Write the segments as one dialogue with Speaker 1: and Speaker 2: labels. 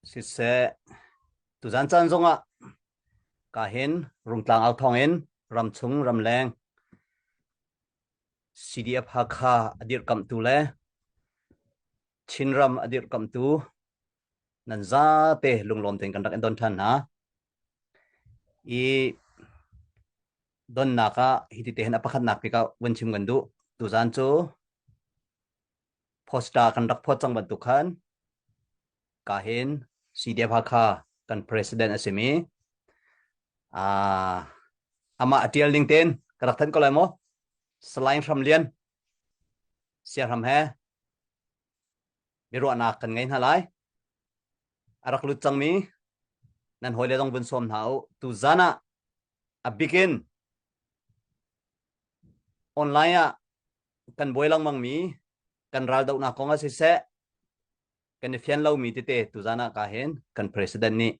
Speaker 1: Siseh, tuzan caan zongah kahin Rungtlang au thawngin ramchung ramleng CDF Hakha a dirhkamhtu le Chinram a dirhkamhtu nan zate lunglawm tein kan rak in don ṭhan hna. I donnak ah hiti te hin a pakhatnak bik ah vun chim kan duh. Tuzan cu poster kan rak phawt cang bantuk khan kahin CDF Hakha kan president a simi ah amah a tial ning tein ka rak thanh ko lai maw? Salai Hram Lian Siahram he biaruahnak kan ngei hna lai. A rak lut cangmi nan hawile zong vun sawm hna u. Tuzan ah a bikin online ah kan buai lengmangmi kan raldohnak kong ah siseh kan i fian lomi tete tuzan ah ka hin kan president nih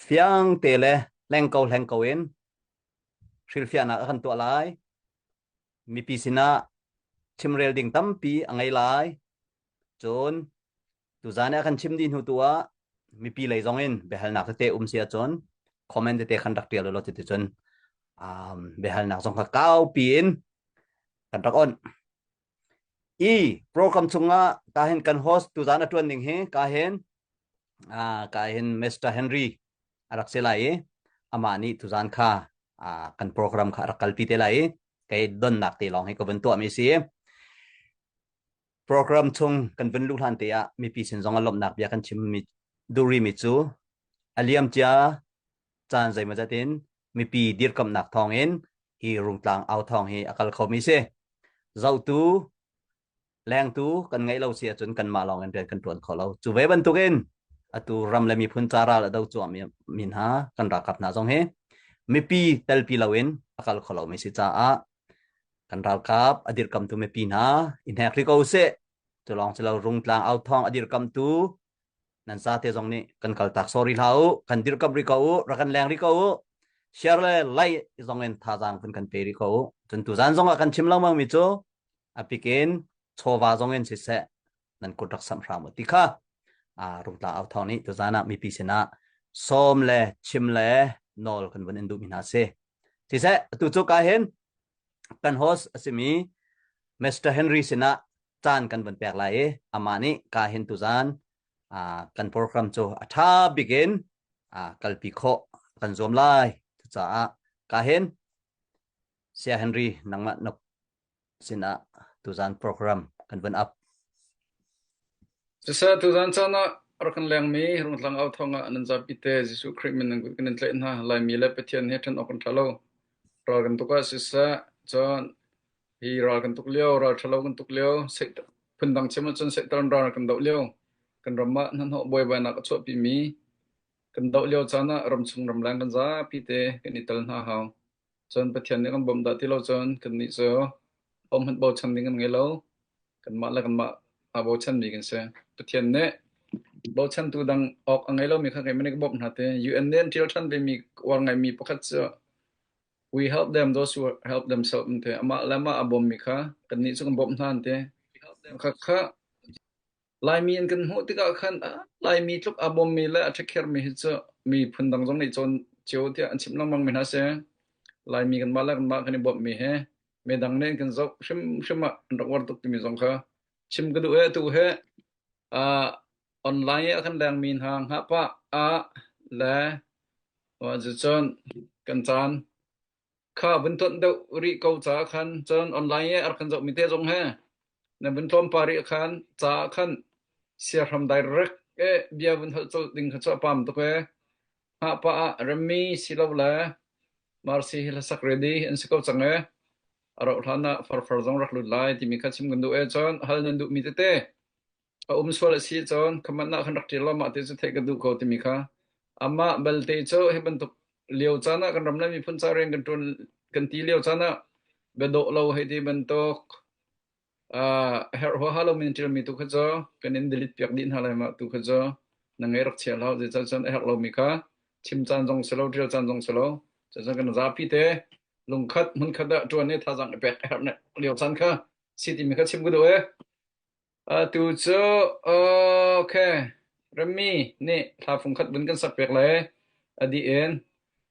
Speaker 1: fiang te le hleng ko hleng ko in hrilhfiahnak a kan tuah lai. Mipi sinah chimrel ding tampi a ngei lai. Cun tuzan i a kan chim dih hnu tu ah mipi lei zong in biahalnak tete um si ahcun comment tete khan rak tial ulaw cuticun um, biahalnak zong kha kaupi in kan rak on. I program chungah kahin kan host tuzan a tuan ning hi kahin uh, kahin Mr. Henry a rak si lai i amah nih tuzan kha uh, kan program kha a rak kalpi te lai i kei donnak te lawng hi ka vun tuahmi si. Program chung kan vun luh hlan te ah mipi sin zong a lawmhnak bia kan chimmi duh rihmi cu a liamcia caan zeimawzat in mipi dirkamhnak thawngin hi Rungtlang au thawng hi a kal khomi si. Zohtu, lengtu kan ngeih lo si ahcun kanmah lawng in rian kan ṭuan kho lo. Cu ve bantukin atu ram le miphun ca ral a do cuahmi mi hna kan ralkap hna zong hi mipi telpi loin a kal kho lomi si caah kan ralkap a dirkamtu mipi hna i hnek rih ko usih. Cu lawng si lo Rungtlang au thawng a dirkamtu nan zate zong nih kan kaltak sorry hlah u kan dirkamh rih ko u rak kan leng rih ko u share le like zong in thazaang vun kan pe rih ko u cun tuzan zong ah kan chim lengmang mi cu a pikin chawva zong in siseh nan kut rak samh hram u ti kha a rungtla au thawng nih tuzan ah mipi sinah sawm le chim le nawl kan vun in duh mi hna si siseh atu cu ka hin kan host a simi Mr. Henry sinah caan kan vun pek lai i amah nih ka hin tuzan kan program cu a ṭha bik in kalpi khawh kan zuam lai. Cucaah ka hin Saya Henry nangmah nok sinah tuzan program kan vun up.
Speaker 2: Siseh tuzan caan ah rak kan lengmi Rungtlang au thawng ah nan zapi te Jesuh Khrih min nan kut kan in tlaih hna. Laimi le Pathian he ṭhen awk kan ṭha lo. Ral kan tuk ah siseh, cun hi ral kan tuk lio, ral ṭhalo kan tuk lio, phundang chim ahcun Satan ral kan doh lio, kan ram ah hnahnawh buaibainak a chuahpimi kan doh lio caan ah ramchung ramleng kan zapi te kan i tel hna hau. Cun Pathian nih kan bawmh dah ti lo cun kannih cu hohmanh bochan ding kan ngei lo. Kanmah le kanmah aa bochanmi kan si. Pathian nih bochantu dang awk a ngei lomi kha keimah nih ka bawmh hna ti. UN nih an ṭial ṭhan vemi uar ngaimi pakhat cu we help them those who help themselves an ti. Amah le amah aa bawmmi kha kannih cu kan bawmh hna an ti. Khakha Laimi an kan hmuh tikah khan Laimi tluk aa bawmmi le a ṭhekhermi hi cu mi phundang zong nih cawn cio tiah an chim lengmang mi hna si. Laimi kanmah le kanmah kan i bawmhmi hi midang nih an kan zoh hrimhrim ah an rak uar tuk timi zong kha chim ka duh i atu hi uh, online i a kan lengmi hna hngah pah ah le cucun kan caan Kha vun tuanh deuh rih ko caah khan cun online i a rak kan zohmi te zong he nan vun tlawmpar rih khan caah khan siahram direct e bia vun holh colh ding kha cu a pam tuk e. Hngah pah ah remmi silo le Marcy hi hlasak ready an si ko cang e. A rauh hlan ah farfar zong rak lut lai timi kha chim kan duh e. Cun hal nan duhmi tete a um sual a si cun khaman ah khan rak ṭial law mah ti cu theih ka duh ko timi kha amah belte cu hi bantuk lio caan ah kan ram le miphun ca rian kan ṭuan kan ti lio caan ah biadawh lo hei ti bantuk uh, herh huaha lo min ṭialmi tu kha cu kan in delete piak dih hna lai mah tu kha cu na ngei rak chia hlah zeicah cun a herh lomi kha chim caan zong si lo ṭial caan zong si lo cucun kan zapi te lungkhat hmunkhat ah ṭuan i thazaang i pek a herh lio caan kha si timi kha chim ka duh e. Atu cu okay Rami nih hla fungkhat vun kan sak piak le a dih in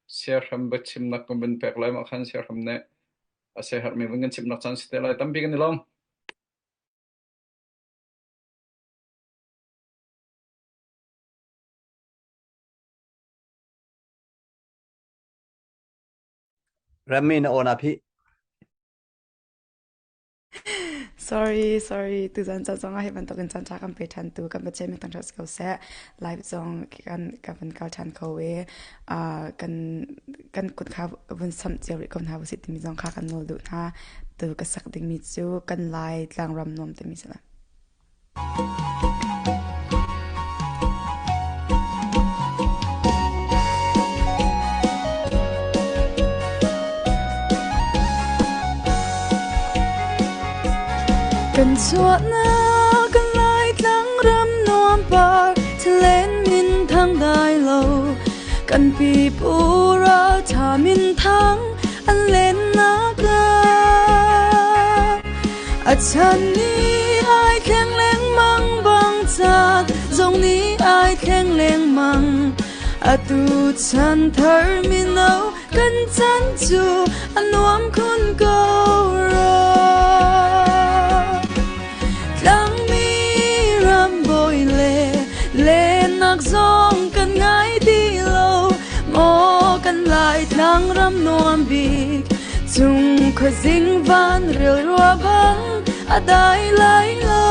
Speaker 2: siahram biachimnak kan vun pek lai mah khan siahram nih a siaherhmi vun kan chimnak caan si te lai tampi kan i lawm.
Speaker 1: Rami na aw na phih.
Speaker 3: Sorry, sorry. Tuzan caan zong ah hi bantukin caan ṭha kan pe ṭhan tu kan Pathian min thangṭhat si ko seh. Live zong kan kan van kal ṭhan kho i kan kan kut kha vun samh cio rih ko hna usih timi zong kha kan nawl duh hna. Tu ka sak dingmi cu kan Lai tlangram nuam timi si lai. Kan chuahnak kan Laitlang ram nuam par thlen min thang dai lo kan pipu ralṭha min thang an lennak ah a chan ni ai thleng lengmang bang caan zong nih ai thleng lengmang atu chan thar mino kan chan cu a nuam khun ko rua. Tlangmi ram bawi le lennak zong kan ngai ti lo maw kan lai tlang ram nuam bik cung khuazing van ril rua bang a dai lai lo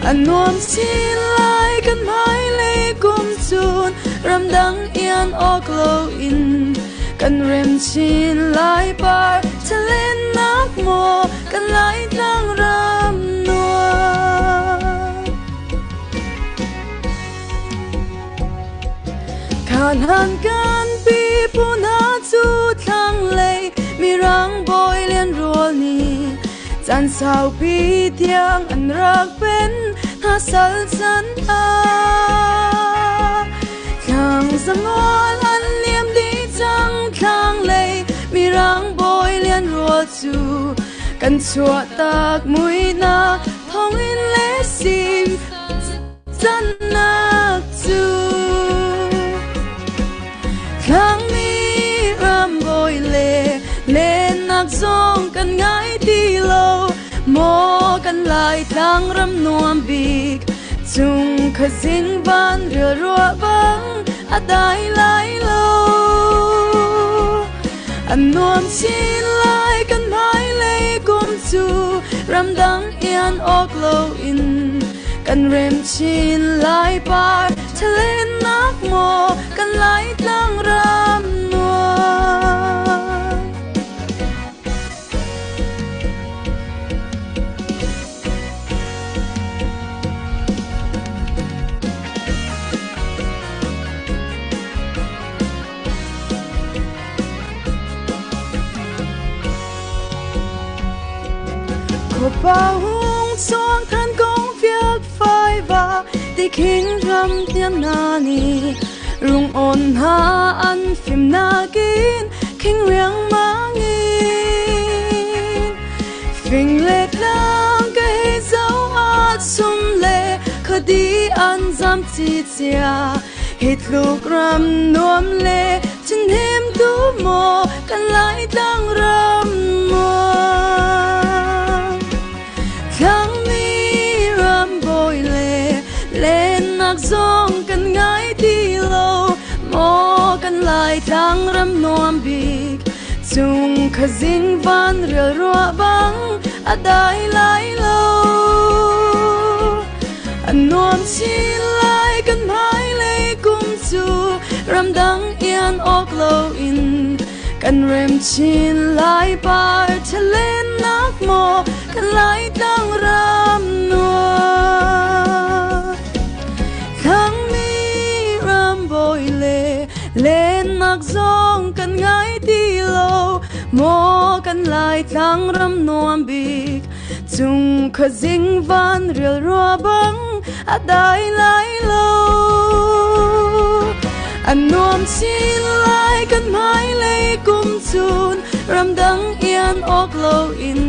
Speaker 3: a nuam chin lai kan hmailei kum cun ramdang ian awk loin kan rem chin lai par Chalennak maw kan Laitlang ram nuam. Khan kan pipu hna cu thlanglei mirang bawi lian rual nih caan saupi tiang an rak pen hna sal can ah thlang zamual an liam dih cang thlanglei mirang bawi lian rual cu kan chuahtak muihnak thawngin le sim cannak cu Thlangmi ram bawi le lennak zong kan ngai ti lo maw kan lai tlang ram nuam bik cung khazing van rial ruah bang a dai lai lo a nuam chin lai kan hmailei kum cu ramdang ian awk loin kan rem chin lai par Chalennak maw kan Laitlang ram nuam. Khuapa hung chuang than kong fiak fai va ti khing ram tiang na ni rung on ha an phim nakin khing riang mang in fing le tlang ka hei zo a sum le khadi an zam chi chia hi tluk ram nuam le chinhim tu maw kan lai tlang ram nuam Thlangmi ram bawi le lennak zong kan ngai ti lo maw kan lai tlang ram nuam bik cung khazing van rial ruah bang a dai lai lo a nuam chin lai kan hmailei kum cu ramdang ian awk loin kan rem chin lai par chalennak maw kan lai tlang ram nuam Thangmi ram bawi le lennak zong kan ngai ti lo maw kan lai tlang ram nuam bik cung khuazing van rial rua bang a dai lai lo a nuam chin lai kan hmailei kum cun ramdang ian awk loin.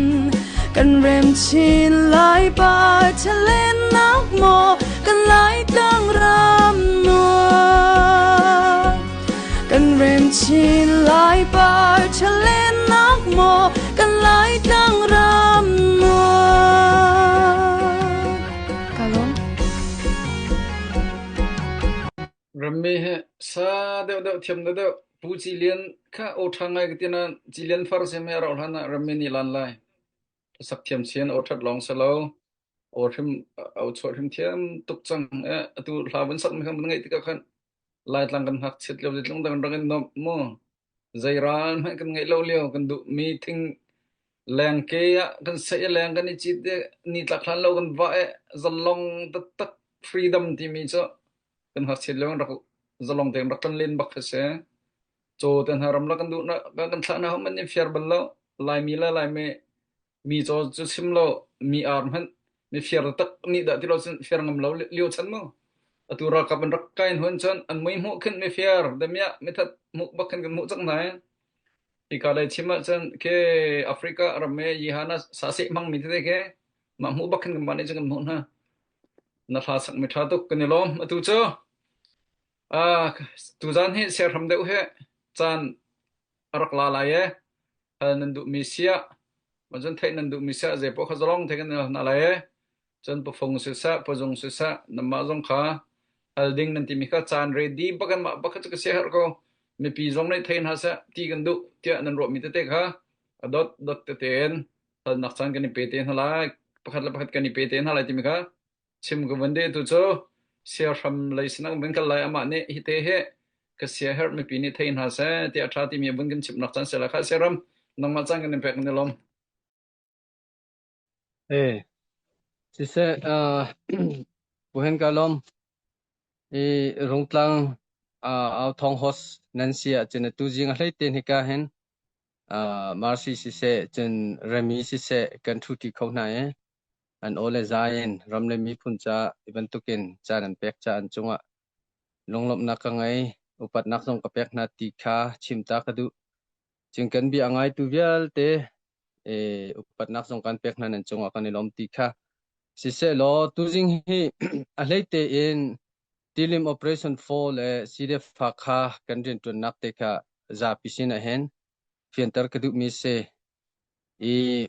Speaker 3: Kan rem chin lai pa chalennak maw kan Laitlang ram nuam. Kan rem chin lai pa chalennak maw kan Laitlang ram nuam. Ka lawm.
Speaker 2: Rammi hi sa deuhdeuh thiam deuhdeuh Pu Ci Lian kha aw ṭha ngai ka ti nain Ci Lian far si mei a rauh hlan ah rammi nih lan lai. Sak thiam sian aw ṭhat lawng si lo. Aw hrim aw chuah hrim thiam tuk cang. Eh, atu hla vun sak mi khan vun ngaih tikah khan Laitlang kan ngakchiat lio zeitlung dah kan rak in nuamh mu. Zei ral hmanh kan ngeih lo lio kan duhmi thing lengke ah kan seh i leng kan i cit i nitlak hlan lo kan vah i zalong taktak freedom timi cu kan ngakchiat lio kan rak zalong tein rak tlonlen bak kha si. Caw te hna ramlak kan duh kan thlah hna hmanh in fiar bal lo. Laimi le Laimi mi caw cu chim lo mi ar hmanh mi fiar tak nih dah ti lo cun fiar ngam lo lio chan mu. Atu ralkap an rak kai hnu cun an mui hmuh khin mi fiar damiah mithat hmuh bak khin kan hmuh cang hna. Hika lei chim ahcun khi Africa ram i Yihana saseh hmangmi tete khi mah hmuh bak khin kanmah nih cun kan hmuh hna. Na hla sakmi ṭha tuk kan i lawm. Atu cu uh, tuzaan hi siahram deuh hi caan a rak la lai e. Hal nan duhmi siah, cun theih nan duhmi siah zeipaoh kha zalong te kan hna lai e. Cun pafung siseh, pazung siseh, nanmah zong kha hal ding nan timi kha caan ready bak in mah bak kha cu ka siaherh ko. Mipi zong nih thei hna seh ti kan duh tiah nan ruahmi tete kha a dot dot tete in halnak caan kan i pe te hna lai. Pakhat le pakhat kan i pe te hna lai timi kha chim ka vun deh tu cu siahram lei sinah kan vun kal lai amah nih hi te hi ka siaherh mipi nih thei hna seh tiah a ṭha timi a vun kan chimhnak caan si lai kha siaram nangmah caan kan in pek kan i lawm.
Speaker 4: Eh, siseh, buhen ka lawm. I Rungtlang au thawng host nan si ahcun atu zing a hlei te hika hin Marcy siseh cun Remy siseh kan ṭhuṭi kho hna i an aw le zai in ram le miphun ca i bantukin ca nan pek ca an cungah lunglawmhnak ka ngei, upatnak zong ka pek hna ti kha chim ta ka duh. Cun kan bia a ngaitu vialte upatnak zong kan pek hna nan cungah kan i lawm ti kha. Sisehlaw tuzing hi a hlei tein Tilim Operation 4 le CDF Hakha kan rianṭuannak te kha zapi sin ah hin fianter ka duhmi si. I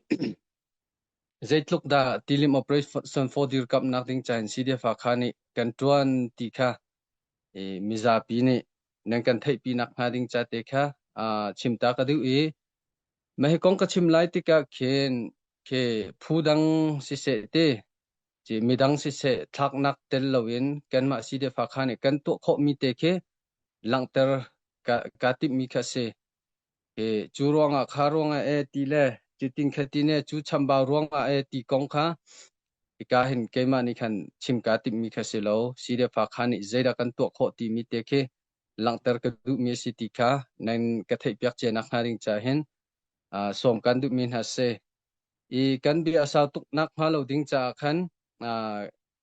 Speaker 4: zeitluk dah Tilim Operation 4 dirkamhnak ding ca in CDF Hakha nih kan ṭuan ti kha mizapi nih nan kan theihpi nakhnga ding ca te kha chim ta ka duh i mah hi kong ka chim lai tikah khin khi phu dang siseh ti ci midang siseh thlaknak tel loin kanmah CDF Hakha nih kan tuah khawhmi te khi langhter ka, ka timhmi kha si. Cu ruangah kha ruangah e ti le cutin khatin e cu chambau ruangah e ti kong kha hika hin keimah nih khan chim kaa timhmi kha si lo. CDF Hakha nih zeidah kan tuah khawh timi te khi langhter ka duhmi a si ti kha nan ka theihpiak cia nak hnga ding caah hin sawm kan duhmi hna si. I kan bia a sau tuk nak hnga lo ding caah khan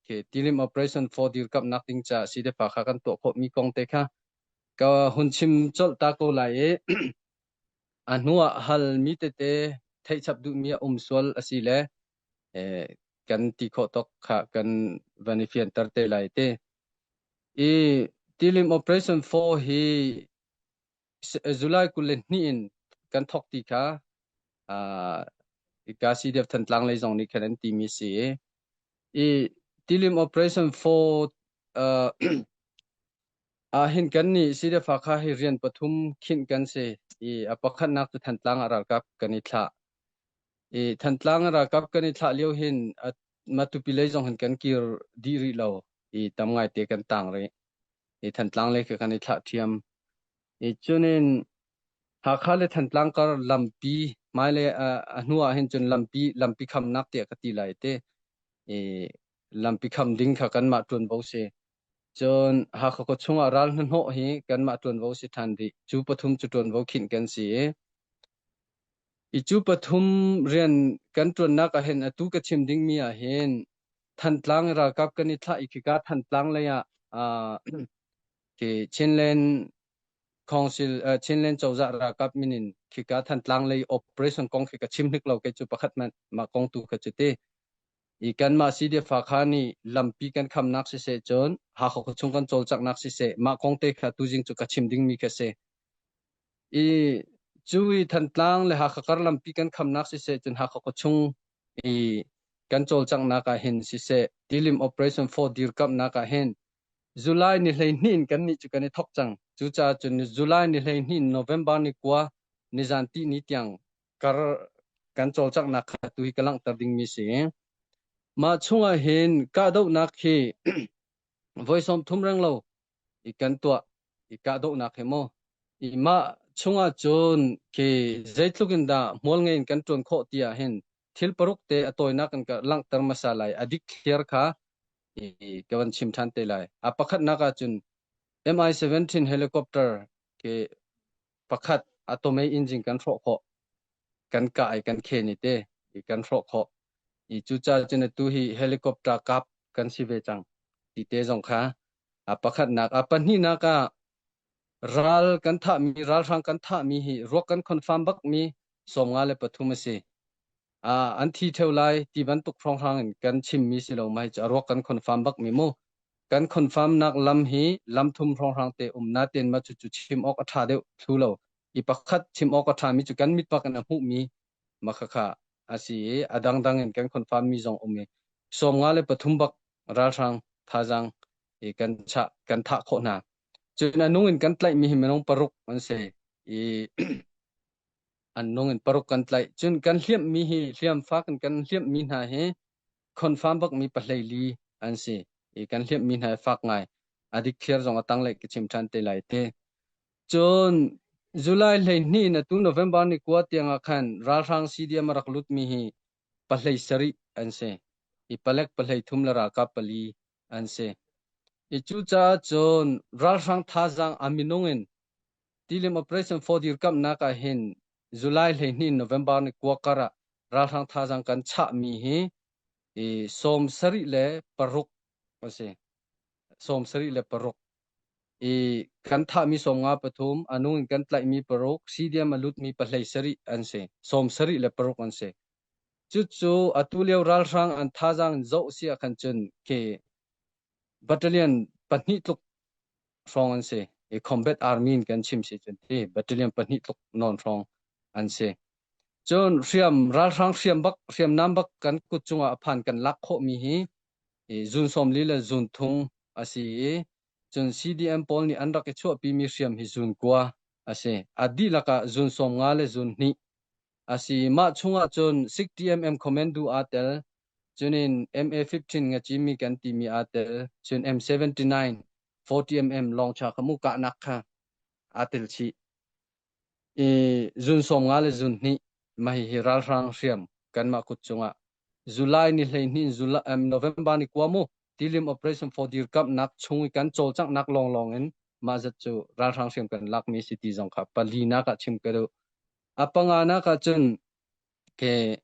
Speaker 4: khi Tilim Operation 4 dirkamhnak ding caah CDF Hakha kan tuah khawhmi kong te kha ka hun chim colh ta ko lai i a hnu ah halmi tete theihchap duhmi a um sual a si le kan ti khawh tawk kha kan van i fianter te lai te. I Tilim Operation 4 hi July 22 in kan thok ti kha ka CDF Thantlang lei zong nih khan an timi si i i Tilim Operation 4 Ahhin kannih CDF Hakha hi rian pathum khinh kan si i a pakhatnak cu Thantlang ah ralkap kan i thlah. I Thantlang ah ralkap kan i thlah lio hin Matupi lei zong hin kan kir dih rih lo i tam ngaite kan tang rih. I Thantlang lei kha kan i thlah ṭhiam. I cunin Hakha le Thantlang kar lampi hmailei a hnu ah hin cun lampi lampi khamnak tiah ka ti lai te. I lampi kham ding kha kanmah ṭuanvo si. Cun Hakha khua chungah ral hnahnawh hi kanmah ṭuanvo si ṭhan rih. Cu pathum cu ṭuanvo khinh kan si i i cu pathum rian kan ṭuannak ah hin atu ka chim dingmi ah hin Thantlang ralkap kan i thlah i khika Thantlang lei ah uh, khi Chinland Council Chinland cozah ralkap min in khika Thantlang lei operation kong khi ka chim hnik lo kei cu pakhat hmanh mah kong tu kha cu ti. I kanmah CDF Hakha nih lampi kan khamnak siseh cun Hakha khuachung kan cawlcanghnak siseh mah kong te kha tuzing cu ka chim dingmi kha si. I cu i Thantlang le Hakha kar lampi kan khamnak siseh cun Hakha khuachung i kan cawlcanghnak ah hin siseh Tilim Operation 4 dirkamhnak ah hin July ni 12 in kannih cu kan i thawk cang. Cucaah cun July ni 12 in November ni kua nizan tihni tiang kar kan cawlcanghnak kha tu hi ka langhter dingmi si. Mah chungah hin kahdohnak hi voi 30 reng lo i kan tuah i kahdohnak hi mu. I mah chungah cun khi zeitluk in dah hmual ngei in kan ṭuan khawh ti ah hin thil paruk te a tawinak in ka langhter hmasa lai. A dik thliar kha i ka van chim ṭhan te lai. A pakhatnak ah cun Mi-17 helicopter ke pakhat atomei engine kan hrawh khawh. Kan kah i kan khen i te i kan hrawh khawh. I cucaah cun atu hi helicopter kap kan si ve cang. Ti te zong kha a pakhatnak. A pahnihnak ah ral kan thahmi, ralhrang kan thahmi hi ruak kan confirm bakmi 53 a si. An thi ṭheo lai ti bantuk hrawnghrang in kan chimmi si lo mai cu a ruak kan confirm bakmi mu. Kan confirm nak lam hi lam thum hrawnghrang te um natein ma cucu chim awk a ṭha deuh thlu lo. I pakhat chim awk a ṭhami cu kan mit bak in a hmuhmi ma khakha a si i a dangdang in kan confirm mi zong um i 53 bak ralhrang thazaang i kan chah kan thah khawh hna. Cun a nung in kan tlaihmi hi minung paruk an si i an nung in paruk kan tlaih. Cun kan hliamhmi hi hliam fak in kan hliamhmi hna hi confirm bakmi pahlei an si. I kan hliamhmi hna hi fak ngai. A dikthliar zong a tanglei ka chim ṭhan te lai te. Cun July 12 in atu November ni kua tiang ah khan ralhrang CDM a rak lutmi hi pahlei sarih an si. I palek pahlei thum le ralkap pali an si. I cucaah cun ralhrang thazaang a minung in Tilim Operation 4 dirkamhnak ah hin July 12 November ni kua kar ah ralhrang thazaang kan chahmi hi i 76 a si. 76. I kan thahmi 53, a nung in kan tlaihmi paruk, CDM a lutmi pahlei sarih an si. 76 an si. Cucu atu lio ralhrang an thazaang in zoh si ah khan cun khi battalion pahnih tluk hrawng an si. I combat army in kan chim si cun ti battalion pahnih tluk nawn hrawng an si. Cun hriam ralhrang hriam bak hriamnam bak kan kut cungah a phan kan lak khawhmi hi i zun 40 le zun thung a si i cun CDM pawl nih an rak i chuahpimi hriam hi zun kua a si. A dihlak ah zun 50 le zun hnih a si. Mah chungah cun 60mm commando aa tel, cunin MA15 ngacimi kan timi aa tel, cun M79 40mm lawngcha kha mu kahnak kha aa tel chih. I zun 50 le zun hnih mah hihi ralhrang hriam kanmah kut cungah July ni 12 July, um, November ni kua mu Tilim Operation for dirkamhnak chung i kan cawlcanghnak lawnglawng in mah zat cu ralhrang hriam kan lakmi si ti zong kha palinak ah chim ka duh. A panganak ah cun ke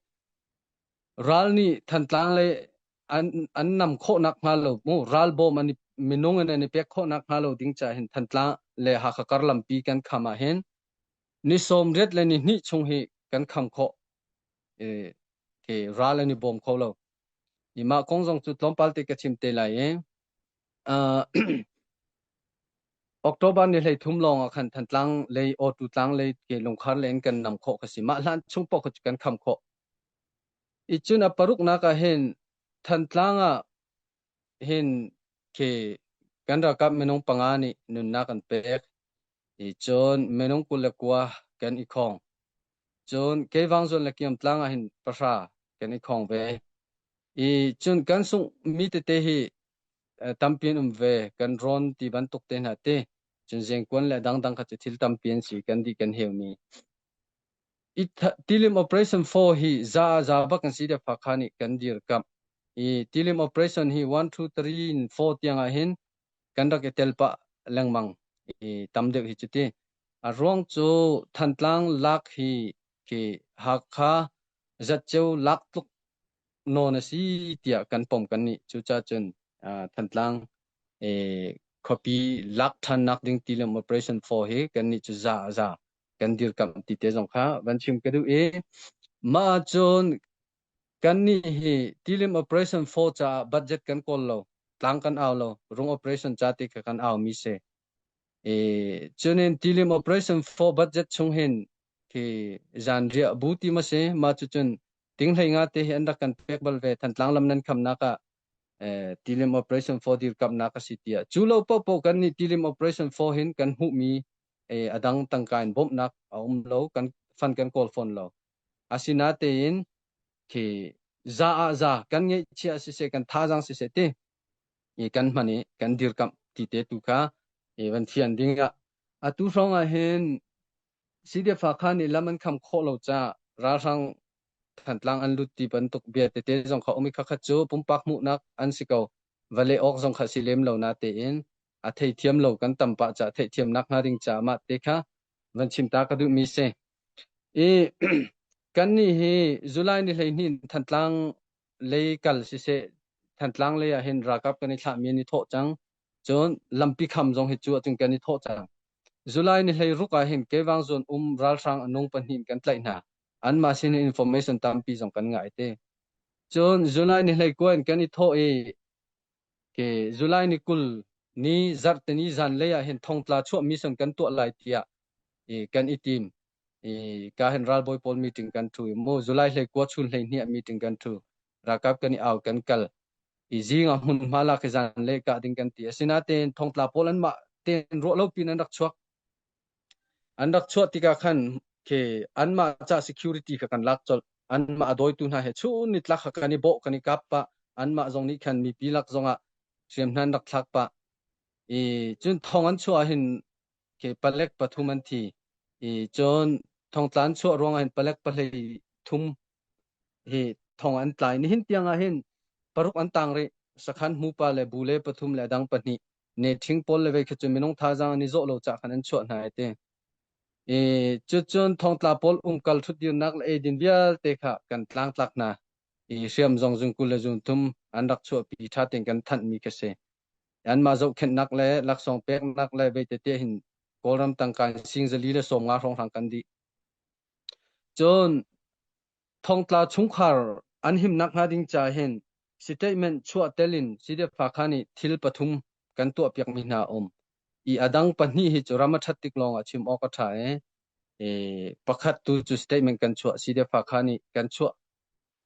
Speaker 4: Ral nih Thantlang lei an an nam khawhnak hnga lo mu ral bawm an i minung in an i pek khawhnak hnga lo ding caah hin Thantlang le Hakha kar lampi kan kham ah hin ni 80 le ni hnih chung hi kan kham khawh i ke ral an i bawm kho lo. I mah kong zong cu tlawmpal te ka chim te lai i uh, October ni 13 lawng ah khan Thantlang lei Awtu tlang lei ke Lungkhar lei in kan nam khawh ka si. Mah hlan chung paoh kha cu kan kham khawh. I cun a paruknak ah hin Thantlang ah hin khi kan ralkap minung panga nih nunnak an pek. I cun minung 29 kan i khong. Cun Keivangzawn le Kiamtlang ah hin pahra kan i khong ve. I cun kan sunghmi tete hi tampi an um ve. Kan rawn ti bantuk te hna te. Cun zengkuan le dangdang kha cu thil tampi an si kan dih kan heumi. Tilim Operation 4 hi za ah za bak an si tiah Hakha nih kan dirkamh. I Tilim Operation hi 1, 2, 3 in 4 tiang ah hin kan rak i tel pah lengmang i tam deuh hi cuti. A ruang cu Thantlang lak hi khi Hakha zatceu lak tluk nawn a si tiah kan pom kan nih. Cucaah cun Thantlang. khuapi lak ṭhannak ding tilam Operation 4 hi kannih cu za a za kan dirkamh ti te zong kha van chim ka duh i mah ahcun kannih hi tilim Operation 4 caah budget kan kawl lo, tlang kan au lo, rung operation ca ti kha kan au mi si. I cunin tilim Operation 4 budget chung hin khi zanriah bu ti ma si ma cu cun tinghlei nga te hi an rak kan pek bal ve Thantlang lam nan khamnak ah tilim operation 4 dirkamnak a si tiah cu lo popo kan nih tilim operation 4 hin kan hmuhmi a dang tangka in bawmhnak a um lo kan fan kan kawl fawn lo asinatein khi za ah za kan ngeihchia siseh kan thazaang siseh ti i kan hman i kan dirkamh ti te tu kha i van fian ding ah atu hrawng ah hin CDF Hakha nih lam an kham khawh lo caah ralhrang Thantlang an lut ti bantuk bia tete zong kha um i khakhat cu pumpak hmuhnak an si ko. Va leh awk zong kha si lem lo natein a theithiam lo kan tam pah caah theihthiamnak hnga ding caah mah te kha van chim ta ka duhmi si. I kannih hi July ni 12 in Thantlang lei kal siseh Thantlang lei ah hin ralkap kan i thlahmi an i thawh cang. Cun lampi kham zong hi cu ahcun kan i thawh cang. July ni 16 ah hin Kevang zawn um ralhrang a nung pahnih in kan tlaih hna. Anmah sin in information tampi zong kan ngah te. Cun July ni 19 in kan i thawh i ke July ni 20 ni zarhteni zan lei ah hin thongtla chuah mission kan tuah lai tiah i kan i tim. I ka hin ralbawi pawl meeting kan thu i mu July 19 chun 12 ah meeting kan thu. Ralkap kan i au kan kal. I zing ah hmunhma lak i zan le kah ding kan ti. Asinain thongtla pawl anmah tein ruah lo pin an rak chuak. An rak chuah tikah khan khi anmah ca security kha kan lak colh. Anmah a dawitu hna he chun nitlak kha kan i bawh kan i kap pah. Anmah zong nih khan mipi lak zongah hriamhnan rak thlak pah. I cun thong an chuah hin khi palek pathum an thi. I cun thongtla an chuah ruangah hin palek pahlei thum hi thong an tlai. Nihin tiang ah hin paruk an tang rih. Sakhan hmupa le bu le pathum le a dang pahnih. Ne ṭhing pawl le vei kha cu minung thazaang an i zawh lo cah khan an chuah hna ai ti. I cucun thongtla pawl umkal ṭhutdirnak le eidin vialte kha kan tlangtlak hna. I hriam zong zung 20 le zung thum an rak chuahpi ṭha tein kan thanhmi kha si. Anmah zohkhenhnak le laksawng peknak le vei tete hin Kawlram tangka in sing 450 hrawnghrang kan dih. Cun thongtla chungkhar an himnak hnga ding ca hin statement chuah tel in CDF Hakha nih thil pathum kan tuahpiakmi hna a um. I a dang pahnih hi cu ram a ṭhat tik lawng ah chim awk a ṭha i, i pakhat tu cu statement kan chuah CDF Hakha nih kan chuah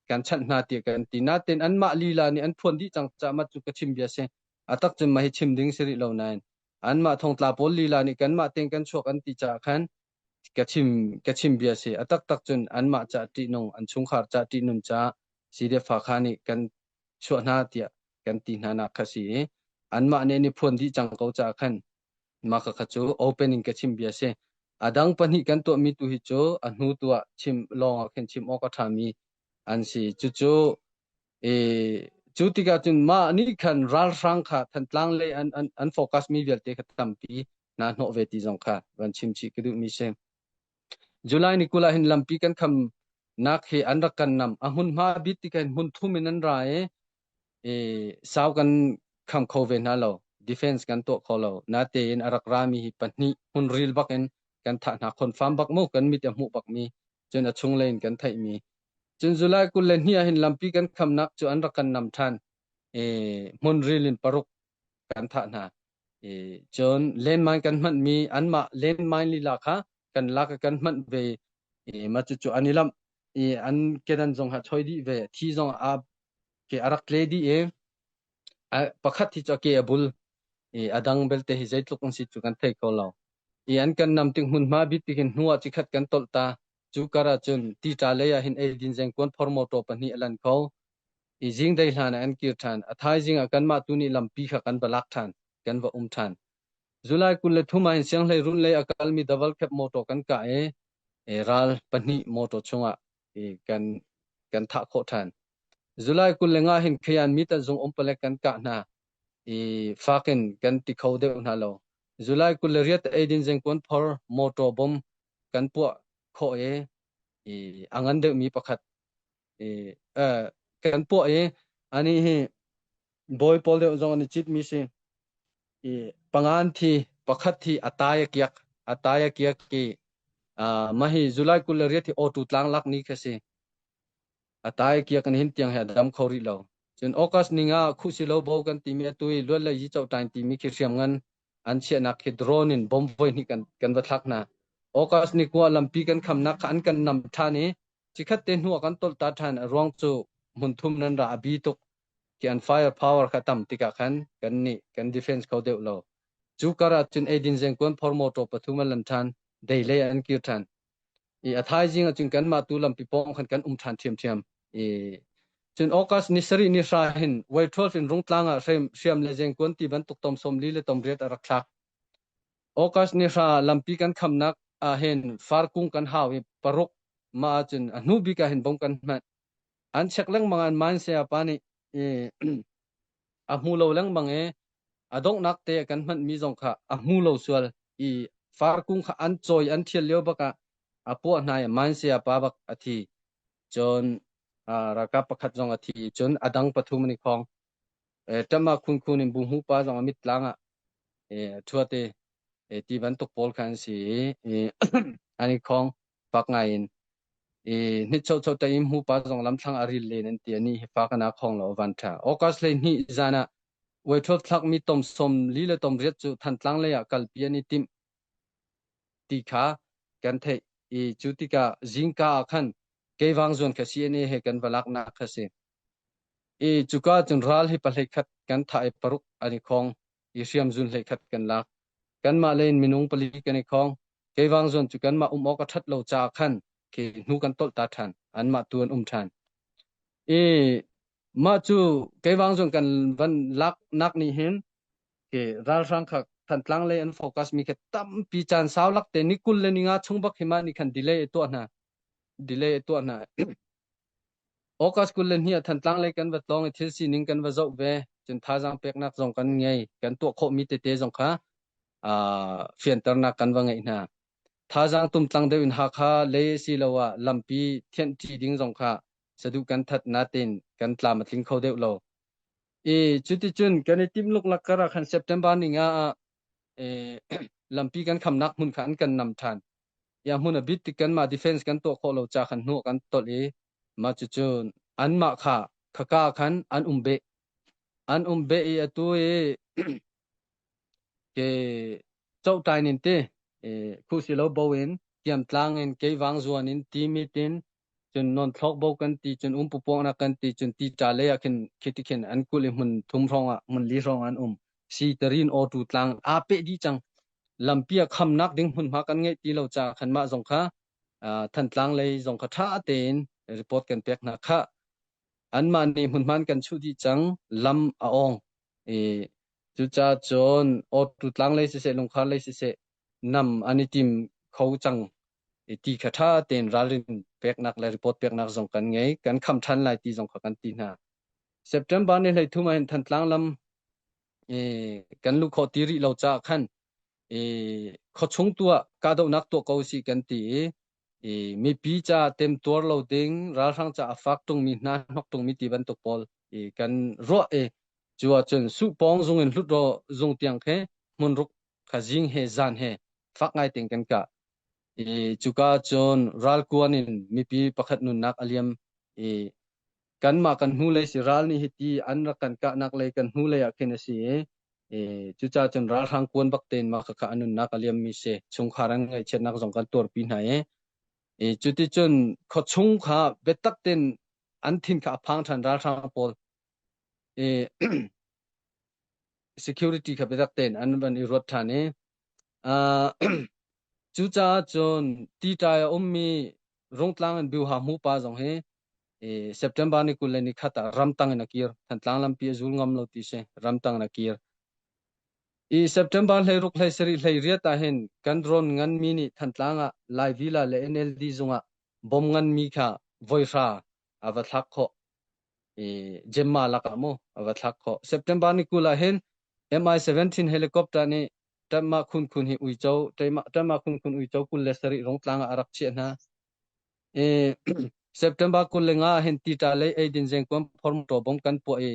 Speaker 4: kan chanh hna tiah kan ti. Natin anmah lila nih an phuan dih cang caah mah cu ka chim bia si. A tak cun mah hi chim ding si rih lo nain anmah thongtla pawl lila nih kanmah tein kan chuak an ti caah khan ka chim ka chim bia si. A taktak cun anmah ca ṭihnung, an chungkhar ca ṭihnun caah CDF Hakha nih kan chuah hna tiah kan ti hna nak kha si i anmah nih an i phuan dih cang ko caah khan mah kha cu open in ka chim bia si. A dang pahnih kan tuahmi tu hi cu a hnu tu ah chim lawng ah khin chim awk a ṭhami an si. Cucu i cu tikah cun mah nih khan ralhrang kha Thantlang lei an, an, an focus mi vialte kha tampi hna hnawh ve ti zong kha van chim chih ka duhmi si. July ni 20 ah hin lampi kan kham nak hi an rak kan nam. A hmunhma bit ti khan hmun thum in an ra i, i sau kan kham kho ve hna lo. Defense kan tuah kho lo. Natein a rak rami hi pahnih hmun ril bak in kan thah hna. Confirm bak mu kan mit a hmuh bak mi cun a chung lei in kan theih mi. Cun July 22 ah hin lampi kan khamnak cu an rak kan nam than. I hmun ril in paruk kan thah hna. I cun landmine kan hmanh mi anmah landmine lila kha kan lak i kan hmanh ve i mah cucu an i lamh i an kedan zong ha choi dih ve thi zong a ke a rak tle dih i a pakhat hi cu a ke a bul i a dang belte hi zeitluk an si cu kan thei kho lo i an kan nam tik hmunhma bit tikin hnu ah cikhat kan tolh ta cu kar ah cun tita lei ah hin eidin zengkuan phor motor pahnih a lan kho i zingdei hlan ah an kir ṭhan. A thaizing ah kanmah tu nih lampi kha kan va lak ṭhan, kan va um ṭhan. July 23 ah hin Sianghleirun lei a kalmi double cab motor kan kah i, i ral pahnih motor chungah i kan kan thah khawh ṭhan. July 25 hin Khayan mi tanzung um palek kan kah hna i fak in kan ti kho deuh hna lo. July 28 eidin zengkuan phor motor bom kan puah khawh i, i a ngan deuhmi pakhat i kan puah i ani hi bawi pawl deuh zong an i citmi si i. Pangan thi pakhat thi a tai a kiak a tai a kiak i mah hi July 28 hi auto tlang lak ni kha si. A tai kiak in hin tiang he a dam kho rih lo. Cun August ninga khuhsilo bo kan timi atu i luat le yi cohtain timi khi hriamngan an chiahnak khi drone in bomb voi hnih kan kan va thlak hna. August ni kua lampi kan khamnak kha an kan nam ṭhan i cikhat te hnu ah kan tolh ta ṭhan. A ruang cu hmun thum nan ra a bi tuk. Khi an fire power kha tam tikah khan kan nih kan defense kho deuh lo. Cu kar ah cun eidin zengkuan phor motor pathum an lan ṭhan. Dei lei ah an kir ṭhan. I a thaizing ahcun kanmah tu lampi pawng khan kan um ṭhan ṭhiamṭhiam. I cun August ni sarih ni hra hin way 12 in Rungtlang ah hriam le zengkuan ti bantuk tom 40 le tom riat a rak thlak. August ni hra lampi kan khamnak ah hin farkung kan hau i paruk mah ahcun a hnu bik ah hin bom kan hmanh. An check lengmang an man saya pa nih i a hmu lo lengmang i a donghnak te kan hmanmi zong kha a hmu lo sual i farkung kha an cawi an thial lio bak ah a puah hna i Mansia pa bak a thi. Cun ralkap pakhat zong a thi. Cun a dang pathum an i khong. Ṭama khun khun in buhmu pa zong a mittlang ah ṭhuat i ti bantuk pawl kha an si i an i khong fak ngai in. I hnitchocho te in hmu pa zong lamthlang a ril len an ti ani hi fa kana khong lo van tha. August 12 zan ah Weithruap thlakmi tom 40 le tom riat cu Thantlang lei ah kalpi an i timh ti kha kan theih i cu tikah zingka ah khan Keivang zuan kha CNA he kan va laknak kha si. I cuka cun ral hi pahlei khat kan thah i paruk an i khong i hriamzun hlei khat kan lak. Kanmah lei in minung pali kan i khong. Keivang zawn cu kanmah um awk a ṭhat lo caah khan khi hnu kan tolh ta ṭhan. Anmah tu an um ṭhan. I mah cu Keivang zawn kan van laknak nih hin khi ralhrang kha Thantlang lei an focus mi khi tampi caan sau lak te ni 20 le ni nga chung bak hi mah nih khan delay a tuah hna. Delay a tuah hna. August 22 ah Thantlang lei kan va tlawng i thil sining kan va zoh ve. Cun thazaang peknak zong kan ngei. Kan tuah khawhmi tete zong kha fianternak kan va ngeih hna. Thazaang tumtlang deuh in Hakha lei asiloah lampi thianhṭi ding zong kha saduh kan that natein kan tlam a tling kho deuh lo. I cuticun kan i timh luklak kar ah khan September ni nga ah lampi kan khamnak hmun kha an kan nam ṭhan. Ya hmun a bit tik kanmah defense kan tuah khawh lo ca khan hnu kan tolh i mah cucu anmah kha khaka khan an um beh. An um beh i atu i ke cohtain in ti khusilo bo in tiamtlang in keivang zuan in timit in cun non thlok bo kan ti cun umpu puangnak kan ti cun ti ṭa lei ah khin khiti khin an kulh i hmun thum hrawng ah hmun li hrawng an um si tarin auto tlang aa peh dih cang lampi a khamnak ding hmunhma kan ngeih ti lo caah khan mah zong kha Thantlang lei zong kha ṭha tein report kan pek hna kha anmah nih hmunhma an kan chuh dih cang lam a ong i cucaah cun auto tlang lei siseh lungkhar lei siseh nam an i tim kho cang i ti kha ṭha tein ralrin peknak le report peknak zong kan ngei kan kham ṭhan lai ti zong kha kan ti hna September ni 13 ah hin Thantlang lam i kan luh khawh ti rih lo caah khan i khuachung tu ah kahdohnak tuah ko usih kan ti i i mipi ca temtuar lo ding ralhrang ca a fak tungmi hna hnok tungmi ti bantuk pawl i kan ruah i cu ahcun suhpawng zung in hlutro zung tiang khi hmunruk kha zing he zan he fak ngai tein kan kah i cuka cun ralkuan in mipi pakhat nunnak a liam i kanmah kan hnulei si ral nih hiti an rak kan kahnak lei kan hnulei ah khin a si i cucaah cun ralhrang kuan bak tein mah khakha a nunnak a liammi si chungkhar an ngaihchiatnak zong kan tuarpi hna i i cuticun khuachung kha biatak tein an thin kha a phang ṭhan ralhrang pawl i security kha biatak tein an van i ruat ṭhan i cucaah cun Tiṭai a ummi Rungtlang in Biuha hmu pa zong hi September ni 21 ah ramtang in a kir. Thantlang lampi a zul ngam lo ti si. Ramtang in a kir. I September 16 17 18 ah hin kan drone nganmi nih Thantlang ah Lai Villa le NLD zung ah bom nganmi kha voihra a va thlak khawh. I Gemma lakah mu a va thlak khawh. September ni 20 ah hin Mi-17 helicopter nih Ṭamah Khun Khun hi uico Ṭamah Khun Khun uico 27 Rungtlang ah a rak chiah hna. I September 25 ah hin Tita lei eidin zengkuam phor motor bom kan puah i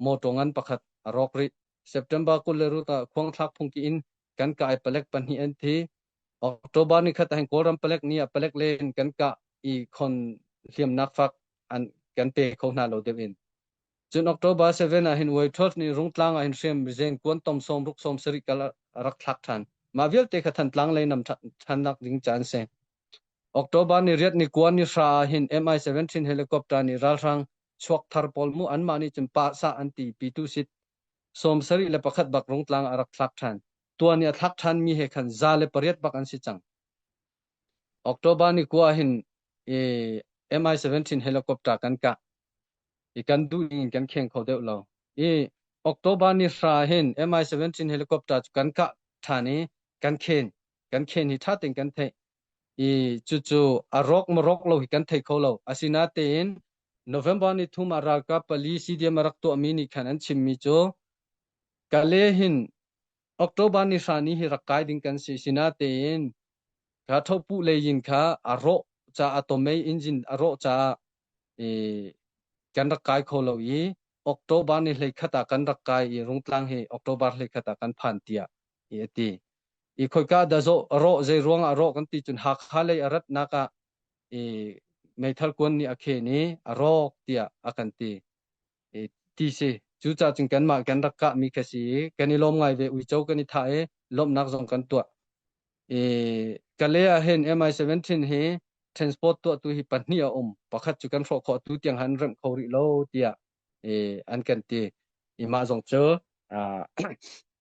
Speaker 4: motor ngan pakhat a rawk rih. September 26 ah Khuangthlak phungki in kan kah i palek pahnih an thi. October ni khat ah hin Kawlram palek ni ah palek len kan kah i khon hliamnak fak an kan pe kho hna lo deuh in. Cun October 7 ah hin Waitrose nih Rungtlang ah hin hriam zen kuan tom sawm ruk sawm sarih kal a rak thlak ṭhan. Mah vialte kha Thantlang lei nam ṭhannak ding ca an si. October ni riat ni kua ni hra ah hin Mi-17 helicopter nih ralhrang chuak thar pawl mu anmah nih cun pa sah an ti pitu sit 71 bak Rungtlang ah a rak thlak ṭhan. Tuan i a thlak ṭhanmi he khan 108 bak an si cang. October ni kua hin Mi-17 helicopter kan kah. I kan duh ning in kan kheng kho deuh lo. I October ni hra hin Mi-17 helicopter cu kan kah ṭhan i kan khen. Kan khen hi ṭha tein kan theih. I cucu a rawk ma rawk lo hi kan thei kho lo. Asinatein November ni thum ah ralkap pali CDM a rak tuahmi nih khan an chimmi cu Kale hin October ni hra ni hi rak kai ding kan si. Sinatein kha thopuh lei in kha a rawh caah tomei engine a rawh caah i kan rak kai kho lo i October ni 11 ah kan rak kai i Rungtlang hi October 11 ah kan phan tiah i a ti. I khoika dah zawh rawh zei ruang ah rawh kan ti cun Hakha lei a ratnak ah i meithal kuan nih a khen i a rawk tiah a kan ti. I ti si. Cucaah cun kanmah kan rak kahmi kha si i kan i lawm ngai ve uico kan i thah i lawmhnak zong kan tuah. I Kale ah hin Mi-17 hi transport tuahtu hi pahnih a um. Pakhat cu kan hrawh khawh tu tiang han remh kho rih lo tiah an kan ti. I mah zong cu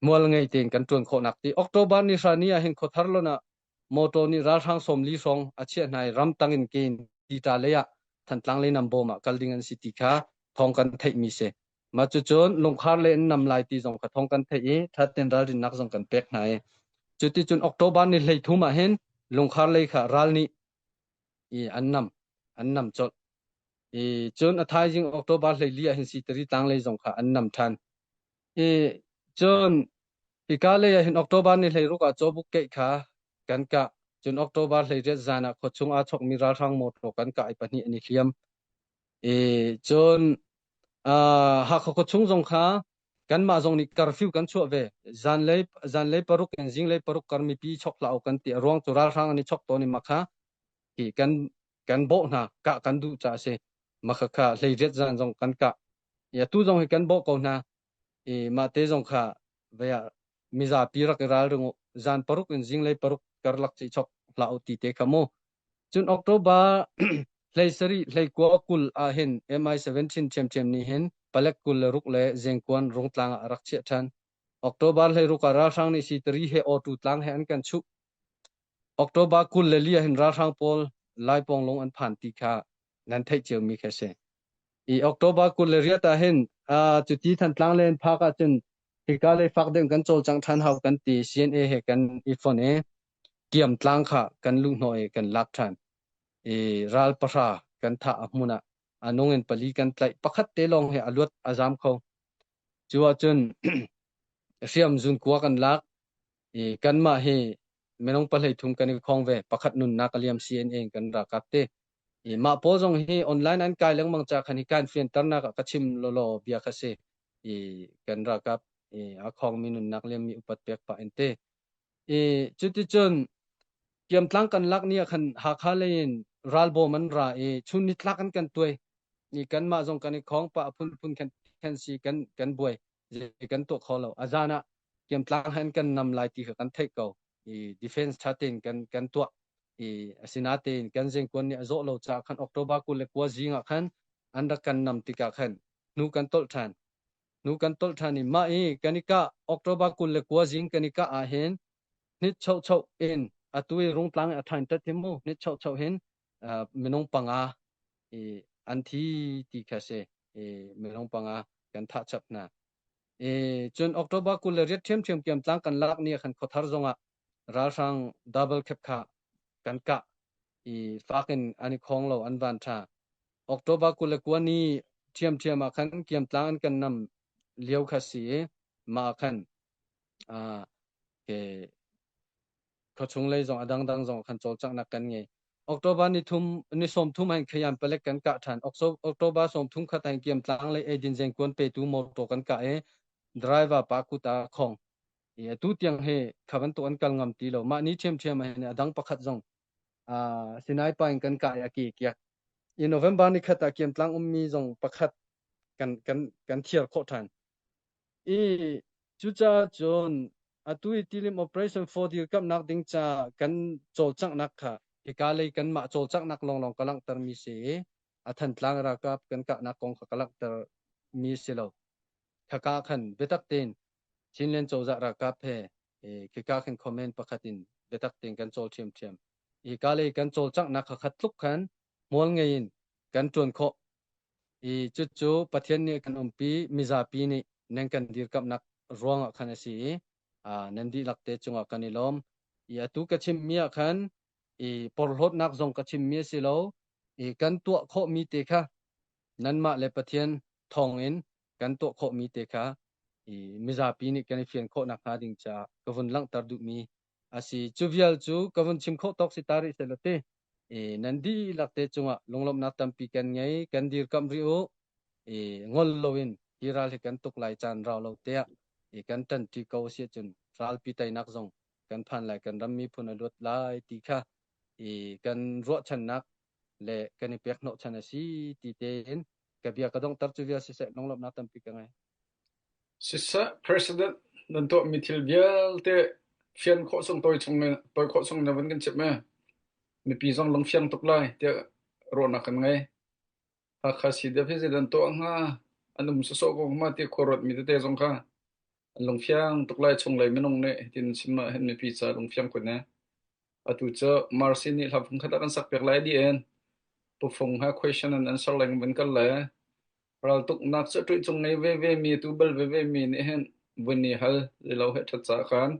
Speaker 4: mual ngei tein kan ṭuan khawhnak ti. October ni hra ni ah hin khuathar lon ah motor nih ralhrang 40 hrawng a chiah hna i ramtang in ke in tita lei ah Thantlang lei nam bawm ah kal ding an si ti kha thawng kan theihmi si. Mah cucun lungkhar le in nam lai ti zong kha thawng kan theih i ṭhaten ralrinnak zong kan pek hna i cuticun October ni 13 ah hin lungkhar lei kha ral nih i an nam an nam colh. I cun a thaizing October 14 ah hin Sitari tlang lei zong kha an nam ṭhan. I cun hika lei ah hin October ni 16 ah cawbuk keih kha kan kah. Cun October 18 zan ah khuachung aa chokmi ralhrang motor kan kah i pahnih an i hliam. I cun Hakha khuachung zong kha kanmah zong nih curfew kan chuah ve. Zanlei zanlei paruk in zinglei paruk kar mipi chok hlah u kan ti. A ruang cu ralhrang an i chok tawn i makha hi kan kan bawh hna kah kan duh caah a si. Makha kha 18 zan zong kan kah. I atu zong hi kan bawh ko hna. I mah te zong kha vei ah mizapi rak i ralring u. Zan paruk in zinglei paruk karlak ci chok hlah u ti te kha mu. Cun October 17 hlei 20 ah hin MI-17 ṭhiamṭhiam nih hin palek 26 le zengkuan Rungtlang ah a rak chiah ṭhan. October 16 ah ralhrang nih sitari he awtu tlang he an kan chuh. October 24 ah hin ralhrang pawl Laipawnglung an phan ti kha nan theih ciomi kha a si. I October 28 ah hin cuti Thantlang len phak ahcun hika lei fak deuh kan cawlcangh ṭhan hau kan ti CNA he kan i fonh i Kiamtlang kha kan luhhnawh i kan lak ṭhan i ral pahra kan thah a hmun ah a nung in pali kan tlaih. Pakhat te lawng he a luat a zam kho. Cu ahcun hriam zunkua kan lak i kanmah hi minung 13 kan i khong ve. Pakhat nunnak a liam CNA in kan ralkap te. I mah pawl zong hi online an kai lengmang ca khan hi kan fianternak ah ka chim lawlaw bia kha si. I kan ralkap i a khongmi nunnak liammi upat pek pah in te. I cuticun Kiamtlang kan lak ni ah khan Hakha lei in ralbawm an ra i chun nitlak an kan tuai. I kanmah zong kan i khong pah a phunphun khan khan si kan kan buai. Zei kan tuah kho lo. A zan ah Kiamtlang han kan nam lai ti kha kan theih ko. I defense tha tein kan kan tuah. I asinatein kan zengkuan nih a zawh lo caah khan October 29 zing ah khan an rak kan nam tikah khan hnu kan tolh ṭhan. Nu kan tolh ṭhan i mah i kan i kah October 29 zing kan i kah ahhin hnit chohchoh in atu i Rungtlang i a ṭhain ṭat hi mu hnit chohchoh hin minung panga i an thi ti kha si i minung panga kan thah chap hna. I cun October 28 ṭhiamṭhiam Kiamtlang kan lak ni ah khan Khuathar zongah ralhrang double cab kha kan kah i fak in an i khong lo an van ṭha. October 29 ni ṭhiamṭhiam ah khan Kiamtlang an kan nam lio kha si i mah ah khan ke khuachung lei zong a dangdang zong khan cawlcanghnak kan ngei. October ni thum ni 30 hin Khayan palek kan kah ṭhan. October 30 khat hin Kiamtlang lei eidin zengkuan petu motor kan kah i. Driver pa kut ah khong. I atu tiang hi kha bantuk an kal ngam ti lo. Mah ni ṭhiamṭhiam ah hin a dang pakhat zong Sinai pa in kan kah i a ke kiak. I November ni khat ah Kiamtlang ummi zong pakhat kan kan kan thiar khawh ṭhan. I cucaah cun atu i tilim operation for dirkamhnak ding ca kan cawlcanghnak kha hika lei kanmah cawlcanghnak lawnglawng ka langhtermi si i a Thantlang ralkap kan kahnak kong kha ka langhter mi si lo. Khaka khan biatak tein Chinland cozah ralkap he khika khan comment pakhat in biatak tein kan cawl ṭhiamṭhiam. Hika lei kan cawlcanghnak kha khat tluk khan hmual ngei in kan ṭuan khawh. I cucu Pathian nih kan umpi mizapi nih nan kan dirkamhnak ruangah khan a si i nan dihlak te cungah kan i lawm. I atu ka chimmi ah khan i porhlawtnak zong ka chimmi a si lo. I kan tuah khawhmi te kha nanmah le Pathian thawngin kan tuah khawhmi te kha i mizapi nih kan i fian khawh nakhnga ding caah ka vun langhter duhmi a si. Cu vial cu ka vun chim khawh tawk si ta rih seh law ti. I nan dihlak te cungah lunglawmhnak tampi kan ngei, kan dirkamh rih u. I ngol loin hi ral hi kan tuk lai caan rau lo tiah i kan ṭanṭi ko a si ahcun ralpi teinak zong kan phan lai, kan ram miphun a luat lai ti kha i kan ruahchannak le kan i pek hnawhchan a si ti tein ka bia ka donghter cu vial siseh lunglawmhnak tampi ka ngei.
Speaker 2: Siseh, President nan tuahmi thil vialte fian khawh chung tawi chung tawi khawh chung na van kan chimh ee. Mipi zong lungfiang tuk lai tiah ruahnak kan ngei. Hakha CDF hi zeidah an tuah hnga? An um sawsawh ko hnga ti khuaruatmi tete zong kha an lungfiang tuk lai chunglei minung nih hitin chim ah hin mipi ca lungfiang kun ee. Atu cu Marcy nih hla fung khat a kan sakpiak lai dih in Pufung he question an answer leng van kal le raltuknak cu ṭuih cung ngei veve mi tu bal veve mi nih hin vun i hal lo he ṭhat ca khan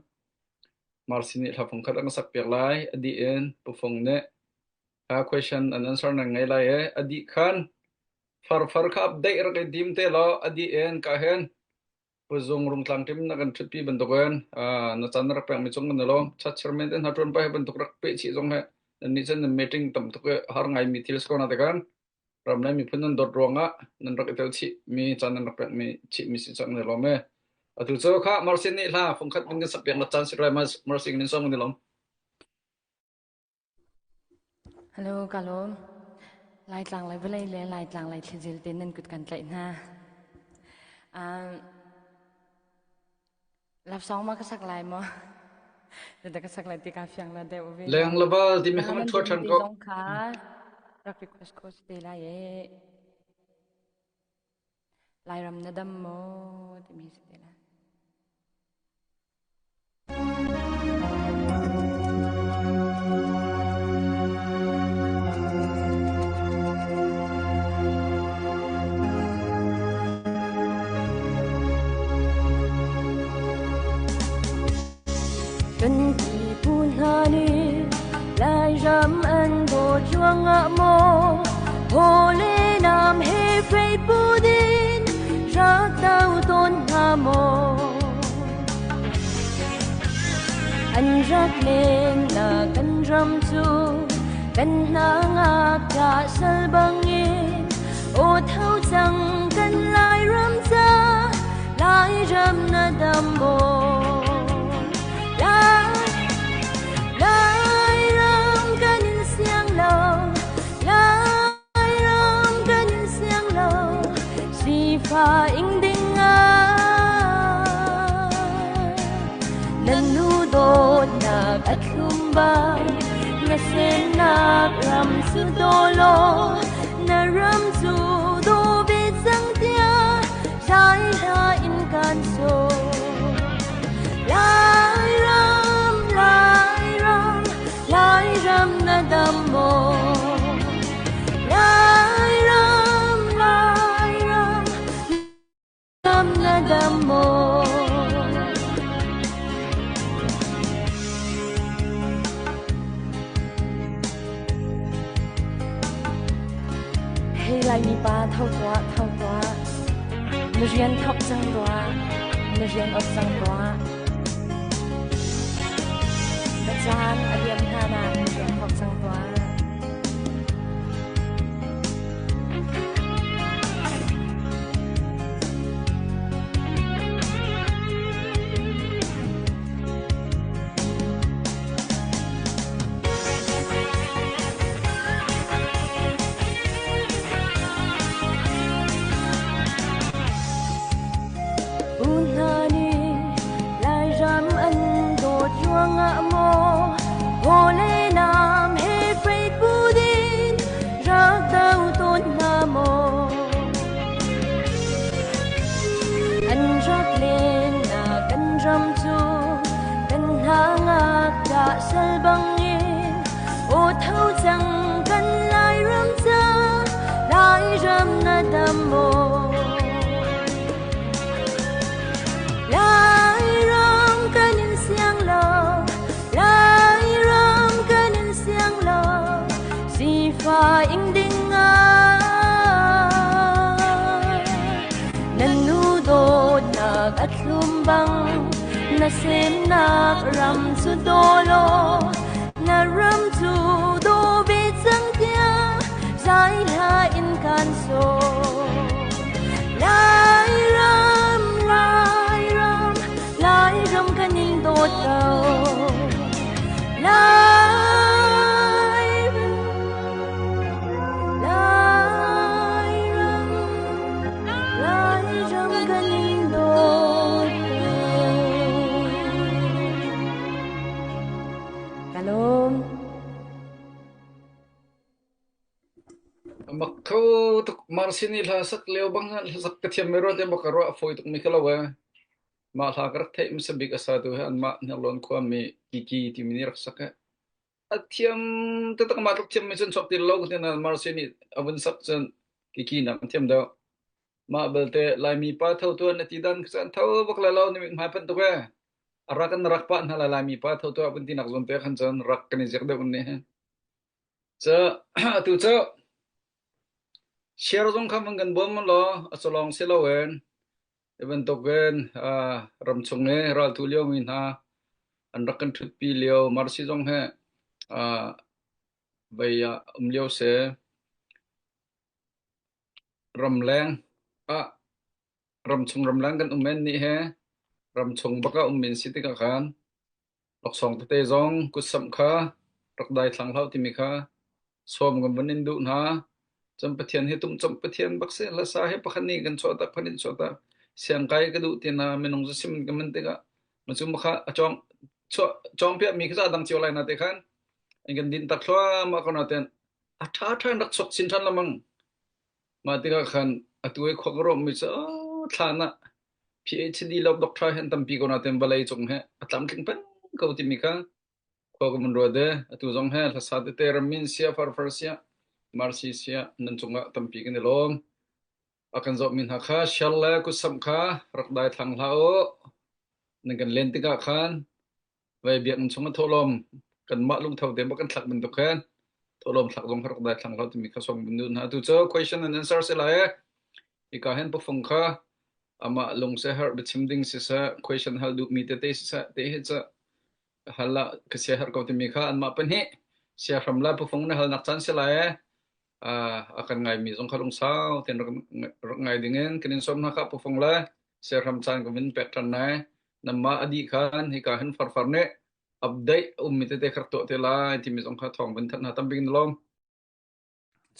Speaker 2: Marcy nih hla fung khat a kan sakpiak lai a dih in Pufung nih a question an answer nan ngei lai e a dih khan farfar kha update rak i dim te law a dih in ka hen Puzung Rungtlang ṭim na kan ṭhutpi bantukin na caan na rak pekmi cung kan i lawm. Chat chairman te hna ṭuan pah hi bantuk rak peh chih zong hi nannih cun nan meeting tam tuk i har ngaimi thil si ko na tikan ram le miphun nan dawt ruangah nan rak i tel chih mi caan nan rak pekmi chihmi si cang kan i lawm e. Atu cu kha Marsin nih hla fungkhat kan kan sak piak na caan si lai Marsin nin song kan i lawm.
Speaker 5: Hello, ka lawm. Laitlang lei vawlei le Laitlang lei thlizil te nan kut kan tlaih hna. Love song ma ka sak lai maw? Zedah ka sak lai ti ka fiang la deuh ve.
Speaker 2: Leng level ti mi kha man ṭhua ṭhan ko.
Speaker 5: Zong kha rak request ko te lai e. Lairam na dam maw timi si te lai.
Speaker 3: Kan pipu hna nih Lairam an dawt ruangah maw Haw le nam he fei put in rak do tawn hna maw An rak len na kan ram cu kan hna ngakṭah sal bangin aw tho cang kan Lairam ca Lairam na dam maw Lai Lairam kan in siang lo Lairam kan in siang lo sifa ing ding ah nan nu dawtnak a thlum bang na sennak ram cu daw law na ram cu daw ve cang tiah Lai hla in kan sawm Lairam Lairam Lairam na dam maw Lairam Lairam ram na dam maw Hei Laimi pa tho tuah tho tuah na rian thawk cang tuah na rian ot cang tuah na caan a liam hlan ah na rian thawk cang tuah. ram maw? Lairam kan in siang lo, Lairam kan in siang lo, sifa ing ding ah. Nan nu dawtnak a thlum bang, na semnak ram cu daw law, na ram cu daw ve cang tiah zai hla in kan sawm. Lairam, Lairam, Lairam kan in dawt ko. Lairam, Lairam, Lairam kan in dawt ko. Kalom.
Speaker 2: Mak kho tuk Marcy nih hla sak lio bang hla sak ka thiam mi ruat bak ka ruah a fawi tuk mi ka lo ee. Mah hla ka rak theih hmasa bik a satu hi anmah Hniarlawn khuami Kiki timi nih rak sak ee. A thiam taktak mah tluk thiam mi cun chuak ti lo ka ti nain Marcy nih a vun sak cun Kiki nak an thiam deuh. Mah belte Laimi pa tho tuan na ti dan kha cun tho bak lai lo na mithmai panh tuk ee. A rak in na rak pah hna lai Laimi pa tho tuah vun ti nak zawn te khan cun rak kan i ziak deuh ni. Cu atu cu share zong kha van kan bawm law a culawng si loin hi bantukin ramchung i raltu liomi hna an rak kan ṭhutpi lio Marsi zong hi vei ah um lio si. Ramleng ah ramchung ramleng kan um men nih he ramchung bak ah um men si tikah khan Laksawng tete zong kutsamh kha rak daithlang hlah timi kha sawm kan vun in duh hna. Cun Pathian hi tumcawmh Pathian bak si. Hlasa hi pakhat nih kan chuah tak, pakhat nih chuah tak. Siangkai ka duh ti na minung cu sim kan man tikah macu makha a cawng chuah cawng piah mi kha dang cio lai na te khan an kan din tak thluahmah ko na ten a ṭha ṭha in rak chuak chin ṭhan lamang. Mah tikah khan atu i khua ka ruahmi cu thlan ah PhD lo doctor hi an tampi ko nain vawlei cung he a tlamtling peng ko timi kha khua ka vun ruat i atu zong he hlasa tete ramin sia farfar sia marsi sia nan cungah tampi kan i lawm. A kan zohmi hna kha share le kutsamh kha rak dai thlang hlah u. Nan kan len tikah khan Vei biakinn chung a thawhlawm kanmah lungtho te bak kan thlak bantuk khan thawhlawm thlak zong kha rak dai thlang hlah timi kha song bun hna. Tu cu question and answer si lai e. Hika hin pafung kha amah lung se har biachim ding siseh question hal duhmi tete siseh te hi cu hal ah ka sia har ko timi kha anmah pahnih sia hram la pafung na halnak caan si lai e. A kan ngaimi zong kha lungsau ten rak ngai dingin kan in sawm hna kha pafung le sia hram caan ka vin pek ṭhan nai. Nanmah a dih khan hika hin farfar nih update a ummi tete kha rak tuah te lai timi zong kha thawng vun thanh hna tambik na lawm.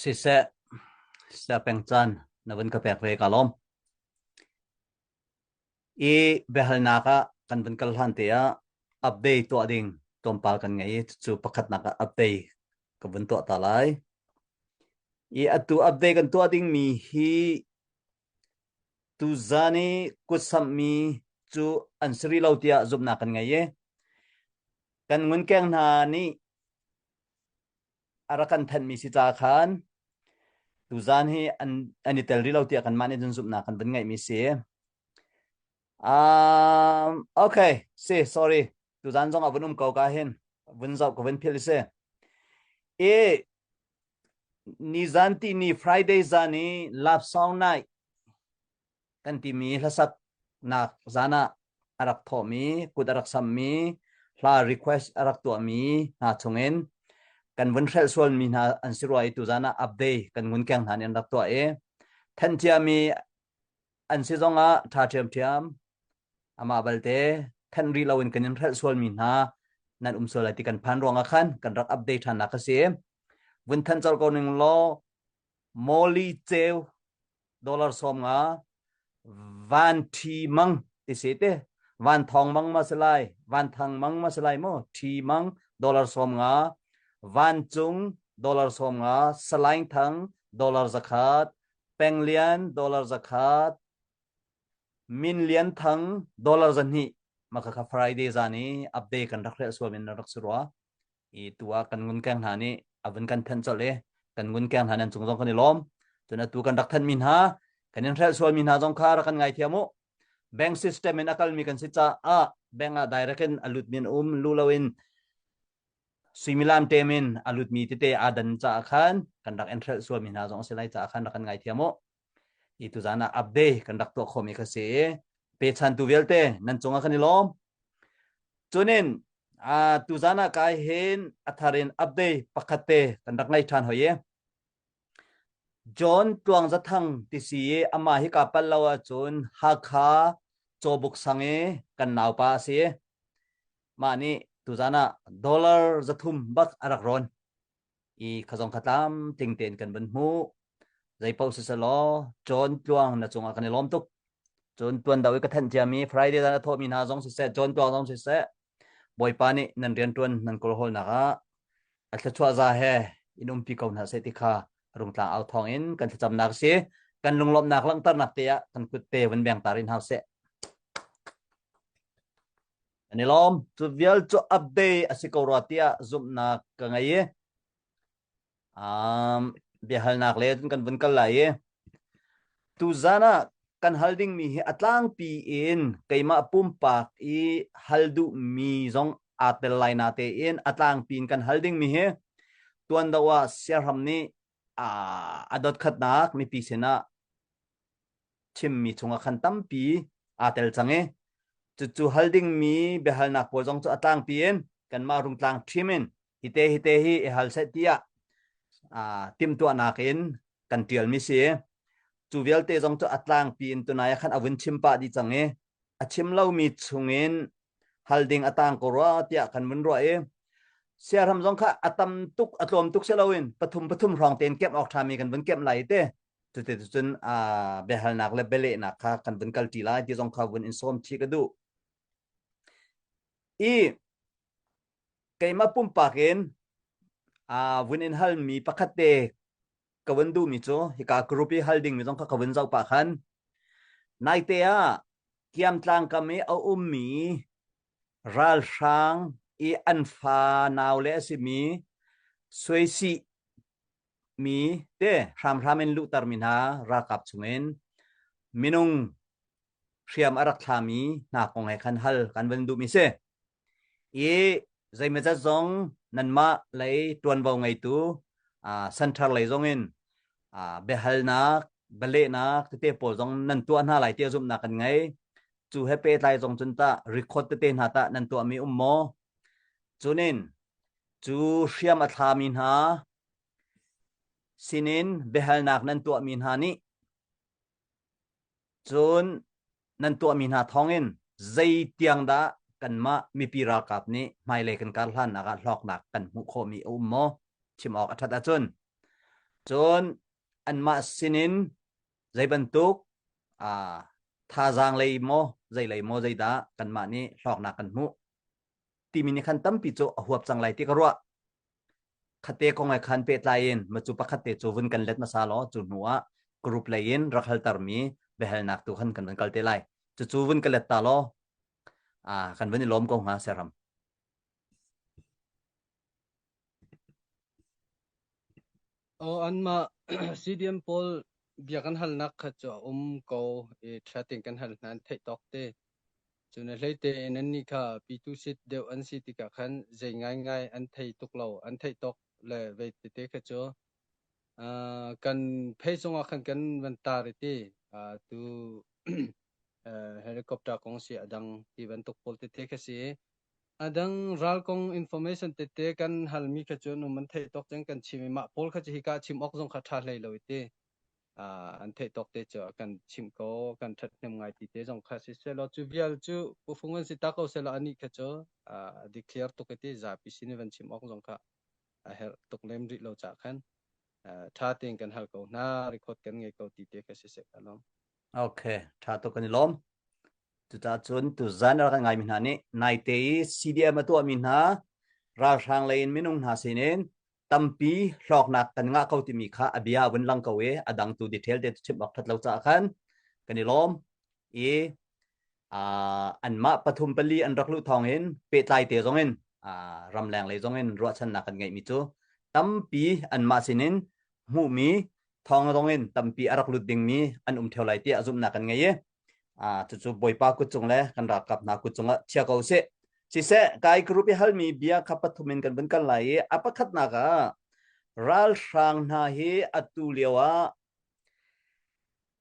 Speaker 1: Siseh, sia peng caan na vun ka pek ve ka lawm. I biahalnak ah kan vun kal hlan te ah update tuah ding tlawmpal kan ngei i cucu pakhatnak ah update ka vun tuah ta lai. I atu update kan tuah dingmi hi Tuzaan i kutsamhmi cu an si rih lo tiah zumhnak kan ngei i kan ngunkeng hna nih a rak kan thanhmi si ca khan tuzaan hi an, an i tel rih lo tiah kanmah nih cun zumhnak kan vun ngeihmi si. Um, okay, si, sorry. Tuzaan zong ah vun um ko ka hin. Vun zoh ka vun philh si. I Nizan tihni Friday zan i Love Song Night kan timi hlasaknak zan ah a rak thawhmi, kut a rak sammi, hla request a rak tuahmi hna chungin kan vun hrelh sualmi hna an si rua i tuzan ah update kan ngunkeng hna nih an rak tuah i thanh ciami an si zongah ṭha ṭhiamṭhiam. Amah balte thanh rih loin kan in hrelh sualmi hna nan um sual lai ti kan phan ruangah khan kan rak update ṭhannak a si. Vun thanh colh ko ning law Molly Ceu dollar 50 Van Ṭhi Mang ti si te Van Thawng Mang ma si lai Van Thang Mang ma si lai mu Ṭhi Mang dollar 50 Van Cung dollar 50 Salaing Thang dollar 100 Peng Lian dollar 100 Min Lian Thang dollar 200 maka kha Friday zan i update kan rak hrelh sual min rak si rua i tu ah kan ngunkeng hna nih a vun kan thanh colh i kan ngunkeng hna nan cung zong kan i lawm cun atu kan rak thanh mi hna. Kan in hrelh sualmi hna zong kha rak kan ngaithiam u. Bank system in a kalmi kan si caah bank ah direct in a lutmi an um lu loin suimilam tem in a lutmi tete aa dan caah khan kan rak in hrelh sualmi hna zong a si lai caah khan rak kan ngaithiam u. I tuzan ah update kan rak tuah khawhmi kha si i pechantu vialte nan cungah kan i lawm. Cunin tuzan ah kai hin a thar in update pakhat te kan rak ngei ṭhan hoi i John Tluang Za Thang ti si i amah hi kaa palh lo ahcun Hakha Cawbuk sang i kan naupa a si. Mah nih tuzan ah dollar 300 bak a rak rawn i khazong kha tlamtling tein kan vun hmuh. Zeipaoh siselaw John Tluang na cungah kan i lawm tuk. Cun tuan do i ka thanh ciami Friday zan a thawhmi hna zong siseh, John Tluang zong siseh, Bawipa nih nan rianṭuan nan kawlhawlnak ah a thluachuah za he in umpi ko hna seh ti kha rungtlang au thawng in kan thlacamnak a si. Kan lunglawmhnak langhternak te ah kan kut te vun beng ta rih hna seh. An i lawm. Cu vial cu update a si ko rua tiah zumhnak ka ngei i Um, biahalnak le cun kan vun kal lai i tuzan ah kan hal dingmi hi a tlangpi in keimah pumpak i hal duhmi zong aa tel lai na tein a tlangpi in kan hal dingmi hi tuan do ah siahram nih a dotkhatnak mipi sinah chimmi chungah khan tampi aa tel cang i cucu hal dingmi biahalnak pawl zong cu a tlangpi in kanmah rungtlang ṭhim in hite hite hi i hal seh tiah timhtuahnak in kan ṭialmi si. Cu vialte zong cu a tlangpi in tunai ah khan a vun chim pah dih cang i a chim lomi chungin hal ding a tang ko rua tiah kan vun ruah i siaram zong kha a tam tuk a tlawm tuk si loin pathum pathum hrawng tein kemh awk ṭhami kan vun kemh lai te cuti cun biahalnak le bialehnak kha kan vun kalṭi lai ti zong kha vun in sawm chih ka duh. I keimah pumpak in vun in halmi pakhat te ka vun duhmi cu hika group i hal dingmi zong kha ka vun zoh pah khan naite ah Kiamtlang kam i a ummi ralhrang i an fa nau le a simi suaisih mi te hramhram in luhtermi hna ralkap chungin minung hriam a rak thlami hna kong he khan hal kan vun duhmi si. I zeimawzat zong nanmah lei ṭuanvo ngeitu center lei zong in biahalnak, bialehnak tete pawl zong nan tuah hna lai tiah zumhnak kan ngei. Cu he pehtlai zong cun tah record tete hna tah nan tuahmi um maw? Cunin cu hriam a thlami hna sinin biahalnak nan tuahmi hna nih Cun nan tuahmi hna thawngin zeitiang dah kanmah mipi ralkap nih hmailei kan kar hlannak ah hlawknak kan hmuh khawhmi a um maw? Chim awk a ṭhat ahcun. Cun anmah sinin zei bantuk uh, thazaang lei maw, zei lei maw zeidah kanmah nih hlawknak kan hmuh timi nih khan tampi cu a huap cang lai ti ka ruah. Khate kong he khan pehtlai in macu pakhat te cu vun kan let hmasa law cu hnu ah group lei in rak haltermi biahalnak tu khan kan vun kal te lai. Cucu vun ka let ta law kan vun i lawm ko hnga Seram.
Speaker 4: Oh, anmah CDM pawl bia kan halnak kha cu a um ko i ṭha tein kan hal hna an theih tawk te. Cun a hlei tein annih kha pitu sit deuh an si tikah khan zei ngaingai an thei tuk lo. An theih tawk le vei tete kha cu uh, kan phei zongah khan kan van tar i ti uh, tu uh, helicopter kong si a dang ti bantuk pawl tete kha si. A dang ral kong information tete kan halmi kha cu an um an theih tawk cang kan chim i mah pawl kha cu hika chim awk zong kha ṭha hlei lo i ti. an theih tawk te cu kan chimh ko kan ṭhathnem ngai ti te zong kha si selaw cu vial cu pufung an si ta ko selaw anih kha cu a declare tuk i ti zapi sin i van chim awk zong kha a herh tuk lem rih lo cah khan ṭha tein kan hal ko hna record kan ngei ko ti te kha si seh ka lawm.
Speaker 1: Okay, ṭha tuk kan i lawm. Cucaah cun tuzan a rak ngaimi hna nih naite i CDM a tuahmi hna ralhrang lei in minung hna sinin tampi hlawknak kan ngah ko timi kha a bia a vun lang ko i a dang tu detail te chim awk that lo caah khan kan i lawm i anmah pathum pali an rak luh thawng in pehtlai te zong in ramleng lei zong in ruahchannak kan ngeihmi cu tampi anmah sinin hmuhmi. Thawng zong in tampi a rak lut dingmi an um theo lai tiah zumhnak kan ngei i cucu Bawipa kut cung le kan ralkap hna kut cungah chia ko sih. Siseh, kai group i halmi bia kha pathum in kan vun kal lai i a pakhatnak ah ralhrang hna hi atu lio ah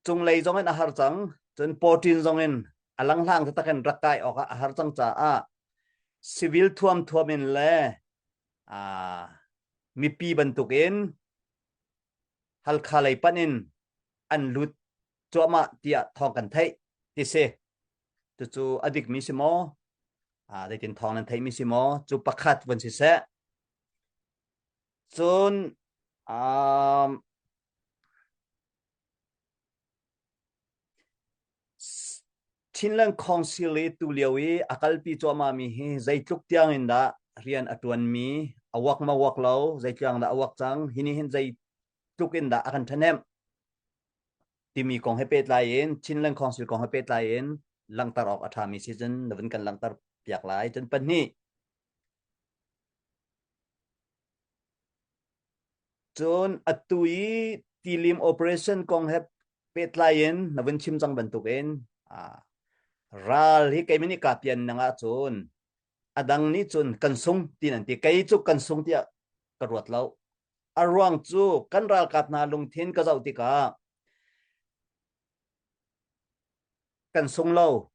Speaker 1: cunglei zong in a har cang, cun pawṭin zong in a langhlang taktak in rak kai awkah a har cang caah civil thuam thuam in le mipi bantukin Halkha lei panh in an lut cuahmah tiah thawng kan theih ti si. Cucu a dikmi si maw? Zeitin thawng nan theihmi si maw? Cu pakhat vun si seh. Cun um, Chinland Council i tulio i a kalpi cuahmahmi hi zeitluk tiang in dah rian a ṭuanmi, a uak ma uak lo, zeitiang dah a uak cang, hi nih hin zeitluk in dah a kan ṭhahnemh timi kong he pehtlai in Chinland Council kong he pehtlai in langhter awk a ṭhami si cun na vun kan langhter piak lai. Cun pahnih, Cun atu i tilim operation kong he pehtlai in na vun chim cang bantukin ral hi keimah nih kaa pian nang ahcun a dang nih cun kan sung tin an ti. Kei cu kan sung tiah ka ruat lo. A ruang cu kan ralkap hna lungthin ka zoh tikah kan sung lo.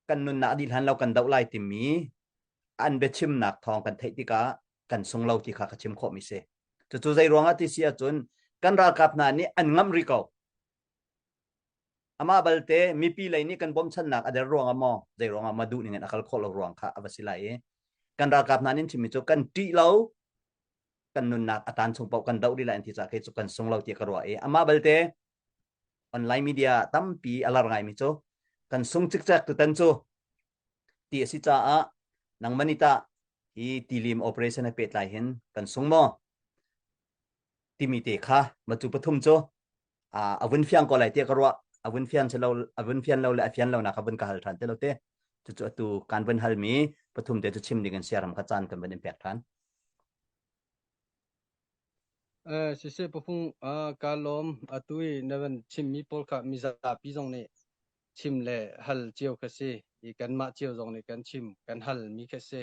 Speaker 1: Kan nunnak dih hlan lo kan doh lai timi an biachimnak thawng kan theih tikah kan sung lo ti kha ka chim khawhmi si. Cucu zei ruangah ti si ahcun kan ralkap hna nih an ngamh rih ko. Amah balte mipi lei nih kan bawmchannak a der ruangah maw zei ruangah maw duh ning in a kal khawh lo ruang kha a va si lai i kan ralkap hna nih chimmi cu kan ṭih lo kan nunnak a tan chung paoh kan doh rih lai an ti caah kei cu kan sung lo ti ka ruah i amah balte online media tampi a lar ngaimi cu kan sung cikcek tutan cu ti a si caah nangmah nih tah hi tilim operation he pehtlai hin kan sung maw timi te kha matu pathum cu a vun fiang ko lai tiah ka ruah a vun fian lo a vun fian lo le a fian lo nak a vun ka hal than te lo te cucu atu kan vun hal mi pathum te cu chim ding in siaram kha caan kan vun in pek than.
Speaker 4: Siseh pahung kaa lawm. Atu i na van chimmi pawl kha mizapi zong nih chim le hal cio kha si i kanmah cio zong nih kan chim kan halmi kha si.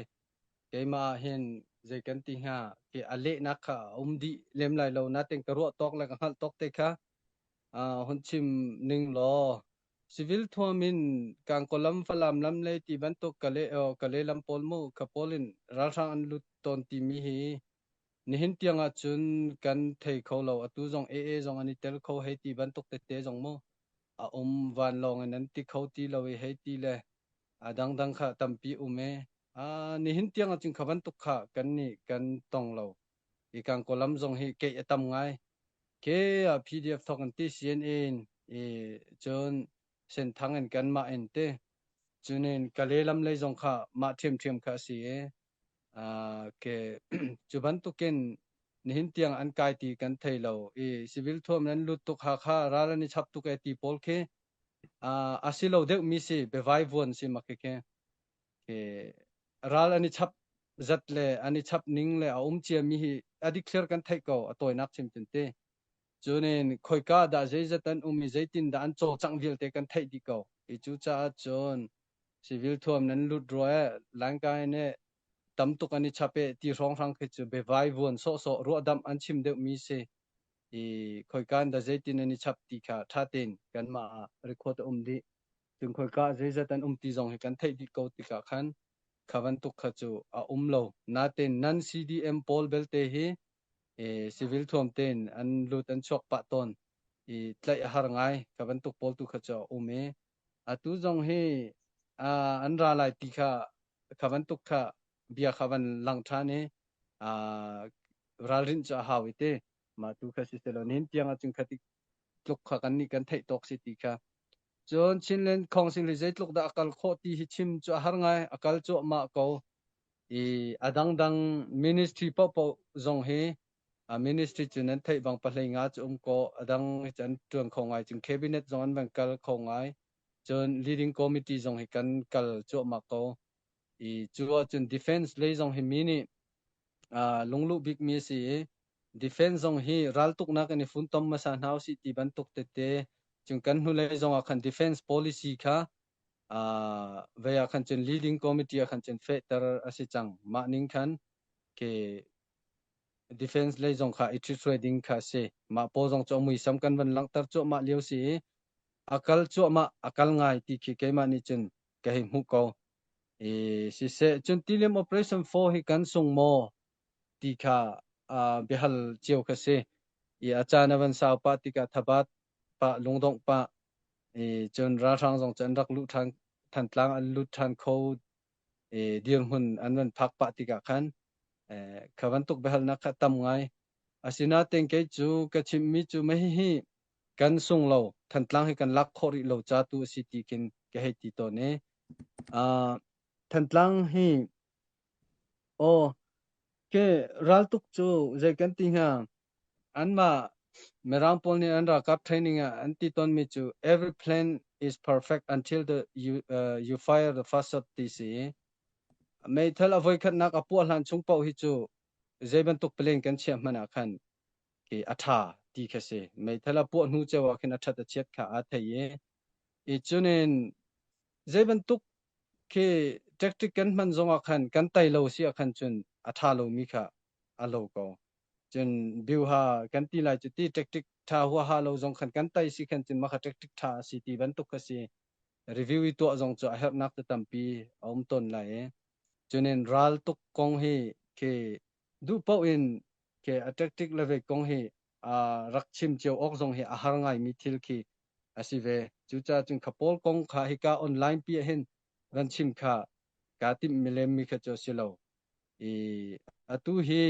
Speaker 4: Keimah ah hin zei kan ti hnga khi a lehnak kha a um dih lem lai lo nain ka ruah tawk le ka hngalh tawk te kha hun chim ning law civil thuam in Kangkawlam Falam lam lei ti bantuk Kale Kale lam pawl mu kha pawl in ralhrang an lut tawn timi hi Nihin tiang ahcun kan thei kho lo. Atu zong AA zong an i tel kho hei ti bantuk tete zong mu a um vanlawng in an ti kho ti lo i hei ti le a dangdang kha tampi um e. Nihin tiang ahcun kha bantuk kha kan nih kan tong lo. I kan kawlam zong hi keih a tam ngai. Ke ah PDF thawk in ti CNA in i cun Senthang in kanmah in te cunin Kale lam lei zong kha mah ṭhiamṭhiam kha a si i ke cu bantukin nihin tiang an kai ti kan thei lo i civil thuam nan lut tuk Hakha ral an i chap tuk e ti pawl khi a si lo deuh mi si biavai vuan si mak khi khi ral an i chap zat le an i chap ning le a um cia mi hi a dikthliar kan theih ko a tawinak chim cun te cunin khoika dah zeizat an um i zeitin dah an cawlcangh vialte kan theih dih ko i cu caah cun Civil thuam nan lut rua e Langkai nih tam tuk an i chap e ti hrawnghrang khi cu biavai vuan sawhsawh ruahdamh an chim deuhmi si i khoika in dah zeitin an i chap ti kha ṭha tein kanmah ah record a um dih. Cun khoika ah zeizat an um ti zong hi kan theih dih ko tikah khan kha bantuk kha cu a um lo. Natein nan CDM pawl belte hi civil thuam tein an lut an chuak pah tawn i tlaih a har ngai kha bantuk pawl tu kha cu a um i Atu zong hi an ra lai ti kha kha bantuk kha bia kha van lang ṭhan i ralrin cu a hau i ti. Mah tu kha si selaw nihin tiang ahcun kha ti tluk kha kan nih kan theih tawk si ti kha. Cun Chinland Council hi zeitluk dah a kal khawh ti hi chim cu a har ngai. A kal cuahmah ko. I a dangdang ministry paohpaoh zong hi ministry cu nan theih bang pahlei nga cu um ko a dang hi cu an ṭuan kho ngai cun cabinet zong an van kal kho ngai cun leading committee zong hi kan kal cuahmah ko i cu ahcun defense lei zong hi mi nih lungluh bikmi a si i. Defense zong hi raltuknak in i funtom hmasa hna usih ti bantuk tete cun kan hnulei zong ah khan defense policy kha uh, vei ah khan cun leading committee ah khan cun fehter a si cang. Mah ning khan ke defense lei zong kha i ṭhithruai ding kha a si. Mah pawl zong cu a muisam kan van langhter cuahmah lio si i a kal cuahmah a kal ngai ti khi keimah nih cun ka hei hmuh ko. I siseh cun Tiliam Operation 4 hi kan sung maw ti kha uh, biahal cio kha si. I a caan a van sau pah tikah thabat pah lungdongh pah i cun ralhrang zong cu an rak luh ṭhan Thantlang an lut ṭhan kho i dirhmun an van phak pah tikah khan kha bantuk biahalnak kha tam ngai. Asinain kei cu ka chimmi cu mah hihi kan sung lo, Thantlang hi kan lak khawh rih lo ca tu a si ti khin ka hei ti tawn i uh, Thantlang hi aw ke raltuk cu zei kan ti hnga anmah Mirang pawl nih an ralkap training ah an ti tawnmi cu every plan is perfect until the you, uh, you fire the first shot ti si. Meithal a voikhatnak a puah hlan chung paoh hi cu zei bantuk plan kan chiah hmanh ah khan khi a ṭha ti kha si. Meithal a puah hnu ceu ah khin a ṭhat a chiat kha aa thei i i cunin zei bantuk khi tactic kan hman zong ah khan kan tai lo si ah khan cun a ṭha lomi kha a lo ko. Cun biuha kan ti lai cu ti tactic ṭha huaha lo zong khan kan tai si khan cun mah kha tactic ṭha a si ti bantuk kha si. Review i tuah zong cu a herhnak te tampi a um tawn lai i cunin ral tuk kong hi khi duh paoh in khi a tactic le ve kong hi rak chim cio awk zong hi a har ngaimi thil khi a si ve. Cucaah cun kha pawl kong kha hika online pi ah hin van chim kha kaa timh milemmi kha cu a si lo. I atu hi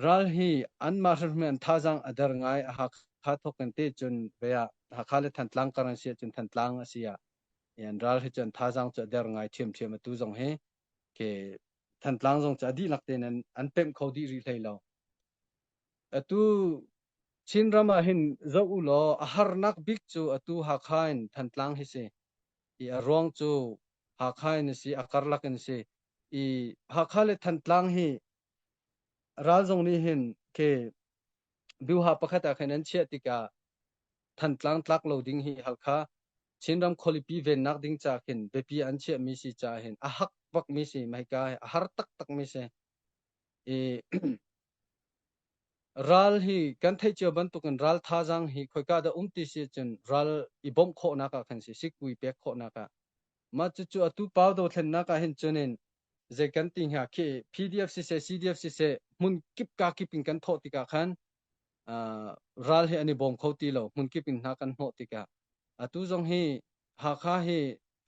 Speaker 4: Ral hi anmah hrimhrim an thazaang a der ngai. A Hakha thawk in te cun ve ah Hakha le Thantlang kar an si ahcun Thantlang a si ah an ral hi cu an thazaang cu a der ngai ṭhiamṭhiam atu zong hi ke Thantlang zong cu a dihlak tein an, an pemh kho dih rih hlei lo. Atu Chinram ah hin zoh u law a harnak bik cu atu Hakha in Thantlang hi si. I a ruang cu Hakha in a si, a karlak in a si. I Hakha le Thantlang hi Ral zong nih hin khi biuha pakhat ah khin an chiah tikah Thantlang tlak lo ding hi Halkha Chinram khualipi vennak ding ca khin biapi an chiahmi si caah hin a hak bakmi si mahika hi a har taktakmi si. I ral hi kan theih cio bantukin ral thazaang hi khoika dah um ti si cun ral i bawmh khawhnak ah khan si sikui pek khawhnak ah mah cucu atu pau dothlennak ah hin cun in zei kan ti hnga khi PDF siseh CDF siseh hmun kip ka kip in kan thawh tikah khan uh, ral hi an i bawm kho ti lo hmun kip in hna kan hnawh tikah atu zong hi Hakha hi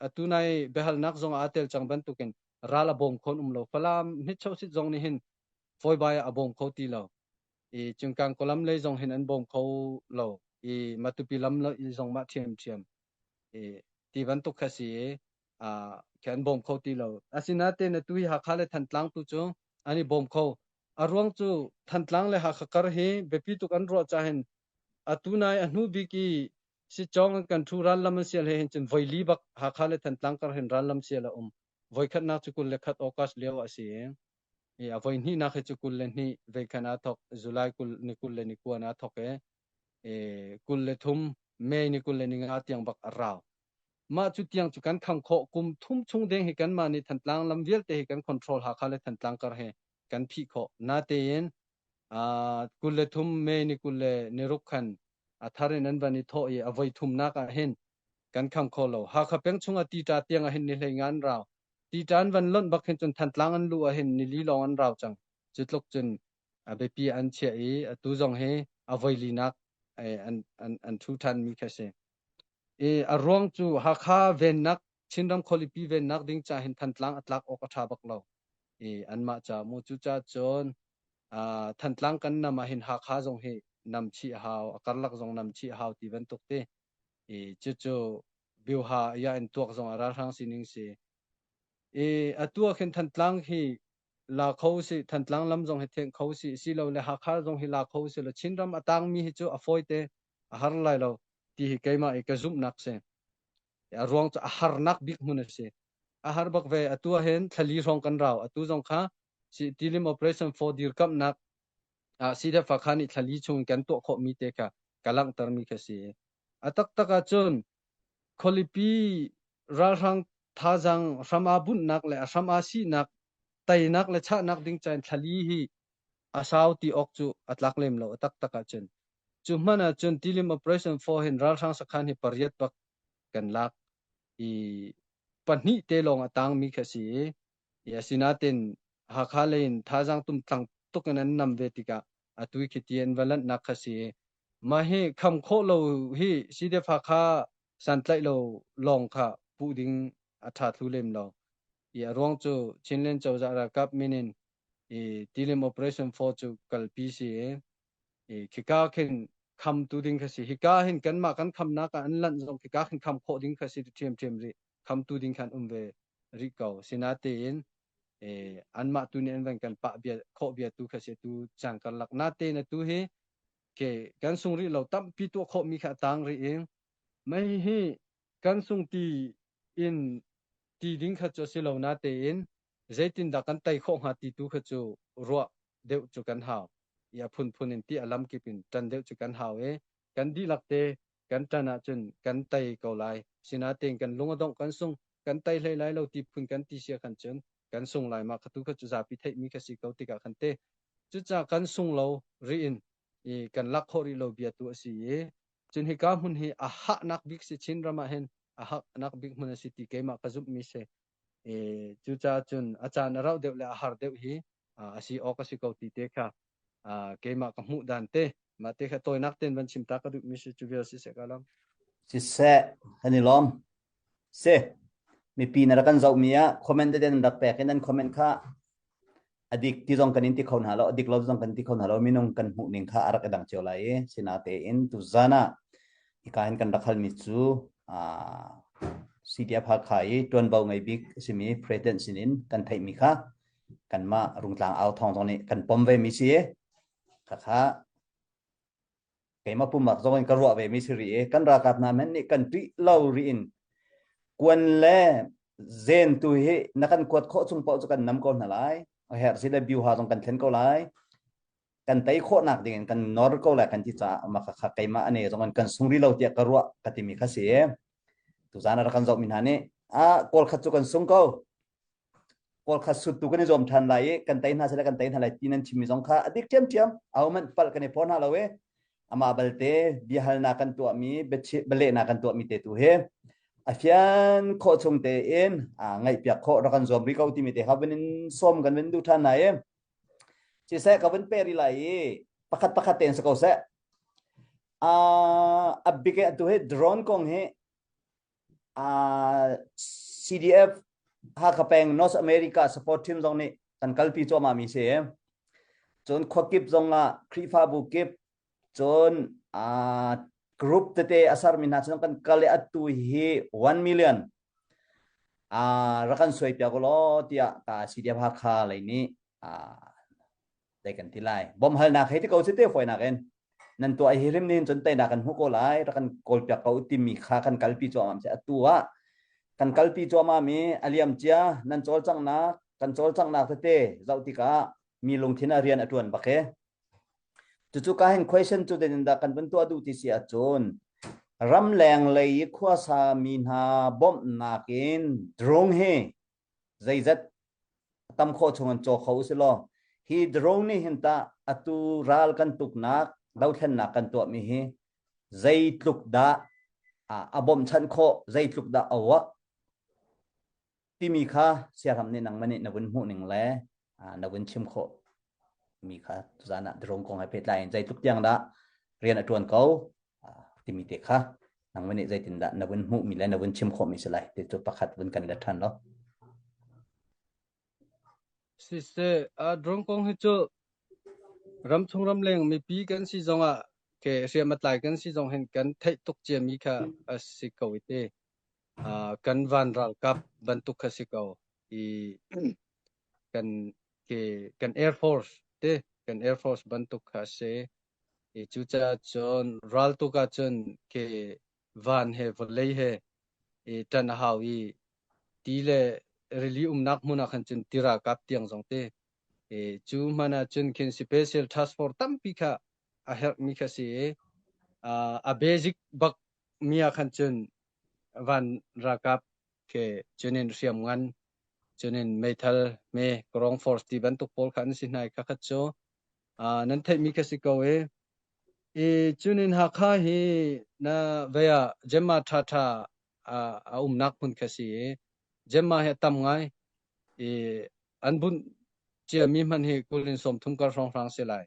Speaker 4: atu nai biahalnak zong aa tel cang bantukin ral a bawm khon um lo Falam hnichosit zong nih hin fawibai a bawm kho ti lo i Cingkang kolam lei zong hin an bawm kho lo i Matupi lam zong mah ṭhiamṭhiam i ti bantuk kha si i khi an bawm kho ti lo. Asinain atu hi Hakha le Thantlang tu cu an i bawm kho. A ruang cu Thantlang le Hakha kar hi biapi tuk an ruah caah hin atu nai a hnu bik i Sicawng an kan ṭhu rallam an sial he hin cun voili bak Hakha le Thantlang kar hin rallam sial a um. Voikhatnak cu 21 August lio ah a si i a voi hnihnak hi cu 22 veikhan aa thok July kul ni 29 aa thok i 23 May ni 25 tiang bak a rau. Mah cu tiang cu kan kham khawh kum thum chung deng hi kanmah nih Thantlang lam vialte hi kan control Hakha le Thantlang kar he kan phih khawh. Natein 23 May ni 26 khan a thar in an van i thawh i a voi thumnak ah hin kan kham kho lo. Hakha peng chung ah tita tiang ah hin ni hlei nga an rau. Tita an van lonh bak hin cun Thantlang an luh ah hin ni li lawng an rau cang. Cu tluk cun a biapi an chiah i atu zong hi a voi linak an an an ṭhu ṭhanmi kha si. I a ruang cu Hakha vennak Chinram khualipi vennak ding ca hin Thantlang a tlak awk a ṭha bak lo. I anmah ca mu cucaah cun uh, Thantlang kan nam ah hin Hakha zong hi nam chih a hau, a karlak zong nam chih a hau ti bantuk te. I cucu biuha ya in tuak zong a ralhrang sining si. I atu ah khin Thantlang hi la kho si Thantlang lam zong hi thenh kho si silole Hakha zong hi la kho si lo Chinram a tangmi hi cu a fawi te a har lai lo ti hi keimah i ka zumhnak si. A ruang cu a harnak bik hmun a si. A har bak ve atu ah hin thlali hrawng kan rau. Atu zong kha si tilim operation for dirkamhnak. CDF Hakha nih thlali chung kan tuah khawhmi te kha ka langhtermi kha si. A taktak ahcun khualipi ralhrang thazaang hram aa bunhnak le a hram aa sihnak teinak le chahnak ding cain thlali hi a sau ti awk cu a tlak lem lo a taktak ahcun. Cu hmanh ahcun Tilim Operation 4 hin ralhrang sakhan hi pariat bak kan lak i pahnih te lawng a tangmi kha si i asinain Hakha lei in thazaang tumtlang tuk in an nam ve tikah atu i khiti an va lanhnak kha si. Mah hi kham khawh lo hi CDF Hakha santlaih lo lawng kha puh ding a ṭha thlu lem lo. I a ruang cu Chinland cozah ralkap min in i Tilim Operation 4 cu kalpi si i i khika khin khamtu ding kha si. Hika hin kanmah kan khamnak ah an lanh zong khika khin kham khawh ding kha si ṭhiamṭhiam rih. Khamtu ding khan um ve rih ko. Sinatein eh, anmah tu nih an van kan pah bia khawh bia tu kha si tu cang karlak natein atu hi ke kan sung rih lo tampi tuah khawh mi kha tang rih i mei hi kan sung ti in ti ding kha cu si lo natein zeitindah kan tei khawh hnga ti tu kha cu ruah deuh cu kan hau i a phunphun in ti a lam kip in ṭan deuh cu kan hau i kan dihlak te kan ṭan ahcun kan tei ko lai. Sinain kan lung a dongh kan sung kan tei hlei lai lo ti phun kan ti sia khan cun kan sung lai ma kha tu kha cu zapi theihmi kha si ko tikah khan te cucaah kan sung lo rih in i kan lak khawh rih lo bia tu a si i cun hika hmun hi a hahnak bik si Chin ram ah hin a hahnak bik hmun a si ti keimah ka zumhmi si e cucaah cun a caan a rauh deuh le a har deuh hi a si awk a si ko ti te kha keimah ka hmuh dan te mah te kha tawinak ten van chim ta ka duh mi si cu vial si se ka lam
Speaker 1: siseh kan i lawm si mipi na rak kan zoh mi ah comment te nan rak pek in nan comment kha a dik ti zong kan in ti kho hna lo a dik lo zong kan ti kho hna lo minung kan hmuh ning kha a rak i dang cio lai i sinatein tu zan ah hika hin kan rak halmi cu CDF Hakha i tuanvo ngei bik a simi president sinin kan theihmi kha kanmah Rungtlang au thawng zong nih kan pom ve mi si khakha keimah pumpak zong in ka ruah ve mi si rih i kan ralkap hna men nih kan ṭih lo rih in kuan le zen tu hi na kan kuat khawh chung paoh cu kan nam ko hna lai a herh si le biuha zong kan thlen ko lai kan tei khawhnak ding in kan nor ko lai kan ti caah mah kha keimah ane zong in kan sung rih lo tiah ka ruah ka timi kha si tuzan a rak kan zoh mi hna nih a kawl khat cu kan sung ko kawl khat sut tu kan i zuam ṭhan lai i kan tei hna sile kan tei hna lai ti nan chimmi zong kha a dik ṭhiamṭhiam ahohmanh palh kan i phaw hna lo i amah balte biahalnak kan tuahmi bialehnak kan tuahmi te tu hi a fian khawh chung tein ngaihpiak khawh rak kan zuam rih ko timi te kha vun in sawm kan vun duh ṭhan lai i siseh ka vun pe rih lai i pakhat pakhat tein si ko seh a bik atu hi drone kong hi CDF Hakha peng North America support team zong nih kan kalpi cuahmah mi si. Cun khuakip zong ah Khrihfabu kip cun group tete a sermi hna cu kan kal i atu hi 1 million rak kan suai piak law tiah ka CDF Hakha lei nih dei kan ti lai. Bawmhalnak hei ti ko si te fawinak in. Nan tuah hi hrim nin cun teinak kan hmuh ko lai rak kan kawl piak ko timi kha kan kalpi cuahmah si atu ah kan kalpi cuahmah mi a liam cia nan cawlcanghnak kan cawlcanghnak tete zoh tikah mi lungthin ah rian a tuan bak he cucu ka hin question cu den dah kan vun tuah duh ti si ahcun ramleng lei i khuasa mi hna bawmhnak in drone hi zeizat tam khawh chung an caw kho usih law hi drone nih hin tah atu ral kan tuknak dothlennak kan tuahmi hi zeitluk dah a bawmhchanh khawh zeitluk dah a uak timi kha siaram nih nangmah nih na vun hmuh ning le na vun chim khawh mi kha tuzan ah drone kong he pehtlai in zeitluk tiang dah rian a tuan ko timi te kha nangmah nih zeitindah na vun hmuhmi le na vun chim khawhmi si lai ti cu pakhat vun kan let ṭhan lo.
Speaker 4: Siseh, uh, drone kong hi cu ramchung ramleng mipi kan si zongah ke hriam a tlai kan si zong hin kan theih tuk ciami kha a si ko i te. Uh, kan van ralkap bantuk kha si ko i kan ke kan air force te kan air force bantuk kha si. I cucaah cun raltuk ahcun ke van he vawlei he i ṭan a hau i ti le rili umnak hmun ah khan cun ti ralkap tiang zong te. I cu hmanh ah cun khin special task force tampi kha a herhmi kha si i a basic bak mi ah khan cun van ralkap ke cunin hriamngan cunin meithal me ground force ti bantuk pawl kha an si hna i khakhat cu nan theihmi kha si ko i i cunin Hakha hi na vei ah Gemma ṭha ṭha a umnak hmun kha si i Gemma hi a tam ngai i an bunh ciami hmanh hi 20 in 30 kar hrawnghrang si lai.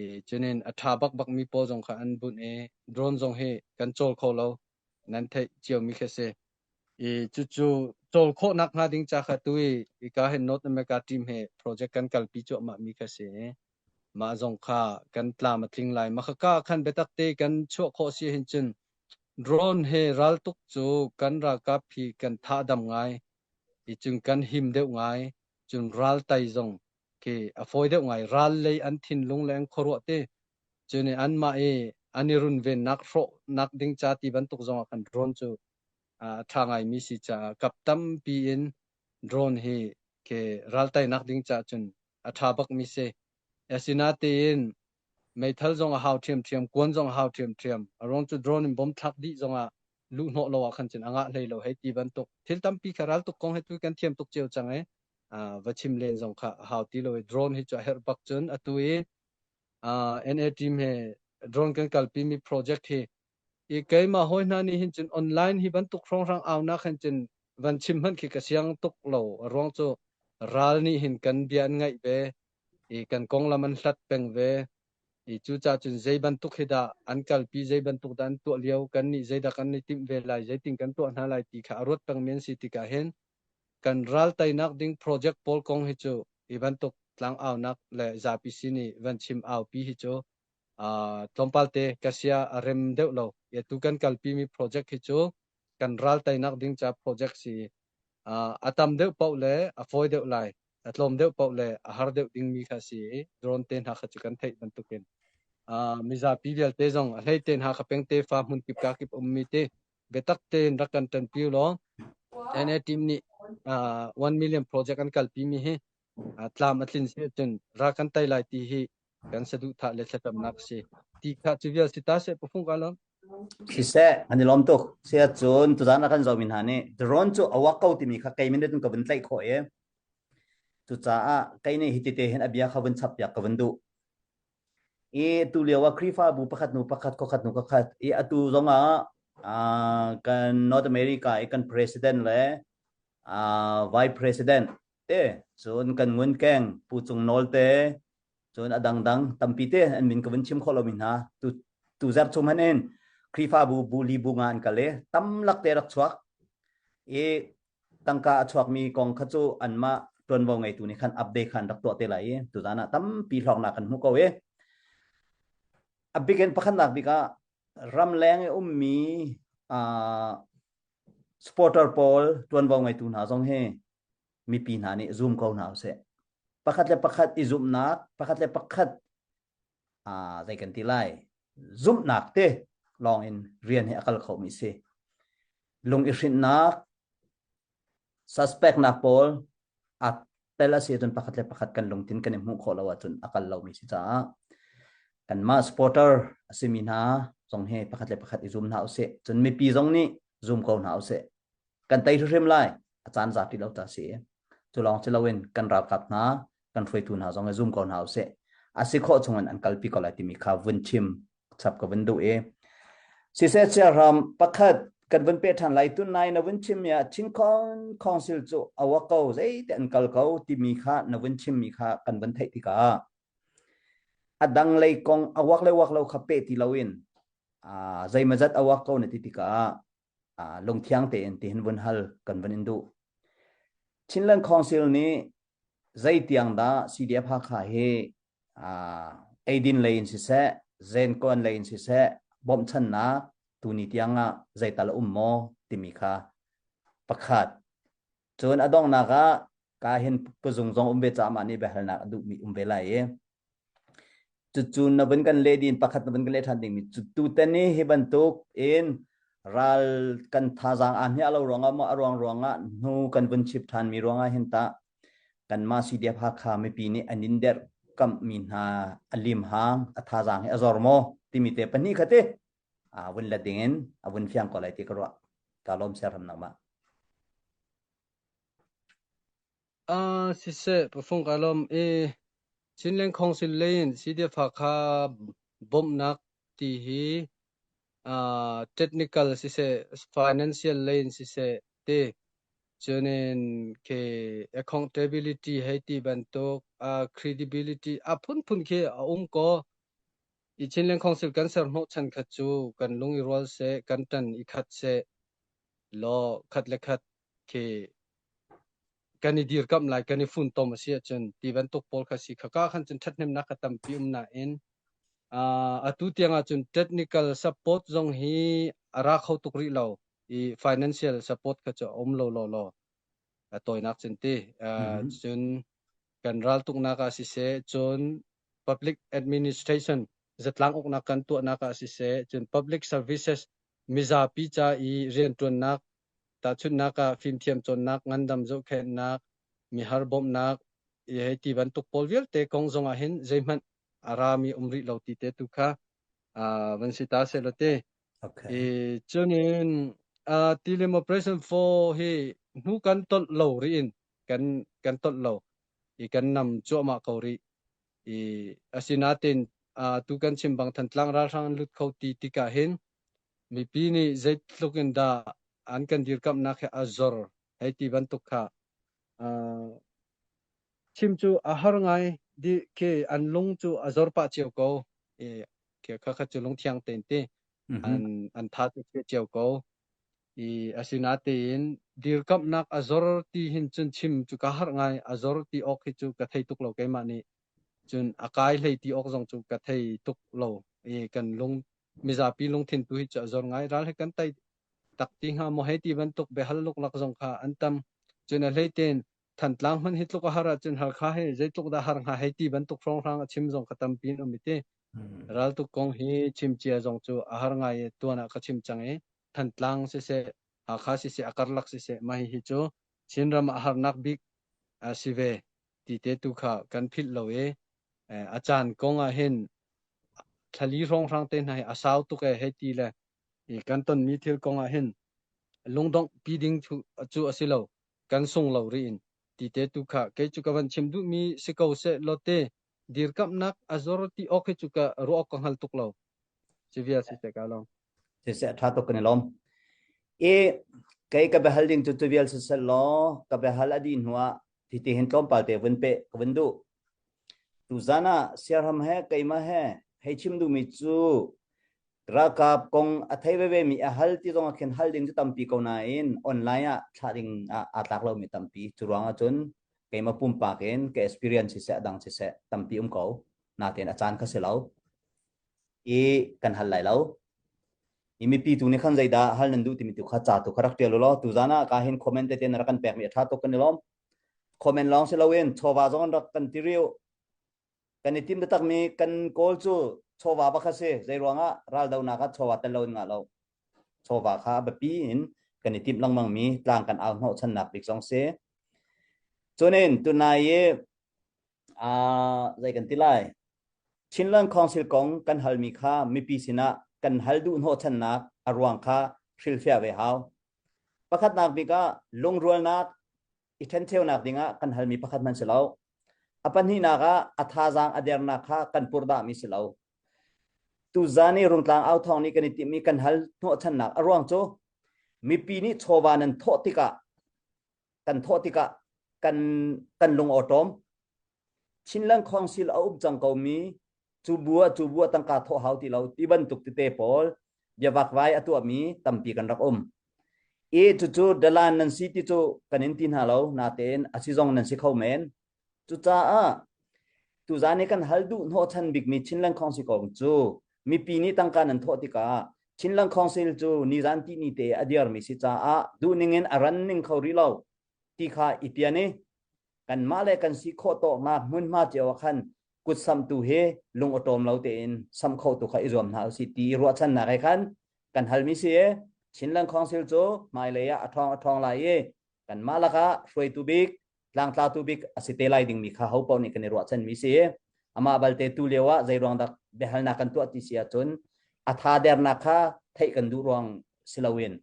Speaker 4: I cunin a ṭha bakbak mi pawl zong kha an bunh i drone zong hi kan cawl kho lo. Nan theih ciomi khi si. I cucu cawl khawhnak hnga ding ca kha tu i hika hin North America team he project kan kalpi cuahmah mi kha si. Mah zong kha kan tlam a tling lai. Mah khaka khan biatak te kan chuah khawh si hin cun drone he raltuk cu kan ralkap hi kan thah dam ngai. I cun kan him deuh ngai. Cun ral tai zong khi a fawi deuh ngai. Ral lei an thinlung le an khuaruah te cun i anmah i an i runvennak hrawhnak ding ca ti bantuk zong ah khan drone cu a ṭha ngaimi si caah kap tampi in drone hi ke raltainak ding caah cun a ṭha bakmi si. Asinatein meithal zong a hau ṭhiamṭhiam, kuan zong a hau ṭhiamṭhiam. A ruang cu drone in bom thlak dih zongah luhhnawh lo ah khan cun a ngah hlei lo hei ti bantuk thil tampi kha raltuk kong he tu kan thiam tuk cio cang i va chim len zong kha a hau ti lo i drone hi cu a herh bak cun atu i NA team he drone kan kalpi mi project hi i keimah hawi hna nih hin cun online hi bantuk hrawnghrang aunak hin cun van chim hmanh khi ka siang tuk lo a ruang cu ral nih hin kan bia an ngaih ve i kan konglam an hlat peng ve i cucaah cun zei bantuk hi dah an kalpi zei bantuk dah an tuah lio kan nih zeidah kan i timh ve lai zeitin kan tuah hna lai ti kha a ruat pengmi an si tikah hin kan ral teinak ding project pawl kong hi cu hi bantuk tlangaunak le zapi sin i van chim aupi hi cu tlawmpal te ka sia a rem deuh lo. Tu kan kalpi mi project hi cu kan ral teinak ding ca project si. A tam deuh paoh le a fawi deuh lai. A tlawm deuh paoh le a har deuh dingmi kha si i drone te hna kha cu kan theih bantukin mizapi vialte zong a hlei te hna kha peng tefa hmun kip ka kip ummi te biatak tein rak kan ṭanpi law NA team nih 1 million project an kalpi mi hi tlam a tlin si cun ra kan tei lai ti hi kan saduhthah le thlacamnak si ti kha cu vial si ta seh pufung ka lom
Speaker 1: Siseh, an i lawm tuk. Sia cun tuzaan a kan zohmi hna nih drone cu a wak ko timi kha kei minute in ka vun tlaih khawh i cucaah kei nih hiti te hin a bia kha vun chap piak ka vun duh. I tu lio ah Khrihfabu pakhat hnu pakhat khuakhat hnu khuakhat i atu zong ah uh, kan North America i kan president le uh, vice president te cun kan ngun keng Pu Cung Nawl te cun a dangdang tampi te an min ka vun chim khawh lomi hna tu tu zarh chung hmanh in Khrihfabu bu li bu nga an kal i tam lak te rak chuak i tangka a chuakmi kong kha cu anmah ṭuanvo ngeitu nih khan update khan rak tuah te lai i tuzan ah tampi hlawknak kan hmu ko i a bik in pakhatnak bik ah ramleng i ummi uh, supporter pawl ṭuanvo ngeitu hna zong hi mipi hna nih zoom ko hna usih pakhat le pakhat i zumhnak pakhat le pakhat uh, zei kan ti lai zumhnak te lawng in rian hi a kal khomi si lung i hrinhnak suspect nak pawl a tel a si ahcun pakhat le pakhat kan lungthin kan i hmuh khawh lo ahcun a kal lomi si caah kanmah supporter a simi hna zong hi pakhat le pakhat i zum hna usih cun mipi zong nih zum ko hna usih kan tei hrimhrim lai a caan za ti lo ta si cu lawng si loin kan ralkap hna kan hruaitu hna zong hi zum ko hna usih a si khawh chungin an kalpi ko lai timi kha vun chim chap ka vun duh i siseh chiahram pakhat kan vun pe ṭhan lai tunai na vun chim mi ah Chin Council cu awa ko zeite an kal ko timi kha na vun chim mi kha kan vun theih tikah a dang lei kong awak le wak lo kha pe ti loin zeimazat awak ko na ti tikah lungthiang tein tihin vun hal kan vun in duh Chinland Council nih zeitiang dah CDF Hakha hi eidin lei in siseh zenkuan lei in siseh bawmhchannak tuni tiang ah zeital a um maw timi kha pakhat cun a donghnak ah ka hin puzung zong um ve caah mah nih biahalnak a duhmi um ve lai i cucu na vun kan leh din pakhat na vun kan leh ṭhan dingmi cu tutan i hi bantuk in ral kan thazaang aa hmiah lo ruangah maw a ruang ruangah hnu kan vun chip ṭhanmi ruangah hin tah. Kanmah CDF Hakha mipi nih an in derhkamhmi hna a limhang, a thazaang hi a zor maw timi te pahnih kha ti a vun let ding in a vun fiang ko lai ti ka ruah. Ka lawm siaram nangmah.
Speaker 4: Ah, siseh, pafung ka lawm i Chinland Council lei in CDF Hakha bawmhnak ti hi ah technical siseh, financial lei in siseh ti cunin khi accountability hei ti bantuk ah credibility a phunphun khi a um ko. I Chinland Council kan ser hnawhchan khat cu kan lung i rual seh, kan ṭan i khat seh law khat le khat khi kan i dirkamh lai, kan i funtom a si ahcun ti bantuk pawl kha si. Khaka khan cun ṭhathnemnak kha tampi um nain uh, atu tiang ahcun technical support zong hi a ra kho tuk rih lo i financial support kha cu a um lo law law a tawinak cun ti. Uh, cun kan raltuknak ah siseh, cun public administration zatlang uknak kan tuahnak ah siseh, cun public services mizapi ca i rianṭuannak Tahchunhnak ah fimthiam cawnnak, ngandam zohkhenhnak, mihar bawmhnak, hei ti bantuk pawl vialte kong zong ah hin zeihmanh a rami um rih lo ti te tu kha van si ta seh law ti.
Speaker 1: Okay.
Speaker 4: I cunin uh, Tilim Operation 4 hi hnu kan tolh lo rih in kan kan tolh lo i kan nam cuahmah ko rih. I asinain uh, tu kan chim bang Thantlang ralhrang an lut kho ti tikah hin Mipi nih zeitluk in dah an kan dirkamhnak hi a zor hei ti bantuk kha uh, chim cu a har ngai di khi an lung cu a zor pah cio ko i khi kha kha cu lungthiang tein ti an an tha cu cio ko i asinatein dirkamhnak a zor ti hin cun chim cu ka har ngai a zor ti awk hi cu ka thei tuk lo keimah nih cun a kai hlei ti awk zong cu ka thei tuk lo i kan lung mizapi lungthin tu hi cu a zor ngai. Ral hi kan tei tak ti hnga maw hei ti bantuk biahal luklak zong kha an tam. Cun a hlei tein Thantlang hmanh hi tluk a har ahcun Halkha hi zeitluk dah har hnga hei ti bantuk hrawnghrang a chim zong kha tampi in um i ti. Raltuk kong hi chim cia zong cu a har ngai i tuan ah ka chim cang i Thantlang siseh, Hakha siseh, a karlak siseh, mah hihi cu Chinram ah harnak bik a si ve ti te tu kha kan philh lo i a caan kong ah hin thlali hrawnghrang te hna hi a sau tuk ee hei ti le i kan tonmi thil kong ah hin lungdongh pi ding cu a si lo kan sung lo rih in ti te tu kha kei cu ka van chim duhmi si ko seh law te dirkamhnak a zor ti awk hi cu ka ruah awk ka hngal tuk lo si vial si te ka long
Speaker 1: Siseh tha tuk kan i lawm. I kei ka biahal ding cu tu vial siseh law ka biahal a dih hnu ah hi ti hin tlawmpal te vun peh ka vun duh. Tuzan ah siaram he keimah he hei chim duhmi cu ralkap kong a thei veve mi a hal ti zong ah khin hal ding cu tampi ko nain online ah thlah ding ah aa tlak lomi tampi. Cu ruang ah cun keimah pumpak in ka experience siseh a dang siseh tampi um ko. Natein a caan kha si lo. I kan hal lai lo. I mipi tu nih khan zeidah hal nan duh timi tu kha ca tu kha rak ṭial u law tuzan ah ka hin comment tete na rak kan pekmi a ṭha tuk kan i lawm. Comment lawng si loin chawva zong an rak kan ti riu. Kan i tim taktakmi kan kawl cu chawva bak a si. Zei ruangah raldonak ah chawva tel loin ngah lo. Chawva kha a biapi in kan i timh lengmangmi tlang kan au hnawhchannak bik zong si. Cunin tunai i uh, zei kan ti lai Chinland Council kong kan halmi kha mipi sinah kan hal duh hnawhchannak a ruang kha hrilhfiah ve hau. Pakhatnak bik ah lungrualnak i ṭhencheunak dingah kan halmi pakhat hmanh si lo. A pahnihnak ah a thazaang a dernak kha kan purhdahmi si lo. Tuzan i Rungtlang authawng nih kan i timhmi kan hal hnawhchannak a ruang cu mipi nih chawva nan thawh tikah kan thawh tikah kan kan lung awṭawm. Chinland Council a um cang komi cu bu ah cu bu ah tangka thawh hau ti lo ti bantuk tete pawl biavakvai a tuahmi tampi kan rak um. I cucu dalan nan si ti cu kan in ti hna lo natein a si zong nan si kho men. Cucaah tuzan i kan hal duh hnawhchan bikmi Chinland Council kong cu mipi nih tangka nan thawh tikah Chinland Council cu nizan ti ni te a dirmi si caah duhning in a ran ning kho rih lo ti kha i pian i kanmah le kan si khawh tawknak hmunhma cio ah khan kutsamh tu hi lung awṭawm lo tein samh kho tu kha i zuam hna usih ti ruahchannak he khan kan halmi si i Chinland Council cu hmailei ah a ṭhawng a ṭhawng lai i kanmah lakah hruaitu bik. Tlangtlatu bik a si te lai dingmi kha ho paoh nih kan i ruahchanmi si. Amah balte tu lio ah zeiruang dah biahalnak kan tuah ti si ahcun a tha dernak kha theih kan duh ruang si loin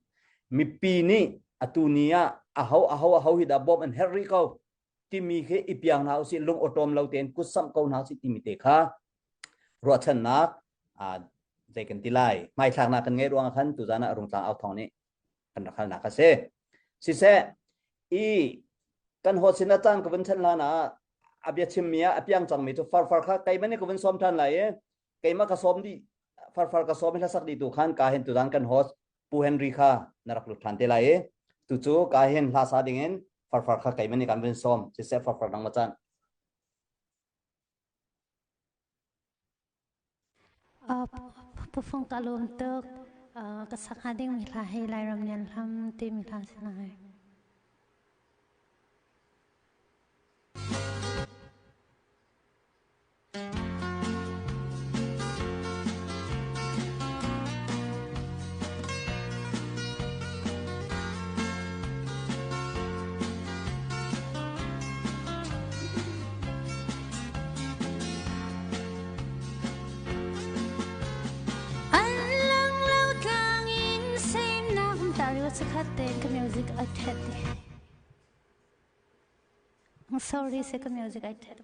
Speaker 1: mipi nih atu ni ah aho aho aho hi dah bawmh an herh rih ko timi khi i piang hna usih lung awṭawm lo tein kut samh ko hna usih timi te kha ruahchannak zei kan ti lai hmaithlaknak kan ngeih ruangah khan tuzan ah Rungtlang au thawng nih kan rak halnak a si. Siseh i kan haw sin a caan ka vun chan hlan ah a bia chimmi ah a piang cangmi cu farfar kha keimah nih ka vun sawm ṭhan lai i keimah ka sawm dih farfar ka sawm i hlasak dih tu khan ka hin tuzan kan host Pu Henry kha na rak lut ṭhan te lai i tucu ka hin hla sa dingin farfar kha keimah nih kan vun sawm siseh farfar nang ma caan
Speaker 6: Pufung ka lawm tuk. Ka sak hnga dingmi hla hi Lairam Lian Hlam timi hla si lai. An lang lo tlang in semnak tar sakhat te ka music a that. Sorry se ka music ai that.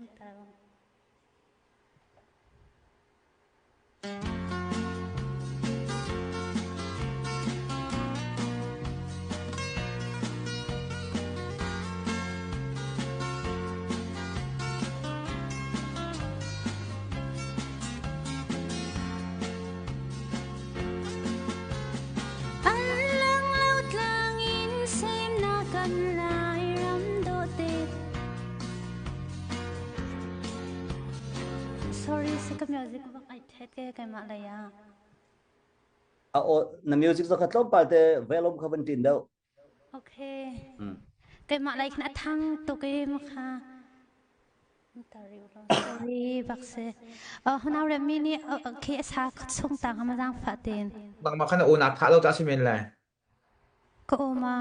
Speaker 6: An lang lo tlang in semnak kan Lairam dawte Sorry, sa ka music bak ai thet ke keimah lei ah.
Speaker 1: A aw na music zakha tlawmpal te velom kha van tin deuh.
Speaker 6: Okay. Mm. Keimah lei khin a thang tuk e makha. Sorry bak se. Oh hunau re mi ni khi sa chung tang ma jang fa tin.
Speaker 7: Nangmah khan na aw naa thah lo ta si men lai.
Speaker 6: Ka aw ma.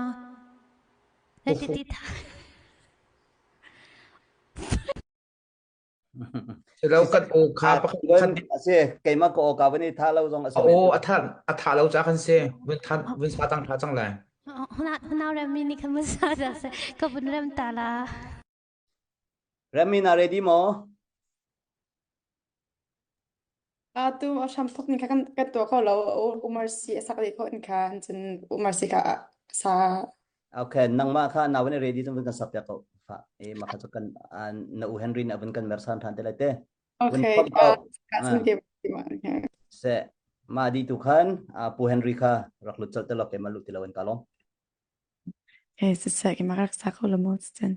Speaker 6: Le ti ti tha.
Speaker 7: Silo kan aw kha pakhat khat
Speaker 1: A si keimah ka aw ka van i tha lo zong a si
Speaker 7: a aw a tha a tha lo ca kan si vun than vun sa tang tha cang lai.
Speaker 6: Hunau rem mi nih khan mun sa da se ka vun rem ta la.
Speaker 1: Remi na ready maw?
Speaker 8: Atu a hram thok ning kha kan kan tuah kho lo. Umar si a sak dih khawh in khan cun Umar si kha sa
Speaker 1: Okay, nangmah kha na van i ready cun vun kan sak piak ko. Fa e mah kha cu kan na u Henry nih a vun kan mersan ṭhan te lai te. Vun
Speaker 8: Okay,
Speaker 1: phomh ko.
Speaker 8: ka cun ke
Speaker 1: Se mah di tu khan Pu Henry kha rak lut colh te law keimah lut ti lo in ka lawm.
Speaker 8: Okay, siseh keimah rak sa kho lo maw cun.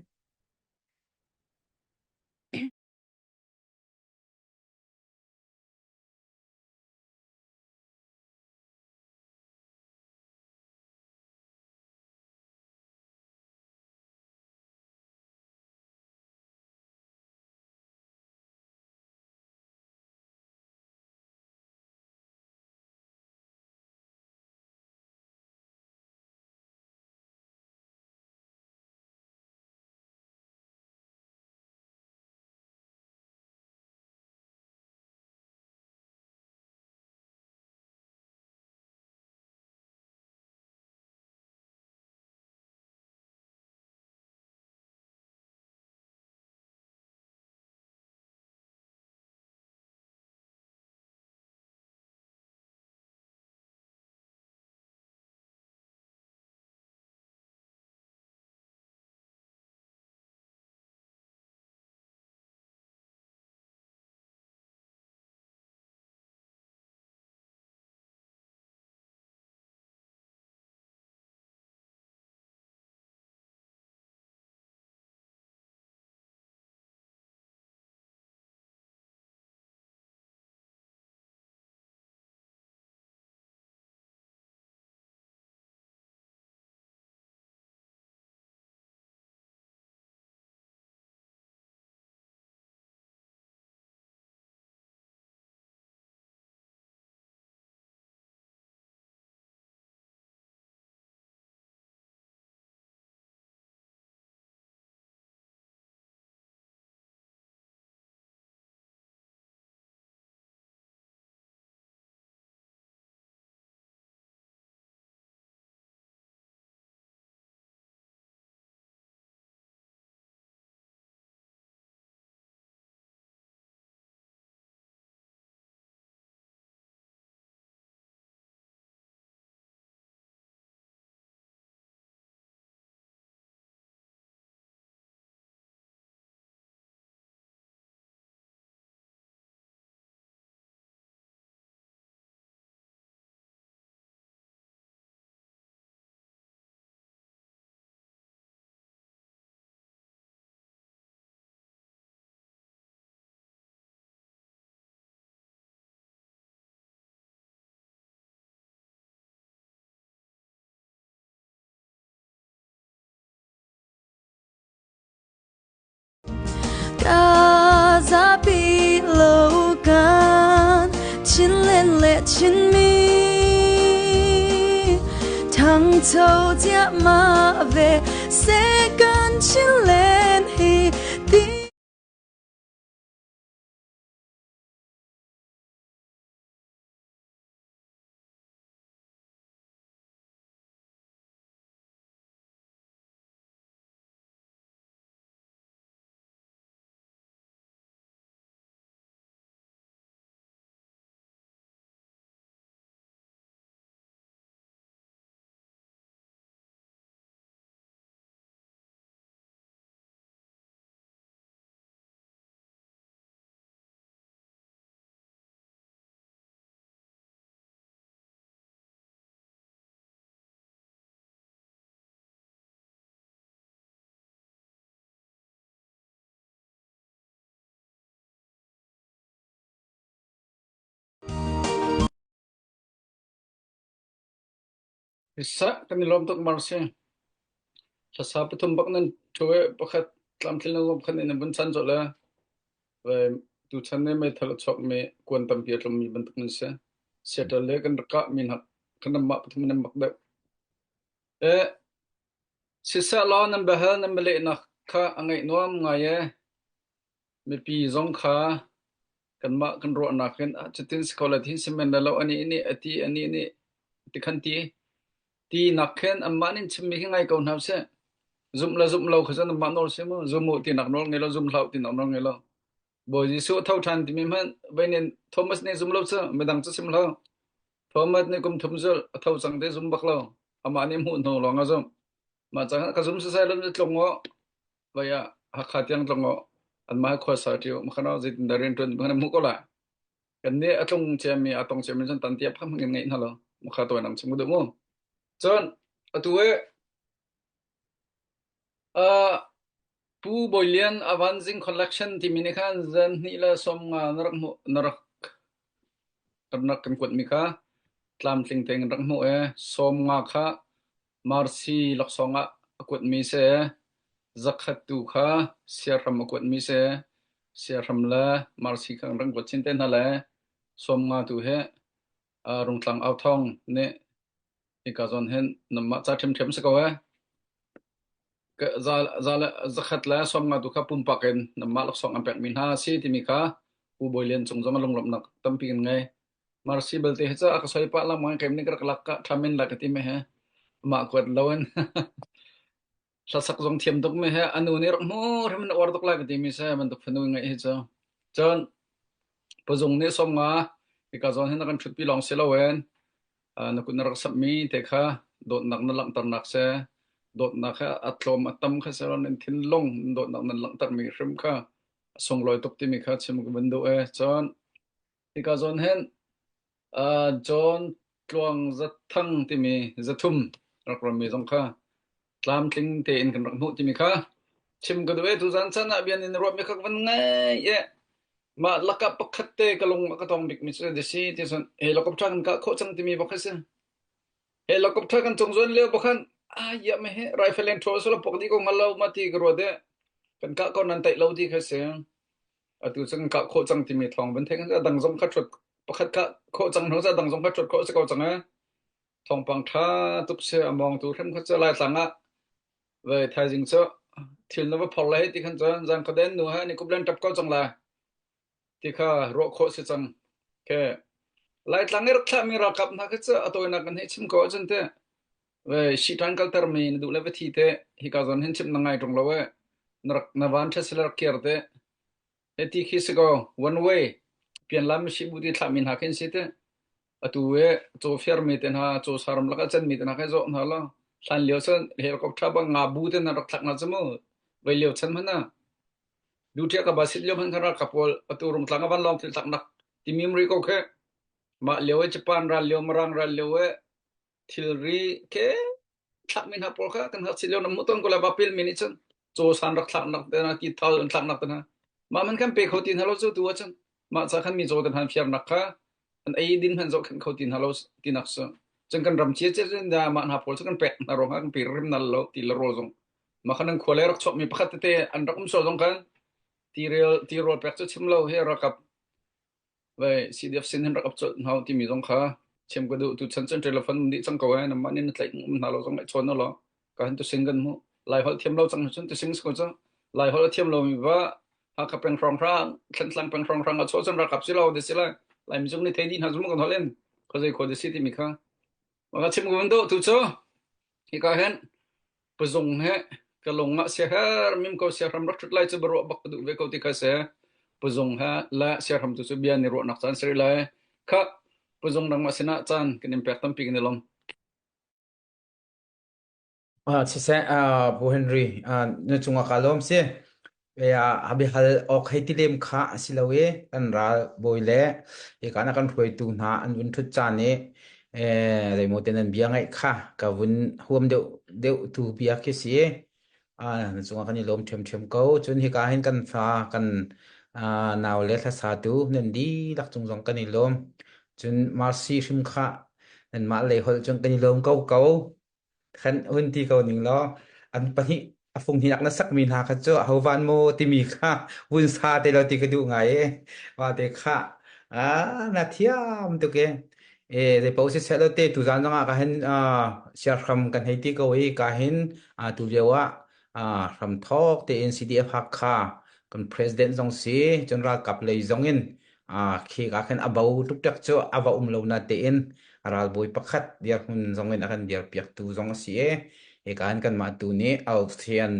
Speaker 3: Chinmi Thangcho ciahmah ve seh kan Chinland hi ti
Speaker 2: Siseh, kan i lawm tuk Marcy. Hlasa pathum bak nan ṭhu i pakhat tlamtlin lo pakhat nih nan vun chan colh le tuchan nih meithal a chuakmi kuan tampi a tlummi bantuk nan si. Seattle le kan rak kahmi hna kan ramah pathum nan bak deuh. Eh, siseh law nan biahal nan bialehnak kha a ngaih nuam ngai ee. Mipi zong kha kanmah kan ruahnak in cutin si kho lo tihin si men le lo anih nih a ti anih nih tikhan ti tinak khin anmah nih chimmi khi ngai ko hna usih. Zumh le zumh lo kha cu anmah nawl si mu. Zum u tinak nawl ngei lo, zum hlah u tinak nawl ngei lo. Bawi Jesuh a tho ṭhan timi hmanh vei nih Thomas nih zum lo cu midang cu sim hlah. Thomas nih kum thum zulh a tho cang ti zum bak lo. Amah nih hmuh hnu lawng a zumh. Mah cang ka zum sisai lo tlung u. Vai ah Hakha tiang tlung u. Anmah khua sa ṭi u. Makhan zeitin dah rian ṭuan kan hmuh ko lai. Kan nih a tlung ciami a tong ciami cun tan tiap kha hmang in ngeih hna lo. Makha tawi nang chim ka duh mu. Cun atu i uh, Pu Bawi Lian Avanzing Collection timi nih khan zan hnih le sawm nga na rak hmuh na rak kan rak kan kuatmi kha tlamtling tein kan rak hmuh i sawm nga kha Marsi laksawng ah a kuatmi si. Zakhat tu kha siahram a kuatmi si. Siahram le Marsi kha kan rak kuat chin te hna le sawm nga tu hi uh, Rungtlang Authawng nih hika zawn hin namah ca ṭhiamṭhiam si ko ee. Zakhat le 50 tu kha pumpak in nanmah laksawng an pekmi hna a si timi kha Pu Bawi Lian cung zong a lunglawmhnak tampi kan ngei. Marsi belte hi cu a ka soi pah lengmang keim nih ka rak lak ka ṭham in la ka ti me he amah kuat lo in hlasak zong thiam tuk me he anu nih rak hmu hrim in uar tuk lai ka ti mi se bantuk fanu ngeih hi cu. Cun pazung nih som nga hika zawn hin a kan ṭhutpi lawng si loin na kut na rak samhmi te kha dawtnak na langhternak si. Dawtnak kha a tlawm a tam kha si lo nan thinlung dawtnak nan langhtermi hrim kha a sunglawi tuk timi kha chim ka van duh ee. Cun hika zawn hin uh, John Tluang Zathang timi zathum rak rami zong kha tlamtling tein kan rak hmuh timi kha chim ka duh ee. Tuzan chan ah bian in ruahmi kha ka van ngai ee. Mah lakah pakhat te ka lung a ka tong bikmi cu a si ti cun helicopter kan kah khawh cang timi bak a si. Helicopter kan cung zuan lio bak khan ah ya me he rifle in ṭhawl sala pok dih ko hngal lo ma ti ka ruat i kan kah ko nan taih lo ti kha si. Atu cu kan kah khawh cang timi thawng van theih a dang zong kha ṭhut pakhat kah khawh cang hnu a dang zong kha ṭhut khawh si ko cang ee. Thawngpang ṭha tuk si a mawngtu hrim kha cu Laitlang ah Ve thaizing cu thil na va phor lai ti khan cun zan khuaden nu he ni kup len ṭap ko cang lai ti kha ruah khawh si cang. Ke Laitlang i rak thlahmi ralkap hna kha cu a tawinak kan hei chim ko ahcun teh ve siṭan kaltermi na duh le va thi te hika zawn hin chim na ngai ṭung lo e na rak na van ṭha sila rak kir te Hiti khi si ko, one way pianlam shibu ti thlahmi hna khi an si te. Atu i caw fiarmi te hna, caw saram lak a canmi te hna khi zawh hna law, hlan lio cun helicopter bang nga bu te hna rak thlak hna cu mu. Voi lio chan hmanh ah. Duṭia ka ba sit lio hmanh khan ralkap pawl atu rungtlang a vanlawng thil thlaknak timi um rih ko khi. Mah lio i Japan ral lio, Mirang ral lio i thilri ke thlakmi hna pawl kha kan ngakchia lio na hmuh tawn ko lai vapil mi nih cun caw san rak thlaknak te hna ti thal an thlaknak te hna mah man kan pe kho ti hna lo cu tu ahcun mah ca khan mi caw kan han fiarnak kha an ei din hman zoh khen kho ti hna lo tinak su cun kan ram cia cia cun da mah hna pawl cu kan pek hna ruangah kan pe rim nal lo ti le rawl zong mah khan an khua le rak chuak mi pakhat tete an rak um sual zong khan ti rel ti rawl pek cu chim lo hi ralkap. Vai CDF sin hin rak ap colh hna timi zong kha chim ka duh. Tuchan cun telephone dih cang ko ai namah nih na tlaih um hna lo zong ai chawn lo. Ka hin tu sing kan hmu. Lai holh thiam lo cang cun tu sing ko cu. Lai holh a thiam lo mi va Hakha peng hrawng hrang Thlantlang peng hrawng hrang a chaw cun rakap si lo de si lai. Lai mi zung nih thei dih hna zum kan holh in khuazei khua de si timi kha. Maka chim ko do tu cu hika hin pazung he ka lung ah siaher mim ko siahram rak ṭhut lai cu baruah bak ka duh ve ko ti kha si. Pazung he le siahram tu cu bia ni ruahnak caan si rih lai. Kha pazung nangmah sinah caan kan in pek tampi kan i lawm.
Speaker 7: Ah, siseh, ah, Pu Henry, ah, na cungah kaa lawm si. A biahal awk hei ti lem kha a si lo i kan ral bawi le hika na kan hruaitu hna an vun ṭhut caan i zeimaw te nan bia ngaih kha ka vun huam deuh deuh tu bia khi si. Na cungah kan i lawm ṭhiamṭhiam ko. Cun hika hin kan fa kan nau le hlasatu nan dihlak cung zong kan i lawm. Cun Mercy hrim kha nanmah lei holh cun kan i lawm ko ko. Khan hun ti ko ning law an pahnih a fung hinak na sakmi hna kha cu ahovan maw timi kha vun sa te law ti ka duh ngai e wa te kha a na thiam tuk e e zei paoh si seh lo te tu zan zong ah ka hin siahram kan hei ti ko i ka hin tu lio ah hram thawk tein CDF Hakha kan president zong si cun ralkap lei zong in khi ka khin a bo tuktak cu a va um lo na tein ralbawi pakhat dirhmun zong in a kan dirpiaktu zong a si i hika in kanmah tu nih Austrian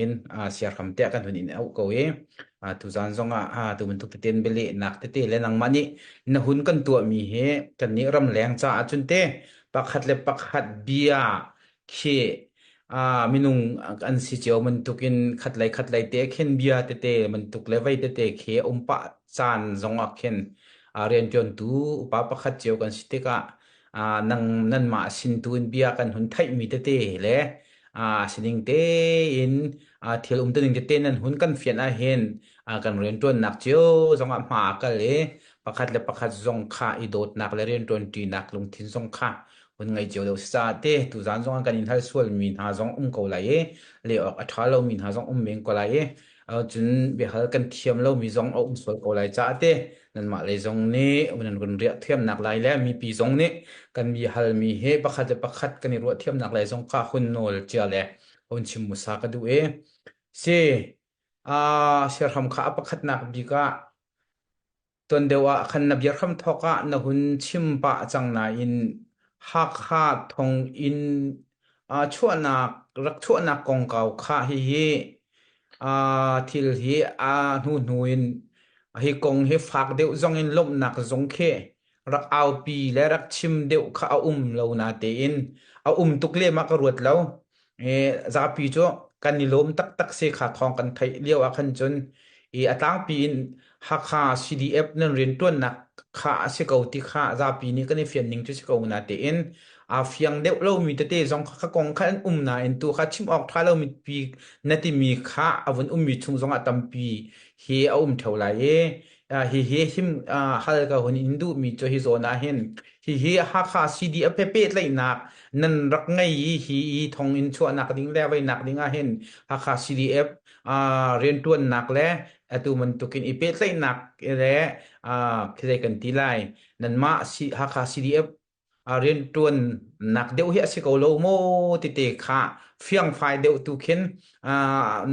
Speaker 7: in siarham tiah kan hun in auh ko i tuzan zong ah tu bantuk teten bialehnak tete le nangmah nih na hun kan tuahmi hi kannih ramleng caah cun te pakhat le pakhat bia khi minung an si cio bantukin khatlei khatlei te khin bia tete bantuk le vei tete khi um pah caan zongah khin rianṭuantu upa pakhat cio kan si tikah nang nanmah sin tu in bia kan hun theihmi tete le sining tein thil umtuning tete nan hun kan fian ahhin kan rianṭuannak cio zongah hma a kal i pakhat le pakhat zong kha i dawtnak le rianṭuanṭinak lungthin zong kha hun ngei cio lo si caah te tuzaan zong ah kan in hal sualmi hna zong um ko lai i leh awk a ṭha lomi hna zong um men ko lai i cun biahal kan thiam lomi zong a um sual ko lai caah te nanmah lei zong nih nan run riah thiamnak lai le mipi zong nih kan mi halmi hi pakhat le pakhat kan i ruah thiamnak lai zong kha hun nawl cia le hun chim musa ka duh i si a siahram kha a pakhatnak bik ah Tuan deuh ah khan na biahram thawk ah na hun chim pah cang nain Hakha thonginn chuahnak rak chuahnak kongkau kha hihi thil hi a hnuhnu in hi kong hi fak deuh zong in lawmhnak zong khi rak aupi le rak chim deuh kha a um lo natein a um tuk lem ah ka ruat lo. Zapi cu kan i lawm taktak si kha thawng kan theih lio ah khan cun i a tlangpi in Hakha CDF nan rianṭuannak kha a si ko ti kha zapi nih kan i fian ning cu si ko natein aa fiang deuh lomi tete zong kha kong kha an um nain tu kha chim awk ṭha lomi pi na timi kha a vun ummi chung zongah tampi hi a um ṭheo lai i hihi him hal ka hun in duhmi cu hi zawn ah hin hihi Hakha CDF he pehtlaihnak nan rak ngei i hi i thong in chuahnak ding le veinak ding ah hin Hakha CDF rianṭuannak le atu bantukin i pehtlaihnak le khizei kan ti lai nanmah Hakha CDF rianṭuannak deuh hi a si ko lo maw tete kha fiangfai deuh tu khin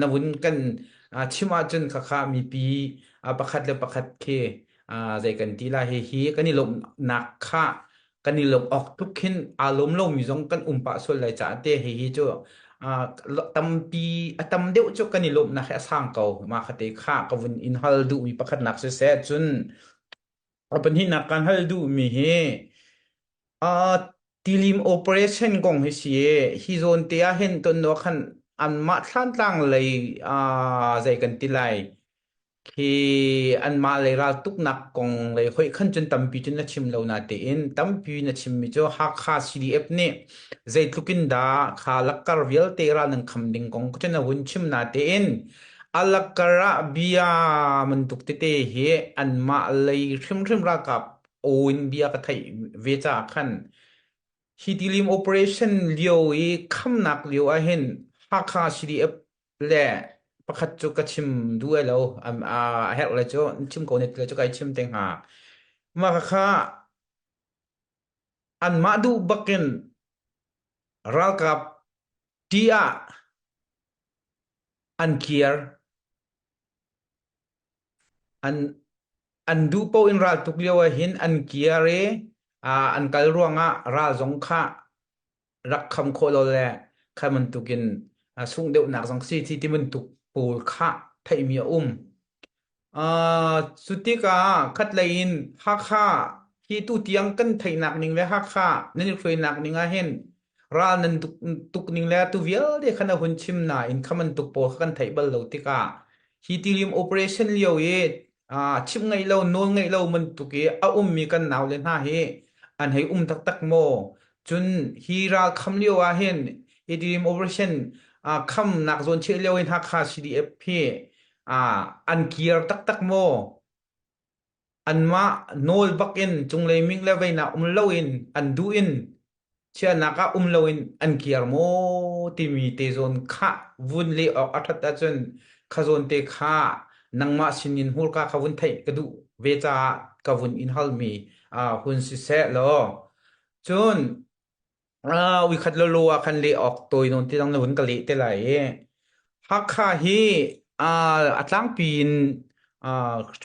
Speaker 7: na vun kan chim ahcun khakha mipi pakhat le pakhat khi zei kan ti lai hihi kan i lawmhnak kha kan i lawmh awk tuk khin aa lawm lomi zong kan um pah sual lai caah te hihi cu tampi a tam deuh cu kan i lawmhnak hi a sang ko mah kha te kha ka vun in hal duhmi pakhatnak siseh cun A pahnihnak kan hal duhmi hi uh, tilim operation kong hi si i hi zawn te ah hin ton no khan anmah thlantlang lei uh, zei kan ti lai khi anmah lei raltuknak kong lei hoih khan cun tampi cun na chim lo na tein tampi na chimmi cu Hakha CDF nih zeitluk in dah kha lakkar vialte ral nan kham ding kong cun na hun chim na tein Alakar ah bia bantuk tete hi anmah lei hrimhrim ralkap aw in bia ka theih ve caah khan hi tilim operation lio i khamnak lio ahhin Hakha CDF le pakhat cu ka chim duh ai lo a herh le cu chim ko ne ti le cu kai chim te hnga. Mah kha anmah duh bakin ralkap ṭih ah an kir. An an duh paoh in raltuk lio ah hin an kir i an kal ruangah ral zong kha rak kham khawh lo le kha bantukin sungh deuhnak zong si ti ti bantuk pawl kha theihmi a um. Uh, cu tikah khatlei in Hakha hi tu tiang kan theihnak ning le Hakha nan i hruainak ning ah hin ral nan tuk, tuk ning le tu vialte khan a hun chim nain kha bantuk pawl kha kan theih bal lo tikah hi tilim operation lio i uh, chimh ngeih lo nawl ngeih lo bantuk i a ummi kan naule hna hi an hei um taktak maw Cun hi ral kham lio ah hin ATM operation uh, khamnak zawn chiah lio in Hakha CDF hi uh, an kir taktak maw? Anmah nawl bak in cunglei ming le veinak um loin an duh in chiahnak ah um loin an kir maw timi te zawn kha vun le awk a ṭhat ahcun kha zawn te kha nangmah sinin hmurka kha vun theih ka duh ve caah ka vun in halmi uh, hun siseh law Cun uikhat lawlaw ah khan leh awk tawi nawn ti dang na vun ka leh te lai i Hakha hi a tlangpi in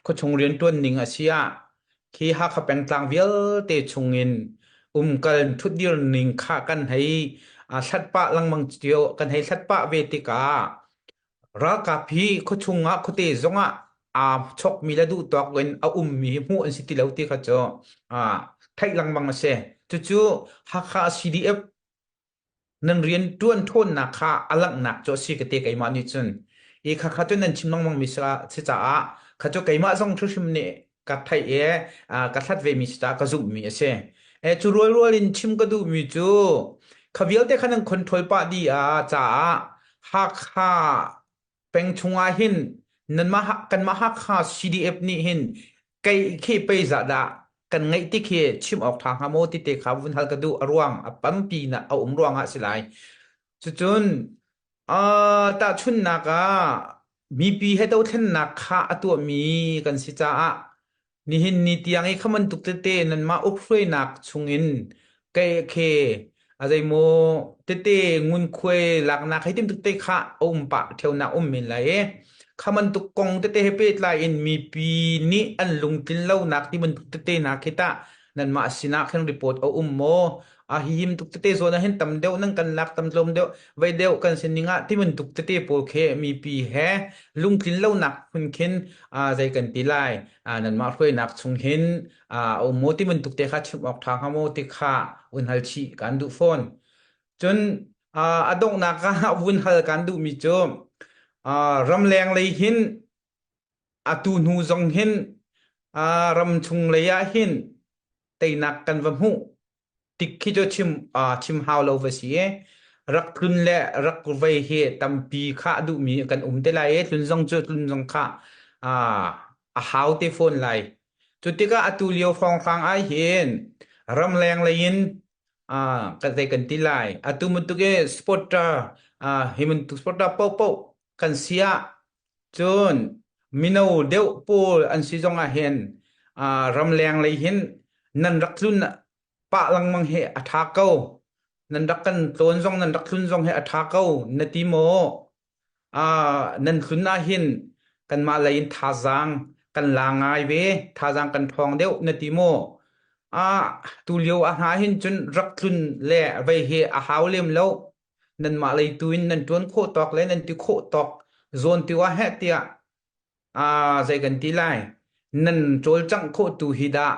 Speaker 7: khuachung rianṭuan ning a si ah khi Hakha pengtlang vialte chungin umkal ṭhutdir ning kha kan hei hlat pah lengmang cio kan hei hlat pah ve tikah Ralkap hi khuachung ah khuate zongah aa chawkmi le duhtawk in a ummi hi hmuh an si ti lo ti kha cu theih lengmang a si. Cucu Hakha CDF nan rian ṭuan ṭhawnnak kha a langhnak cu a si ka ti keimah nih cun. I khakha cu nan chim lengmang mi si caah kha cu keimah zong hrimhrim nih ka theih i ka hlat vemi si caah ka zumhmi a si. E, cu rualrual in chim ka duhmi cu kha vialte kha nan control pah dih ah caah Hakha peng chungah hin nanmah kanmah Hakha CDF nih hin kei khi pei zah dah kan ngeih ti khi chim awk ṭha hnga maw ti te kha vun hal ka duh a ruang a pampi na a um ruangah si lai. Cucun tahchunhnak ah mipi he dothlennak kha a tuahmi kan si caah nihin ni tiang i kha bantuk tete nanmah ukhruainak chungin kei khe a zeimaw tete ngunkhuai laknak hei timtuk te kha a um pah ṭheunak um men lai i kha bantuk kong tete he pehtlai in mipi nih an lungtlin lonak ti bantuk tete hna khi tah nanmah sinah khin report a um maw a hi him tuk tete zawn ah hin tam deuh nan kan lak tam tlawm deuh vei deuh kan sin ning ah ti bantuk tete pawl khi mipi he lungtlin lonak phun khin zei kan ti lai nanmah hruainak chung hin a um maw ti bantuk te kha chim awk ṭha hnga maw ti kha vun hal chih kan duh fawn cun a donghnak ah vun hal kan duhmi cu ramleng lei hin atu hnu zong hin ram chung lei ah hin teinak kan va hmuh tik khi cu chim chim hau lo va si i rak tlun le rak vei hi tampi kha a duhmi kan um te lai i tlun zong cu tlun zong kha a hau te fawn lai. Cu tikah atu lio hrawnghrang ah hin ramleng lei in kan zei kan ti lai atu bantuk i supporter hi bantuk supporter paohpaoh kan si ah cun mino deuh pawl an si zong ah hin ramleng lei hin nan rak tlun pah lengmang hi a ṭha ko. Nan rak kan tlawn zong nan rak tlun zong hi a ṭha ko na ti maw? Nan tlun ah hin kanmah lei in thazaang kan la ngai ve, thazaang kan ṭhawng deuh na ti maw? Tu lio ah hna hin cun rak tlun le vei hi a hau lem lo. Nanmah lei tu in nan ṭuan khawh tawk le nan ti khawh tawk zawn ti ah heh tiah zei kan ti lai nan cawlcangh khawh tu hi dah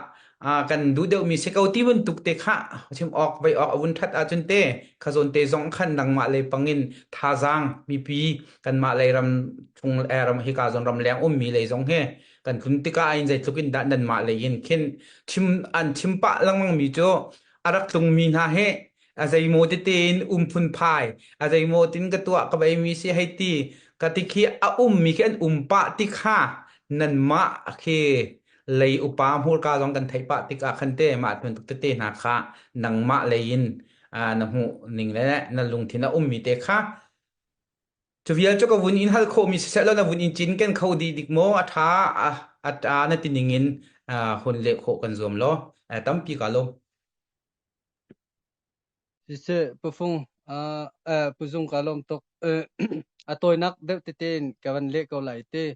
Speaker 7: kan duh deuhmi si ko ti bantuk te kha chim awk vei awk a vun ṭhat ahcun te kha zawn te zong khan nangmah lei pangin thazaang mipi kanmah lei ram chung ram hika zawn ram leng ummi lei zong hi kan tlun tikah in zeitluk in dah nanmah lei in khin chim an chim pah lengmang mi cu a rak tlungmi hna hi a zeimaw tete in um phunphai a zeimaw tin ka tuah ka bei mi si hei ti ka ti khi a um mi khi an um pah ti kha nanmah khi lei upa hmurka zong kan theih pah tikah khan te mah bantuk tete hna kha nangmah lei in na hmuh ning le na lungthin a um mi te kha Cu vial cu ka vun in hal khawhmi siseh law na vun in cinken kho dih dik maw? A ṭha a, a ṭa na ti ning in. hun leh khawh kan zuam law tampi ka lawm.
Speaker 4: Siseh, Pufung, uh, uh, Puzung ka lawm tuk. Uh, a tawinak deuh tete in ka van leh ko lai te.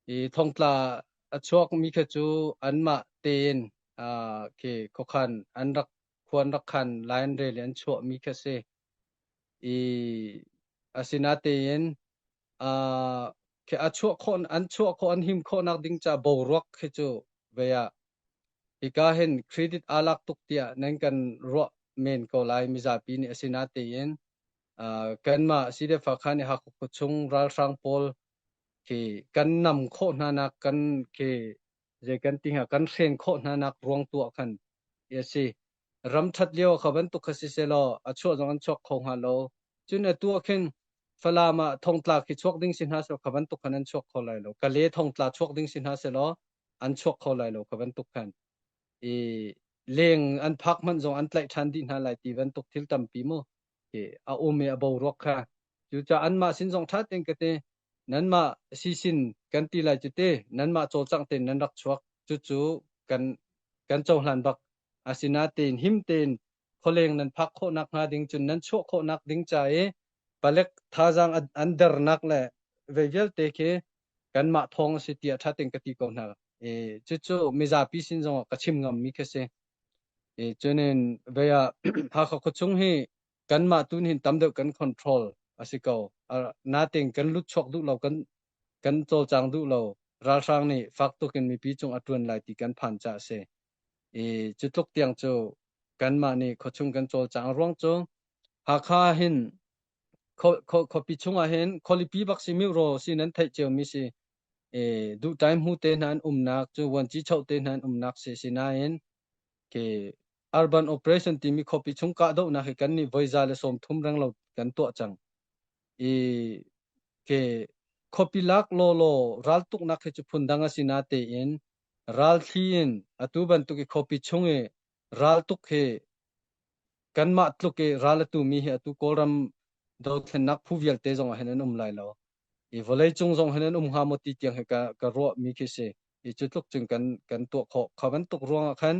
Speaker 4: I thongtla a chuak mi kha cu anmah tein uh, khi khuakhan an rak khuan rak khan lai an rel i an chuah mi kha si. I asinatein uh, khi a chuah khawh an chuah khawh an him khawhnak ding ca boruak khi cu ve ah hika hin credit aa lak tuk tiah nan kan ruah men ko lai mizapi nih asinatein uh, kanmah CDF khan i Hakha khuachung ralhrang pawl khi kan nam khawh hna nak kan khi zei kan ti hnga kan hren khawh hna nak ruang tu ah khan a si. Ram ṭhat lio kha bantuk kha si selaw a chuah zong an chuak kho hnga lo. Cun atu ah khin Falam ah thongtla khi chuak ding si hna selaw kha bantuk khan an chuak kho lai lo. Kale thongtla chuak ding si hna selaw an chuak kho lai lo kha bantuk khan. I leng an phak hmanh zong an tlaih ṭhan dih hna lai ti bantuk thil tampi mu a um i a boruak kha. Cucaah anmah sin zong ṭha tein ka ti nanmah sisin kan ti lai cu te nanmah cawlcangh tein nan rak chuak cucu kan kan cohlan bak asinatein him tein khualeng nan phak khawhnak hnga ding cun nan chuah khawhnak ding ca i palek thazaang an dernak le ve vialte khi kanmah thawng a si tiah ṭha tein ka ti ko hna. E, cucu mizapi sin zongah ka chim ngammi khi si. E, cunin ve ah Hakha khuachung hi kanmah tu hin tam deuh kan control a si ko. Natin kan lut chuak duh lo, kan kan cawlcang duh lo. Ralhrang nih fak tuk in mipi cung a ṭuan lai ti kan phan caah a si. I cu tluk tiang cu kanmah nih khuachung kan cawlcang. A ruang cu Hakha hin khuapi chungah hin khualipi bak si Miro si nan theih ciomi si. E, duhtai hmu te hna an umnak cu vuanci choh te hna an umnak si si nain ke urban operation timi khuapi chung kahdohnak hi kan nih voi 130 reng lo kan tuah cang. I ke khuapi lak lawlaw raltuknak hi cu phundang a si na tein ralthli in atu bantuk i khuapi chung i raltuk hi kanmah tluk i ral a tumi hi atu Kawlram dothlennak phu vialte zong ah hin an um lai lo. I vawleicung zong hin an um hnga maw ti tiang hi ka, ka ruahmi khi si. I cu tluk cun kan, kan tuah khawh. Kha bantuk ruangah khan